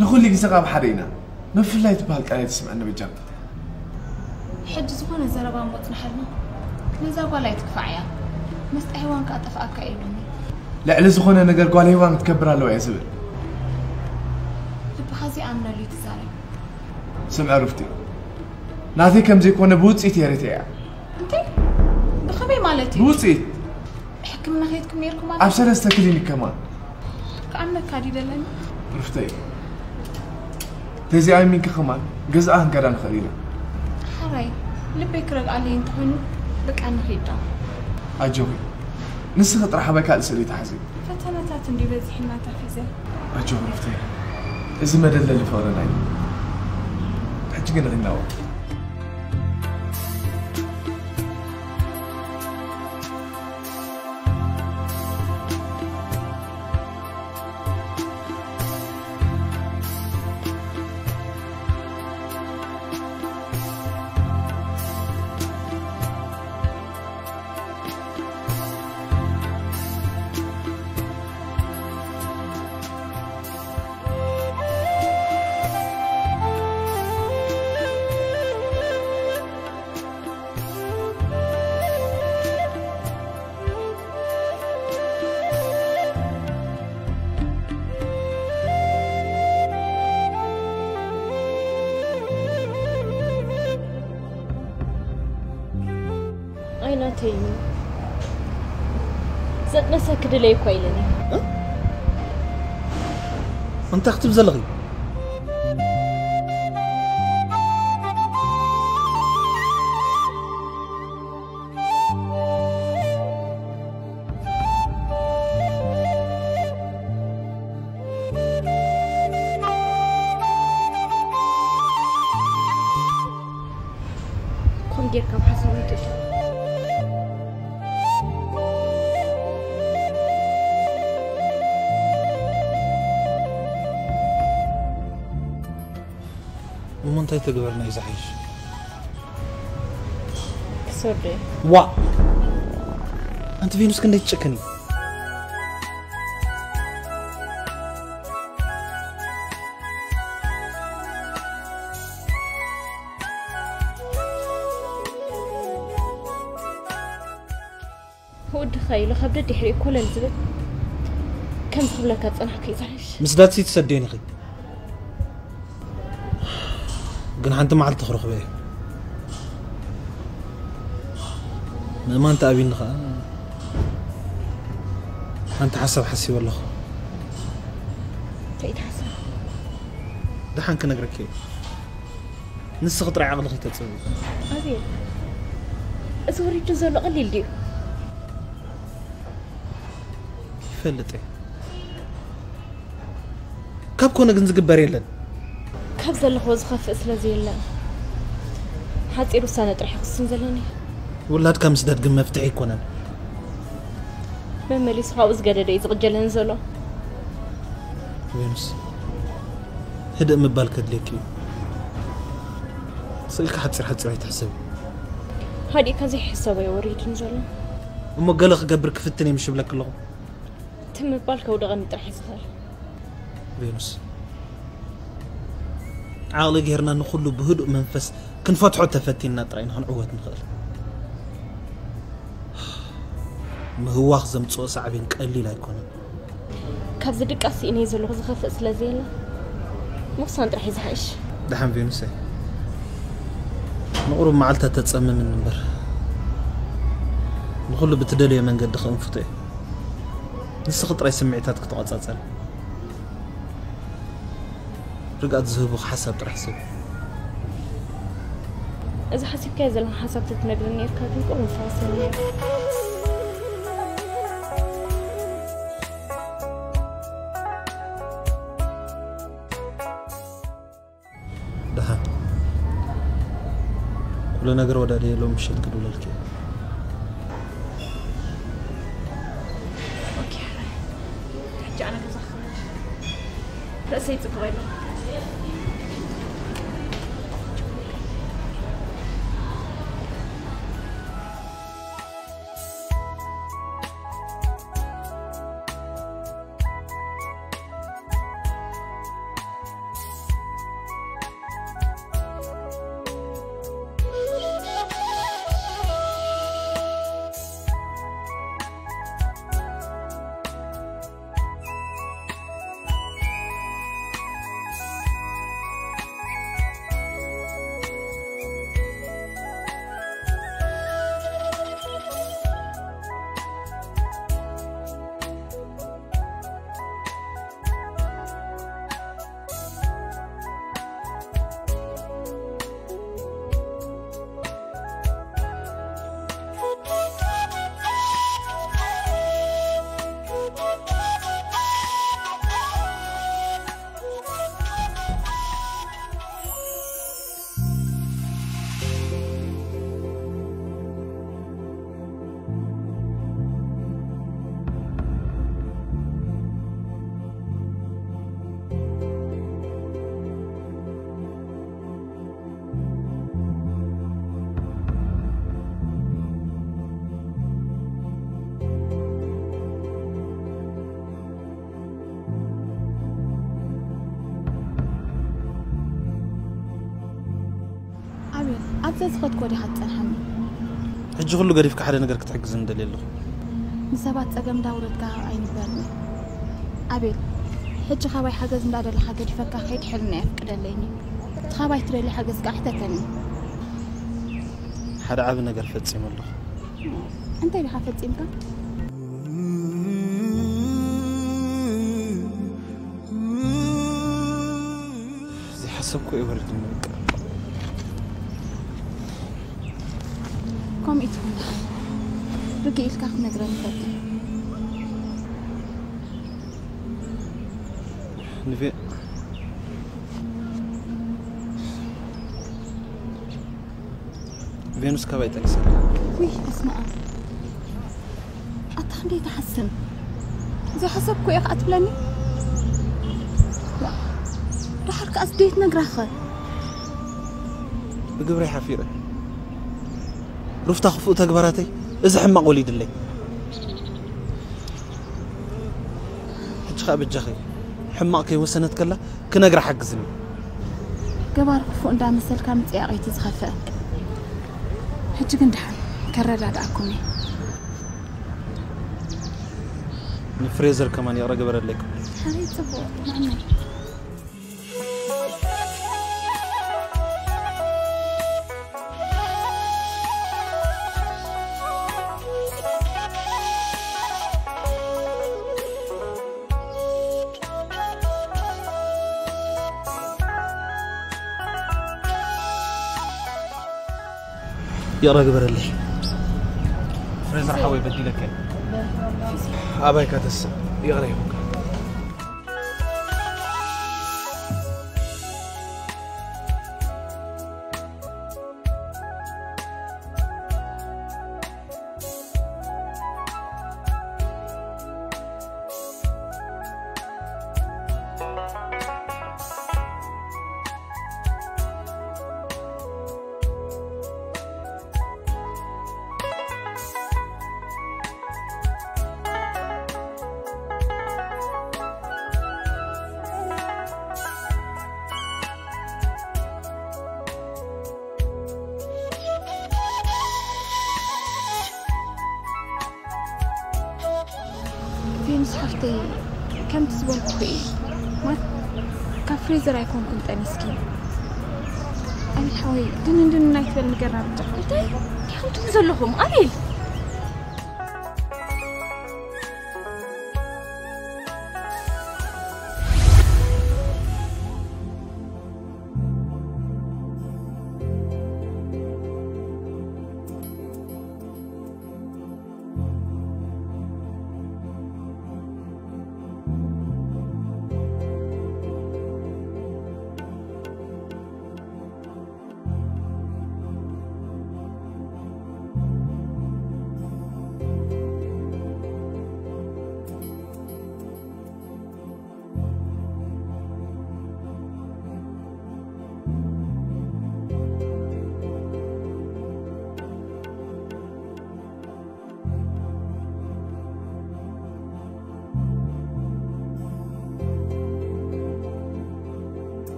ንኹሉ ግዜ ካብ ሓደ ኢና። ምፍልላይ ትበሃል ቃል ኣይትስምዐኒ በጃኺ። ሕጂ ዝኾነ ዘረባ እሞ ጽንሓልና። ነዛ ጓል ኣይትግፋዓያ። መስጣ ሄዋን ከኣ ጠፍኣካ እየ ኢሉኒ። ልዕሊ ዝኾነ ነገር ጓል ሄዋን ክትከብር ኣለዋ እየ ዝብል። ልብኻ ዘይኣምነሉ እዩ ትዛረብ። ስምዐ ሩፍቲ፣ ናተይ ከም ዘይኮነ ብውጽኢት እየ ርትዐያ። እንታይ? ብኸመይ ማለት እዩ? ብውጽኢት። ሕክምና ከይድኩም ነይርኩም ማለት ኣብ ሰለስተ ክሊኒክ ከማን። ክኣምነካ ድዩ ደለኒ? ሩፍተይ፣ ተዚኣሚንኪ ከማን ገዛኣ ክንከዳ ንኽእል ኢና። ሓራይ ልበይ ክረግኣለይ እንተኾይኑ በቃ ንኺድ ዶ። ኣጆኺ ንስኺ ጥራሕ ኣባይ ካልእ ስእሊ ተሓዚ። ፈተነታት እንዲ በዚሕና ተፊዘ። ኣጆኺ ሩፍተይ፣ እዚ መደለሊ ፍቕርና እዩ። ሕጂ ግን ኺናወ ኣይናተይ እዩ። ዘጥነሰ ክድለይ እኳ ኢለኒ። እንታይ ክትብ ዘለኺ? ኮም ጌርካ ብሓሳብ ኣይትእቶ። እሞ እንታይ ተግበርና እዩ ዝሓይሽ? ክሰርዶ እየ። ዋ! ኣንቲ ቬኑስ ክንደይ ትጨክኒ? ወድኻ ኢሉ ካብ ደድሕሪኡ ኮለል ዝብል ከምዚ ክብለካ ዝጸናሕኩ እዩ ዝሓይሽ። ምስ ዳትሲ ትሰድዮን ኢኺ። ግን ሓንቲ መዓልቲ ክረኽቦ እየ። ምእማን ተኣብዩኒ ኸኣ ሓንቲ ሓሳብ ሓሲበ ኣለኹ። እንታይ እዩ እቲ ሓሳብ? ደሓን ክነግረኪ እየ። ንስኺ ጥራይ ዓቕልኺ ተጽብቢ። ኣቤል፣ እዚ ወሪዱ ዘሎ ቀሊል ድዩ? ይፈልጥ እየ። ካብ ኮነ ግን ዝግበር የለን። ካብ ዘለኽዎ ዝኸፍእ ስለ ዘየለ፣ ሓጺር ውሳነ ጥራሕ ክውስን ዘለኒ። ውላድካ ምስዳድ ግን መፍትሒ ኣይኮነን። መመሊሱ ካብኡ ዝገደደ እዩ ዝቕጀለኒ ዘሎ። ቬኑስ፣ ህድእ ምባል ከድልየኪ እዩ። ስእልካ ሓጺር ሓጺር ኣይትሕሰቢ። ሃዲእካ ዘይሕሰቦ እዩ ወሪድኒ ዘሎ። እሞ ገለ ክገብር ክፍትን እየ ምሽ እብለኪ ኣለኹ። ትም ምባል ከውድቐኒ ጥራሕ እዩ ዝኽእል። ቬኑስ፣ ዓቕሊ ጌርና ንኹሉ ብህዱእ መንፈስ ክንፈትሖ ተፈቲንና ጥራይ ኢና ክንዕወት ንኽእል። ምህዋኽ ዘምጽኦ ሳዕቤን ቀሊል ኣይኮነን። ካብዚ ድቃስ ስኢነዮ ዘለኹ ዝኸፍእ ስለ ዘየለ ምቕሳን ጥራሕ እዩ ዝሓይሽ። ደሓን ቬኑሰይ፣ ንቑሩብ መዓልታት ተጸምምኒ እምበር፣ ንኹሉ ብትደልዮ መንገዲ ከእንፍቶ እየ። ንስኺ ጥራይ ስምዒታትኪ ተቖጻጸሪ። ርግኣት ዝህቡኺ ሓሳብ ጥራሕ ስእሊ። እዚ ሓሲብካዮ ዘለኻ ሓሳብ ተትነግረኒ ነይርካ ግን ቁሩብ ምፈወሰኒ ነይሩ። ደሓን። ኩሉ ነገር ወዳድየ ሎሚ ምሸት ክድውለልኪ እየ። ዘይጽቡቕ ኣሎ። ኣቤል፣ ኣብዛ ዝኸድኮ ዲኻ ትጸንሓኒ? ሕጂ ኩሉ ገዲፍካ ሓደ ነገር ክትሕግዝኒ ደልየ ኣለኹ። ንሰባት ጸገም እንዳውረድካ ኣይንበርኒ። ኣቤል፣ ሕጂ ካባይ ሓገዝ እንዳደለኻ ገዲፈካ ከይድ ሕልና የፍቅደለይኒ። እቲ ካባይ ትደሊ ሓገዝ ከኣ ሕተተኒ። ሓደ ዓቢ ነገር ፈጺመ ኣለኹ። እንታይ ዲኻ ፈጺምካ? ዘይሓሰብኩ እዩ ወሪድኒ በቃ። ከምኡ ትኹን ደሓን። ርግእ ኢልካ ክትነግረኒ ፈትን። ንፌ-፣ ቬኑስ ካባይ ጠኒሳ። ውይ፣ በስመ ኣብ። ኣታ ክንደይ ትሓስም። ዘይሓሰብኩ እየ ከኣ ትብለኒ? ዋ፣ ደሓር ከኣስ ደይ ትነግራኸ? ብግብረይ ሓፊረ። ሩፍታ ክፉእ ተግባራተይ እዚ ሕማቕ ወሊድለይ። ሕጂ ኸኣ በጃኺ ሕማቕ ከይወሰነት ከላ ክነግራ ሓግዝኒ። ገባር ክፉእ እንዳመሰልካ ምጽያቕ እቲ ዝኸፍእ። ሕጂ ግን ደሓን ከረዳድኣኩም እየ። ንፍሬዘር ከማን ይቕረ ግበረለይ ክብል። ሓረይ ጽቡቕ፣ ንዓመይ። ይቕረ ግበረለይ። ፍሬዘር ሓወይ፣ በዲለካ እየ። ኣባይካ ተስእ፣ ይቕረ ይኹንካ። ቬኑስ ሓፍተይ፣ ከምቲ ዝበልኩኺ እዩ። ማር፣ ካብ ፍሬዘር ኣይኮንኩን ጠኒስኪ። ኣቤል ሓወይ፣ ድንን ድንን ኣይትበል፣ ንገርና ብቻ። እንታይ? እንታይ ትብሉ ዘለኹም? ኣቤል!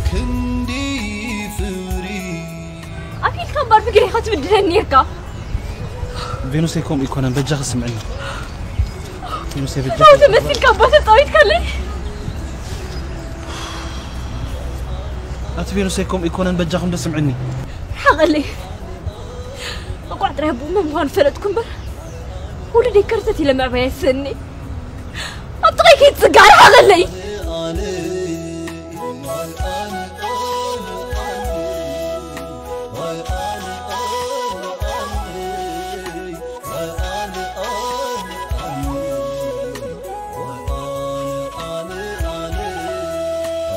ክንዲ ፍቕሪ ኣፊልካ እምበር ብግሬኻ ትብድለኒ ነርካ። ቬኑሰይ ከምኡ ይኮነን በጃኺ ስምዕኒ። ቬኑሰይ በጃኺ ሰው ተመሲልካ ኣባተ ጻዊትካለይ። ኣቲ ቬኑሰይ ከምኡ ይኮነን በጃኹም ዶ ስምዕኒ። ሓቐለይ እቋዕ ጥራይ ብኡ መን ምዃኑ ፈለጥኩ እምበር ውሉደይ ከርተት ኢለ ምዕባይ ኣይሰኒ ኣብ ጥቓይ ከይትጽጋር ሓቐለይ።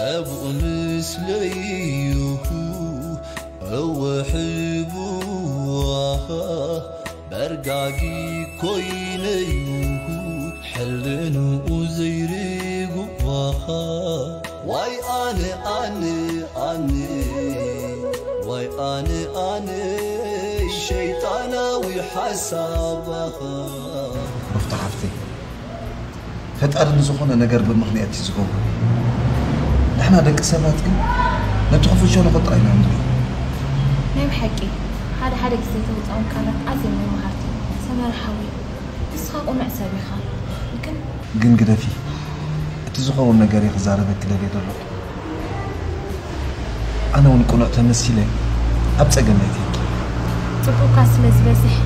ኣብኡ ምስለይሁ እወ ሕቡዋኻ በርጋጊ ኮይነይሁ ሕልንኡ ዘይርግዋኻ ዋይ ኣነ ኣነ ኣነ ዋይ ኣነ ኣነ ሸይጣናዊ ሓሳባኻ ሩፍታ ሓፍተይ ፈጣሪ ንዝኾነ ነገር ብምኽንያት እዩ ዝገብሮ። ንሕና ደቂ ሰባት ግን ነቲ ክፉእ ሸነኹ ጥራይ ኢና ንርኢ። ናይ ብሓቂ ሓደ ሓደ ግዜ ተውፅኦም ቃላት ኣዝዮም እዮም መሃርቲ። ሰመረ ሓወይ ንስኻ ቁኑዕ ሰብ ኢኻ ግን ግን ግደፊ፣ እቲ ዝኸውን ነገር እየ ክዛረበኪ ደልየ ዘለኹ። ኣነ እውን ቅኑዕ ተመሲለ ኣብ ጸገም የእትየኪ። ጽቡቕካ ስለ ዝበዝሕ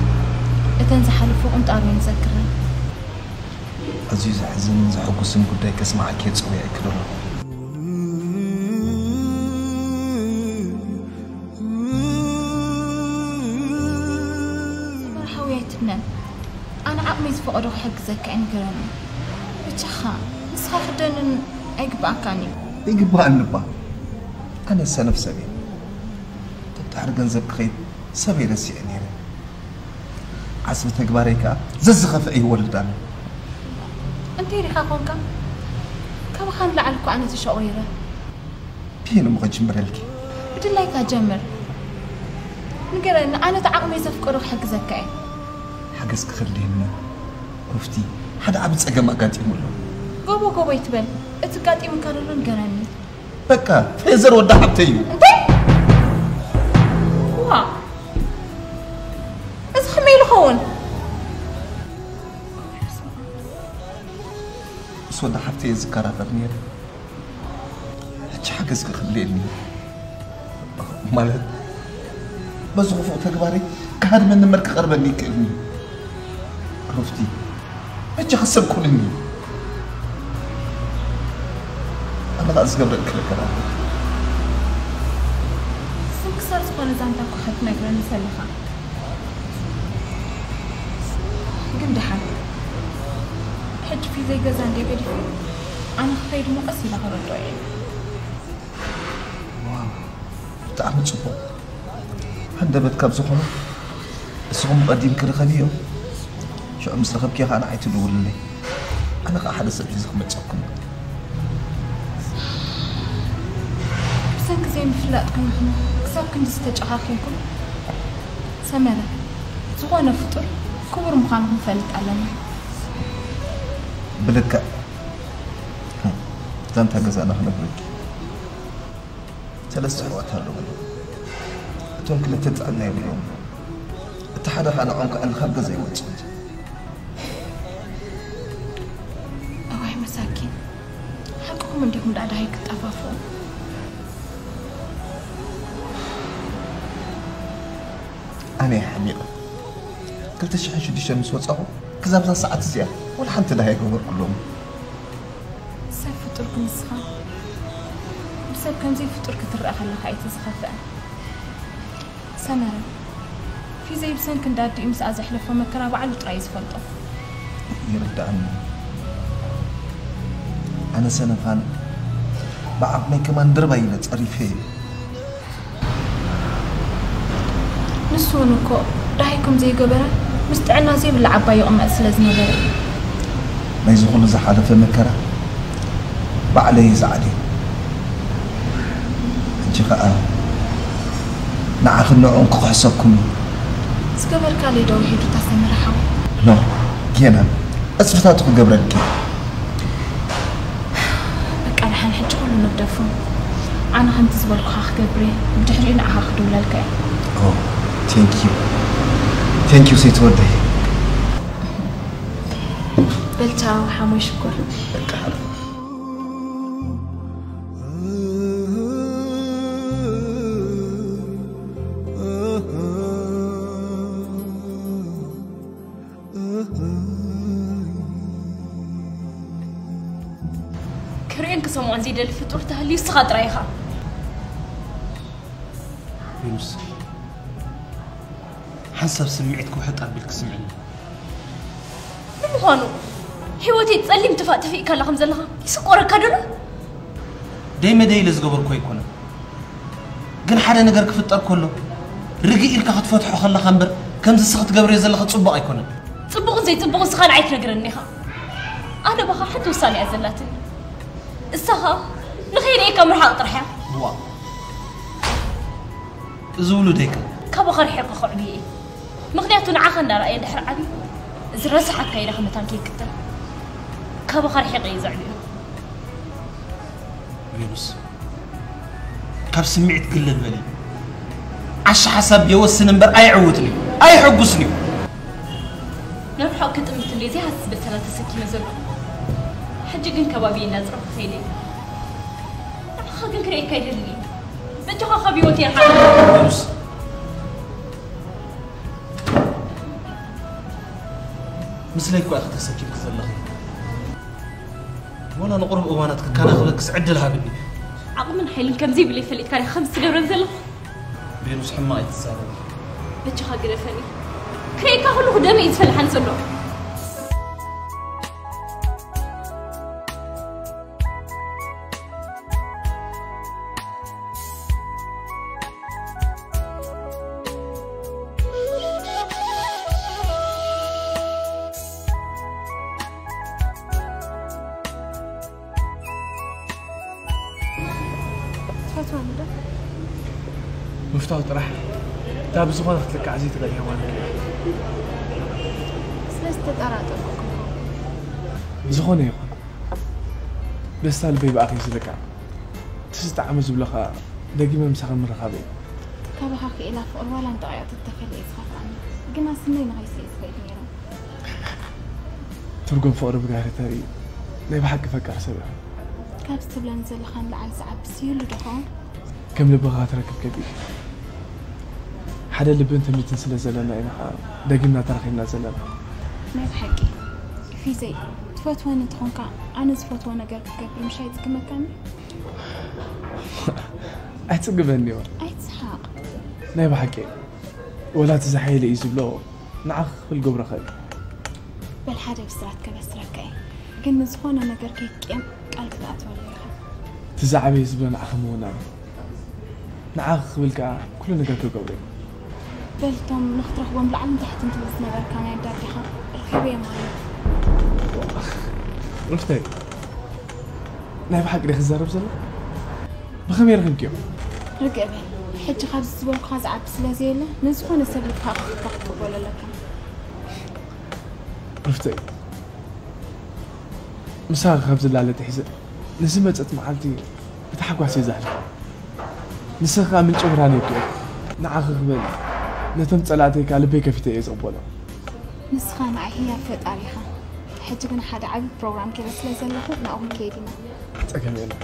እተን ዝሓለፉ ቁንጣሮ እየን ዘክረን። ኣዝዩ ዘሕዝንን ዘሐጉስን ጉዳይ ከስምዓኪ እየ ጸዊዐኪ ዘለኹ። መርሓዊ ኣይትብነን። ኣነ ዓቕመይ ዝፈቐዶ ክሕግዘካ እየ ንገረኒ። ብቻኻ ንስኻ ክደንን ኣይግባኣካን እዩ። ይግባኣኒ እባ። ኣነ ሰነፍ ሰብ እየ። ተድሕሪ ገንዘብ ክኸይድ ሰብ እየ ረሲዐ ነይረ። ዓስቢ ተግባረይ ከኣ ዘዝኸፍአ ይወልድ ኣሎ። እንታይ ዲኻ ኮንካ? ካባኻ ንላዕሊ እኮ ኣነ ተሸቑሪረ። ብየን እሞ ክጅምረልኪ? ብድላይካ ጀምር። ንገረኒ፣ ኣነ እቲ ዓቕመይ ዘፍቅዶ ክሕግዘካ እየ። ሓገዝ ክኽልየኒ ሩፍቲ፣ ሓደ ዓቢ ጸገም ኣጋጢሙ ኣሎ። ጎቦ ጎቦ ይትበል፣ እቲ ጋጢሙካ ዘሎ ንገረኒ። በቃ ፍሬዘር ወዲ ሓብተይ እዩ። እንታይ? ዋ፣ እዚ ከመይ ኢሉ ኸውን? ምስ ወዲ ሓብተይ እየ ዝከራኸር ነይረ። ሕጂ ሓገዝ ክኽልየኒ ማለት በዚ ክፉእ ተግባረይ ክሃድመኒ እምበር ክቐርበኒ ይክእልኒ። ሩፍቲ በጃ ክሰብ ኩንኒ። ኣነ ከዓ ዝገብረልኪ ነገር ኣሎ። ስንክሳር ዝኾነ ዛንታ እኮ ክትነግረኒ ዘለኻ። ግን ደሓን ሕጂ ፊዘይ ገዛ እንደ ገዲፉ ኣነ ክኸይድ እሞ ቀስ ኢለ ክረድኦ እየ። ዋው ብጣዕሚ ጽቡቕ። ሃንደበት ካብ ዝኾነ እስኹም ብቐዲም ክርኸብዮ። ሽዑ ምስ ረኸብኪዮ ከዓ ንዓይ ትድውልለይ። ኣነ ከዓ ሓደ ሰብ ሒዘ ክመጸኩም። ብሰንኪ ዘይምፍላጥ ኮይንኩም ክሳብ ክንዲ ዝተጨኻኺንኩም ሰመረ ዝኾነ ፍጡር ክቡር ምዃኑ ክንፈልጥ ኣለና። ብልክዕ ዛንታ ገዛና ክነግረኪ። ሰለስተ ኣሕዋት ኣለዉ። እቶም ክልተ ጥዕና የብሎም። እቲ ሓደ ኸኣ ንዖም ክዕሊ ካብ ገዛ ይወጽእ። እዋይ መሳኪን ሓቅኹም እንዲኹም ደኣ ደሃይ ክጠፋፍኡ። ኣነ እየ ሓሚቐ። ክልተ ሽሕን ሽዱሽተን ምስ ወጻኹ ክዛብ እዛ ሰዓት እዚኣ ወላ ሓንቲ ደሃይ ኣይገበርኩሎም። ሰብ ፍጡር ክንስኻ ብሰብ ከምዘይ ፍጡር ክትረኣ ከለኻ እዩ እቲ ዝኸፍአ። ሰመረ ፊዘይ ብሰንኪ እንዳ ኣዲኡ ምስኣ ዘሕለፎ መከራ ባዕሉ ጥራይ እዩ ዝፈልጦ። ይርዳእኒ። ኣነ ሰነፋን ብዓቕመይ ከማን ድርባይ ኢለ ጸሪፈ እየ። ንሱ እውን እኮ ደሃይ ከም ዘይገበረ ምስ ጥዕና ዘይብላ ዓባይ ይቕመጥ ስለ ዝነበረ እዩ። ናይዚ ኩሉ ዝሓለፈ መከራ ባዕለይ እየ ዝዓልዮ። ሕጂ ኸኣ ንዓኽን ንዕኡን ክኽሕሰኩም እዩ። ዝገበርካለይ ዶ ውሒዱ እታ ሰመረ ሓወይ? ኖ ጌና ዕጽፍታቱ ክገብረልኪ። በቃ ደሓን ሕጂ ኩሉ ንግደፎ። ኣነ ከምቲ ዝበልኩኻ ክገብር እየ። ብድሕሪኡ ንዓኻ ክድውለልካ እየ። Oh, thank you. Thank you, ሴት ወደይ። በል ቻው ሓሞይ ሽኮር። ክርእን ክሰምዖን ዘይደሊ ፍጡር ተሃልዩ ንስኻ ጥራይ ኢኻ። ቬኑስ፣ ሓንሳብ ስምዒት ክውሕጥ ኣቢልኪ ስምዕኒ። ንምዃኑ ህይወተይ ጸሊም ትፋእ ተፊእካላ ከም ዘለኻ ይስቆረካ ዶ ኣሎ? ደይ መደይ ኢለ ዝገበርኩ ኣይኮነን፣ ግን ሓደ ነገር ክፍጠር ከሎ ርግእ ኢልካ ክትፈትሖ ከለኻ እምበር ከምዚ ንስኺ ትገብርዮ ዘለኺ ጽቡቕ ኣይኮነን። ጽቡቕን ዘይጽቡቕን ንስኻ ንዓይ ትነግረኒ ኢኻ። ኣነ ባኻ ሓንቲ ውሳነ እያ ዘላትኒ። እሳ ኸኣ ንኸይርእየካ ምርሓቕ ጥራሕ እያ። ዋ፣ እዚ ውሉደይ ከ? ካባኻ ርሒቐ ከዕብዮ እየ። ምኽንያቱ ንዓኻ እንዳረኣየ እንድሕር ዓብዩ፣ እዚ ረሳሕ ኣካይዳኻ መታን ከይክተል ካባኻ ርሒቐ እየ ዘዕብዮ። ቬኑስ፣ ካብ ስምዒት ግልል በሊ። ዓሻ ሓሳብ የወስን እምበር ኣየዕውትን እዩ፣ ኣየሐጉስን እዩ። ናብ ርሑቕ ክጥምት እንድየ ዘይሃስስ በሰላ ተሰኪመ ዘለኹ። ሕጂ ግን ከባቢየ እንዳጽረኹ ከይደ እየ። ንዓኻ ግን ክርእየካ ኣይደልን እየ። በጃኻ ካብ ህይወተይ ርሓቕ። ቬኑስ፣ ምስለይ እኮ ኢኺ ተሰኪምኪ ዘለኺ። ወላ ንቑሩብ እዋናት ክከናኸበክስ ዕድል ሃብኒ። ዓቕምን ሓይልን ከም ዘይብለይ ፈሊጥካ ዲኻ ከምዚ ትገብረኒ ዘለኻ? ቬኑስ፣ ሕማቕ ኣይትዛረቢ። በጃኻ ግደፈኒ። ክርእየካ ከለኹ ደመይ እዩ ዝፈልሓኒ ዘሎ። ትፈትወኒ ዶ? ምፍታው ጥራሕ። እታ ብዝኾነ ክትልካዕ ዘይትኽእል ሄዋን እያ። ስለዚ ተጠራጠርኩ ክኸውን። ዝኾነ ይኹን፣ ደስታ ልበይ ብኣኺ እዩ ዝልካዕ። እቲ ዝጠዓመ ዝብሎ ኸኣ ደጊመ ምሳኺ ምርኻበይ እዩ። ካባኻ ክኢላ ፍቕሪ ዋላ ንደቂቕ ተተፈልየ እዩ ዝኸፍኣኒ። ግና ስነይ ንኸይስእ እዩ ዝኽእል ነይረ። ትርጉም ፍቕሪ ብጋህሪ ተርኢ ናይ ብሓቂ ፈቃር ሰብ ኢኺ። ካብዚ ትብለኒ ዘለኻ ንላዕሊ ዝዓብስ ይህሉ ዶ ኸውን? ከም ልብኻ ክትረክብ ከቢድ እዩ። ሓደ ልብን ትምኒትን ስለ ዘለና ኢና ኸዓ ደጊምና ተራኺብና ዘለና። ናይ ብሓቂ ፊዘይ፣ ትፈትወኒ እንተኾንካ ኣነ ዝፈትዎ ነገር ክትገብር ምሽ ኣይጽግመካን? ኣይትጽግመኒ እየ። ኣይትስሓቕ። ናይ ብሓቂ ወላ እቲ ዝሓየለ እዩ ዝብሎ ንዓኺ ክብል ገብሮ ኸእል። በል ሓደ ብስራት ከበስረካ እየ፣ ግን ንዝኾነ ነገር ከይትቅየም ቃል ክትኣትወለይ ኢኻ። እቲ ዝዓበየ ዝብሎ ንዓኺ ምውናን እዩ። ንዓኺ ክብል ከኣ ኩሉ ነገር ክገብሮ እየ። በል እቶም ንኽትረኽቦም ላዕልን ታሕትን ትብል ዝነበርካ ናይ ኣዳዲኻ ርኺበዮም ኣለኹ። ሩፍተይ፣ ናይ ብሓቂ ድየ ክዛረብ ዘለኹ? ብኸመይ ረኺብክዮም? ርግእ በል። ሕጂ ካብዚ ዝበልኩኻ ዝዓቢ ስለ ዘየለ፣ ንዝኾነ ሰብ ልብኻ ከፊትካ ክትቅበሎ ኣለካ። ሩፍተይ፣ ምሳኺ ካብ ዝላለ ኣትሒዘ ንዝመጸት መዓልቲ ብታሕጓስ እየ ዘሕልፋ። ንስኺ ከኣ ምንጪ ብርሃነይ ኢኺ። ንዓኺ ክብል ነቶም ጸላእተይ ከኣ ልበይ ከፊተ እየ ዝቕበሎ። ንስኻ ንዓይ ህያብ ፈጣሪ ኢኻ። ሕጂ ግን ሓደ ዓቢ ፕሮግራም ገይረ ስለ ዘለኹ ናብኡ ክንከይድ ኢና። ጸገም የለን።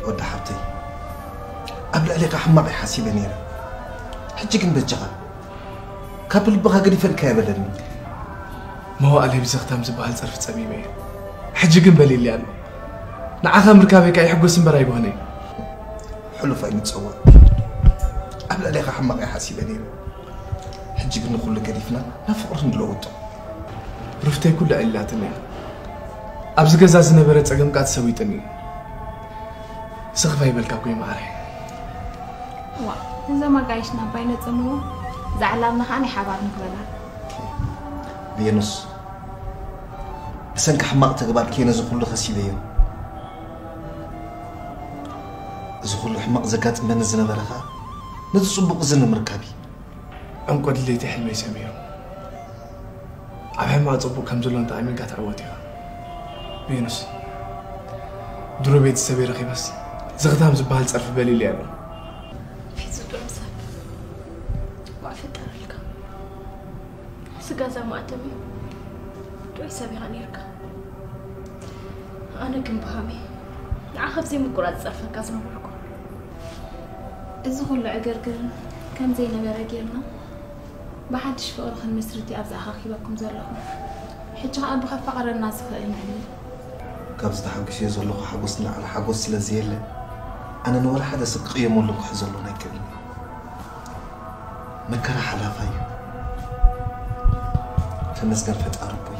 ወዲ ሓብተይ፣ ኣብ ልዕሌኻ ሕማቕ እየ ሓሲበ ነይረ። ሕጂ ግን በጃኻ ካብ ልብኻ ገዲፈልካ የበለኒ። መዋእለይ ብዘኽታም ዝበሃል ጸርፊ ጸሚመ እየ። ሕጂ ግን በሊልያ ኣሎ። ንዓኻ ምርካበይ ከኣ ይሕጎስ እምበር ኣይጓህነይ። ሕሉፍ ኣይምጸወር። ኣብ ልዕሌኻ ሕማቕ እየ ሓሲበ ነይረ። ሕጂ ግን ንኹሉ ገዲፍና ናብ ፍቕሪ ንለውጦ። ሩፍተይ ኩሉ ኣዕሊላትኒ እያ። ኣብዚ ገዛ ዝነበረ ጸገም ከኣ ተሰዊጥኒ እዩ። ስኽፍ ኣይበልካ እኮ እዩ መዓረይ። ዋ፣ እዞም ኣጋይሽና ኣባይ ነጸምዎ፣ ዝዓላልና ከኣ ናይ ሓባር ንግበራ። ቬኑስ፣ ሰንኪ ሕማቕ ተግባር ከይነ እዚ ኩሉ ከሲበዮ። እዚ ኩሉ ሕማቕ ዘጋጥመኒ ዝነበረ ኸኣ ነዚ ጽቡቕ እዚ ንምርካብ እዩ። ዕንቆ ድሌተይ ሕልመይ ሰሚሩ። ኣብ ሕማቕ ጽቡቕ ከም ዘሎ እንተኣሚንካ ትዕወት ኢኻ። ቬኑስ፣ ድሮ ቤተሰበይ ረኺበስ ዘኽታም ዝበሃል ጸርፊ በሊለያ ኣሎ። ፊጹ ጥዑም ሰብ። ዋዕ ፈጠረልካ። ስጋዛ ማእተም እዩ። ጥዑይ ሰብ ኢኻ ነይርካ። ኣነ ግን ብሃመይ ንዓኻ ብዘይ ምቁራጽ ጸርፈካ ዝነበርኩ። እዚ ኩሉ ዕግርግር ከም ዘይነበረ ጌርና ብሓድሽ ፍቕሪ ክንምስርት እዩ ኣብዚ ኣኻኺበኩም ዘለኹ። ሕጂ ኸኣ ብኸፋቕረና ዝኽእል ንዕሊ። ካብዚ ተሓጒሰዮ ዘለኹ ሓጎስ ንላዕሊ ሓጎስ ስለ ዘየለ፣ ኣነ ንወላ ሓደ ሰብ ክቕየመሉ ክሕዘሉን ኣይክእልን። መከራ ሓላፋይ እዩ። ተመስገን ፈጣሪ ኣቦይ፣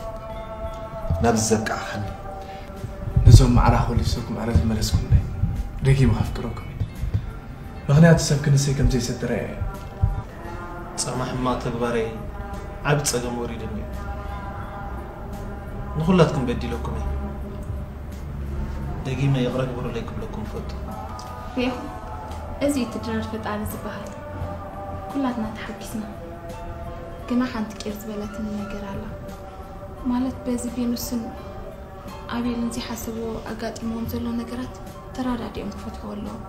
ናብዚ ዘብቃዕኻኒ። ነዞም ማዕራ ኮሊሰኩም ኣረ ዝመለስኩምለይ፣ ደጊመ ከፍቅረኩም እየ። ምኽንያቱ ሰብ ክንሰይ ከም ዘይሰተረ እየ። ጻማ ሕማቕ ተግባረይ ዓቢ ጸገም ወሪዱኒ እዩ። ንኹላትኩም በዲለኩም እየ። ደጊመ ይቕረ ግበሩለይ ክብለኩም እፈቱ። ሪኢኹም? እዚ እዩ እቲ ድራር ፈጣሪ ዝበሃል። ኩላትና ተሓጒስና። ግና ሓንቲ ቂር ዝበለትኒ ነገር ኣላ። ማለት በዚ ቬኑስን ኣቤልን ዘይሓሰብዎ ኣጋጢምዎም ዘሎ ነገራት ተራዳዲኦም ክፈትሕዎ ኣለዎም።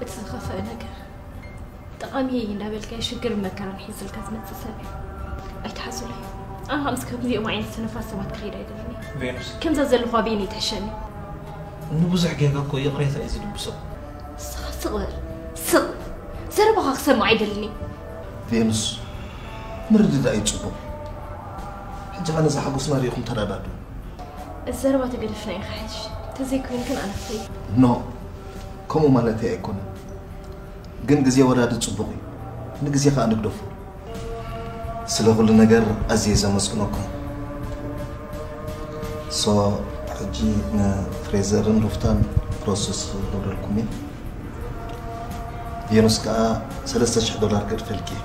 እቲ ዝኸፍአ ነገር ጠቓሚ እየ እንዳበልካዮ ሽግርን መከራን ሒዝልካ ዝመጽእ ሰብ እዩ። ኣይትሓዙለይ። ኣነ ምስ ከምዚኦም ዓይነት ሰነፋት ሰባት ክኸይድ ኣይደልን እየ። ቬኑስ። ከምዛ ዘለኹ ኣበየን እየ ትሕሸኒ? ንብዙሕ ጌጋ እኮ ይቕሬታ እዩ ዝልብሶ። ንስኻ ስቕ በል። ስቕ። ዘረባኻ ክሰምዕ ኣይደልን እየ። ቬኑስ፣ ምርድዳእ እዩ ጽቡቕ። ሕጂ ኸኣ ነዛ ሓጎስና ርኢኹም ተረዳድኡ። እዚ ዘረባ ተገደፍና እዩ ክሓይሽ። ተዘይኮይኑ ግን ኣነ ክኸይድ። ኖ፣ ከምኡ ማለተይ ኣይኮነን። ግን ግዜ ወራዲ ጽቡቕ እዩ። ንግዜ ኸኣ ንግደፎ። ስለ ኩሉ ነገር ኣዝየ ዘመስግነኩም። ሶ፣ ሕጂ ንፍሬዘርን ሩፍታን ፕሮሰስ ክገብረልኩም እየ። ቬኑስ ከኣ ሰለስተ ሽሕ ዶላር ክእድፈልኪ እየ።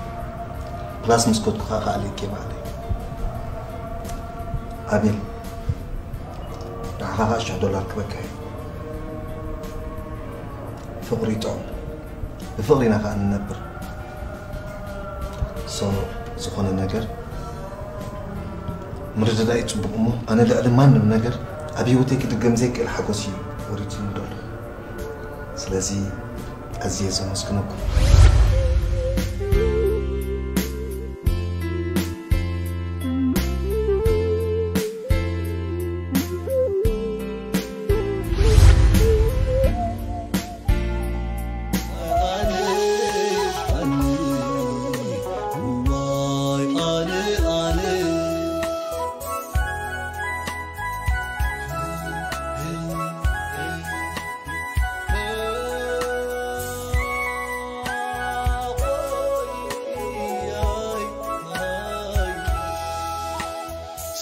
ፕላስ ምስ ከድኩ ኸኣ ክኣልየኪ እየ ባዕለይ። ኣቤል፣ ንዓኻ ኸኣ ሽሕ ዶላር ክበካ እየ። ፍቕሪ ጥዑም። ብፍቕሪ ኢና ኸኣ ንነብር። ሶ፣ ዝኾነ ነገር ምርድዳእ እዩ ጽቡቕ እሞ፣ ኣነ ልዕሊ ማንም ነገር ኣብ ህይወተይ ክድገም ዘይክእል ሓጎስ እዩ ወሪዱኒ ዘሎ። ስለዚ ኣዝየ ዘመስግነኩም።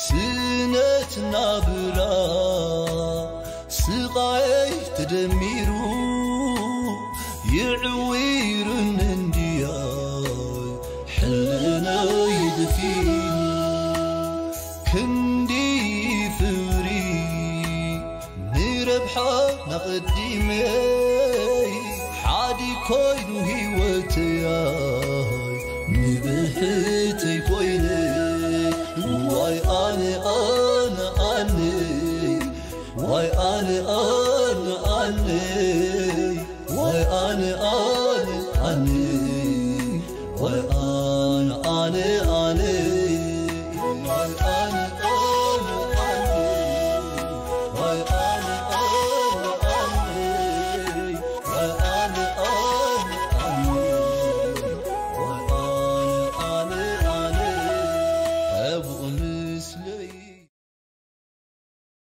ስነት ናብራ ስቓይ ተደሚሩ ይዕዊርን እንድያይ ሕልናይ ድፊኑ ክንዲ ፍቕሪ ንረብሓ ናቐዲመይ ሓዲ ኮይኑ ህይወተይ ንብሕተይ ኮይነ ዋይ ኣነ ኣነ ኣነ ዋይ ኣነ ኣነ ኣነ ዋይ ኣነ ኣነ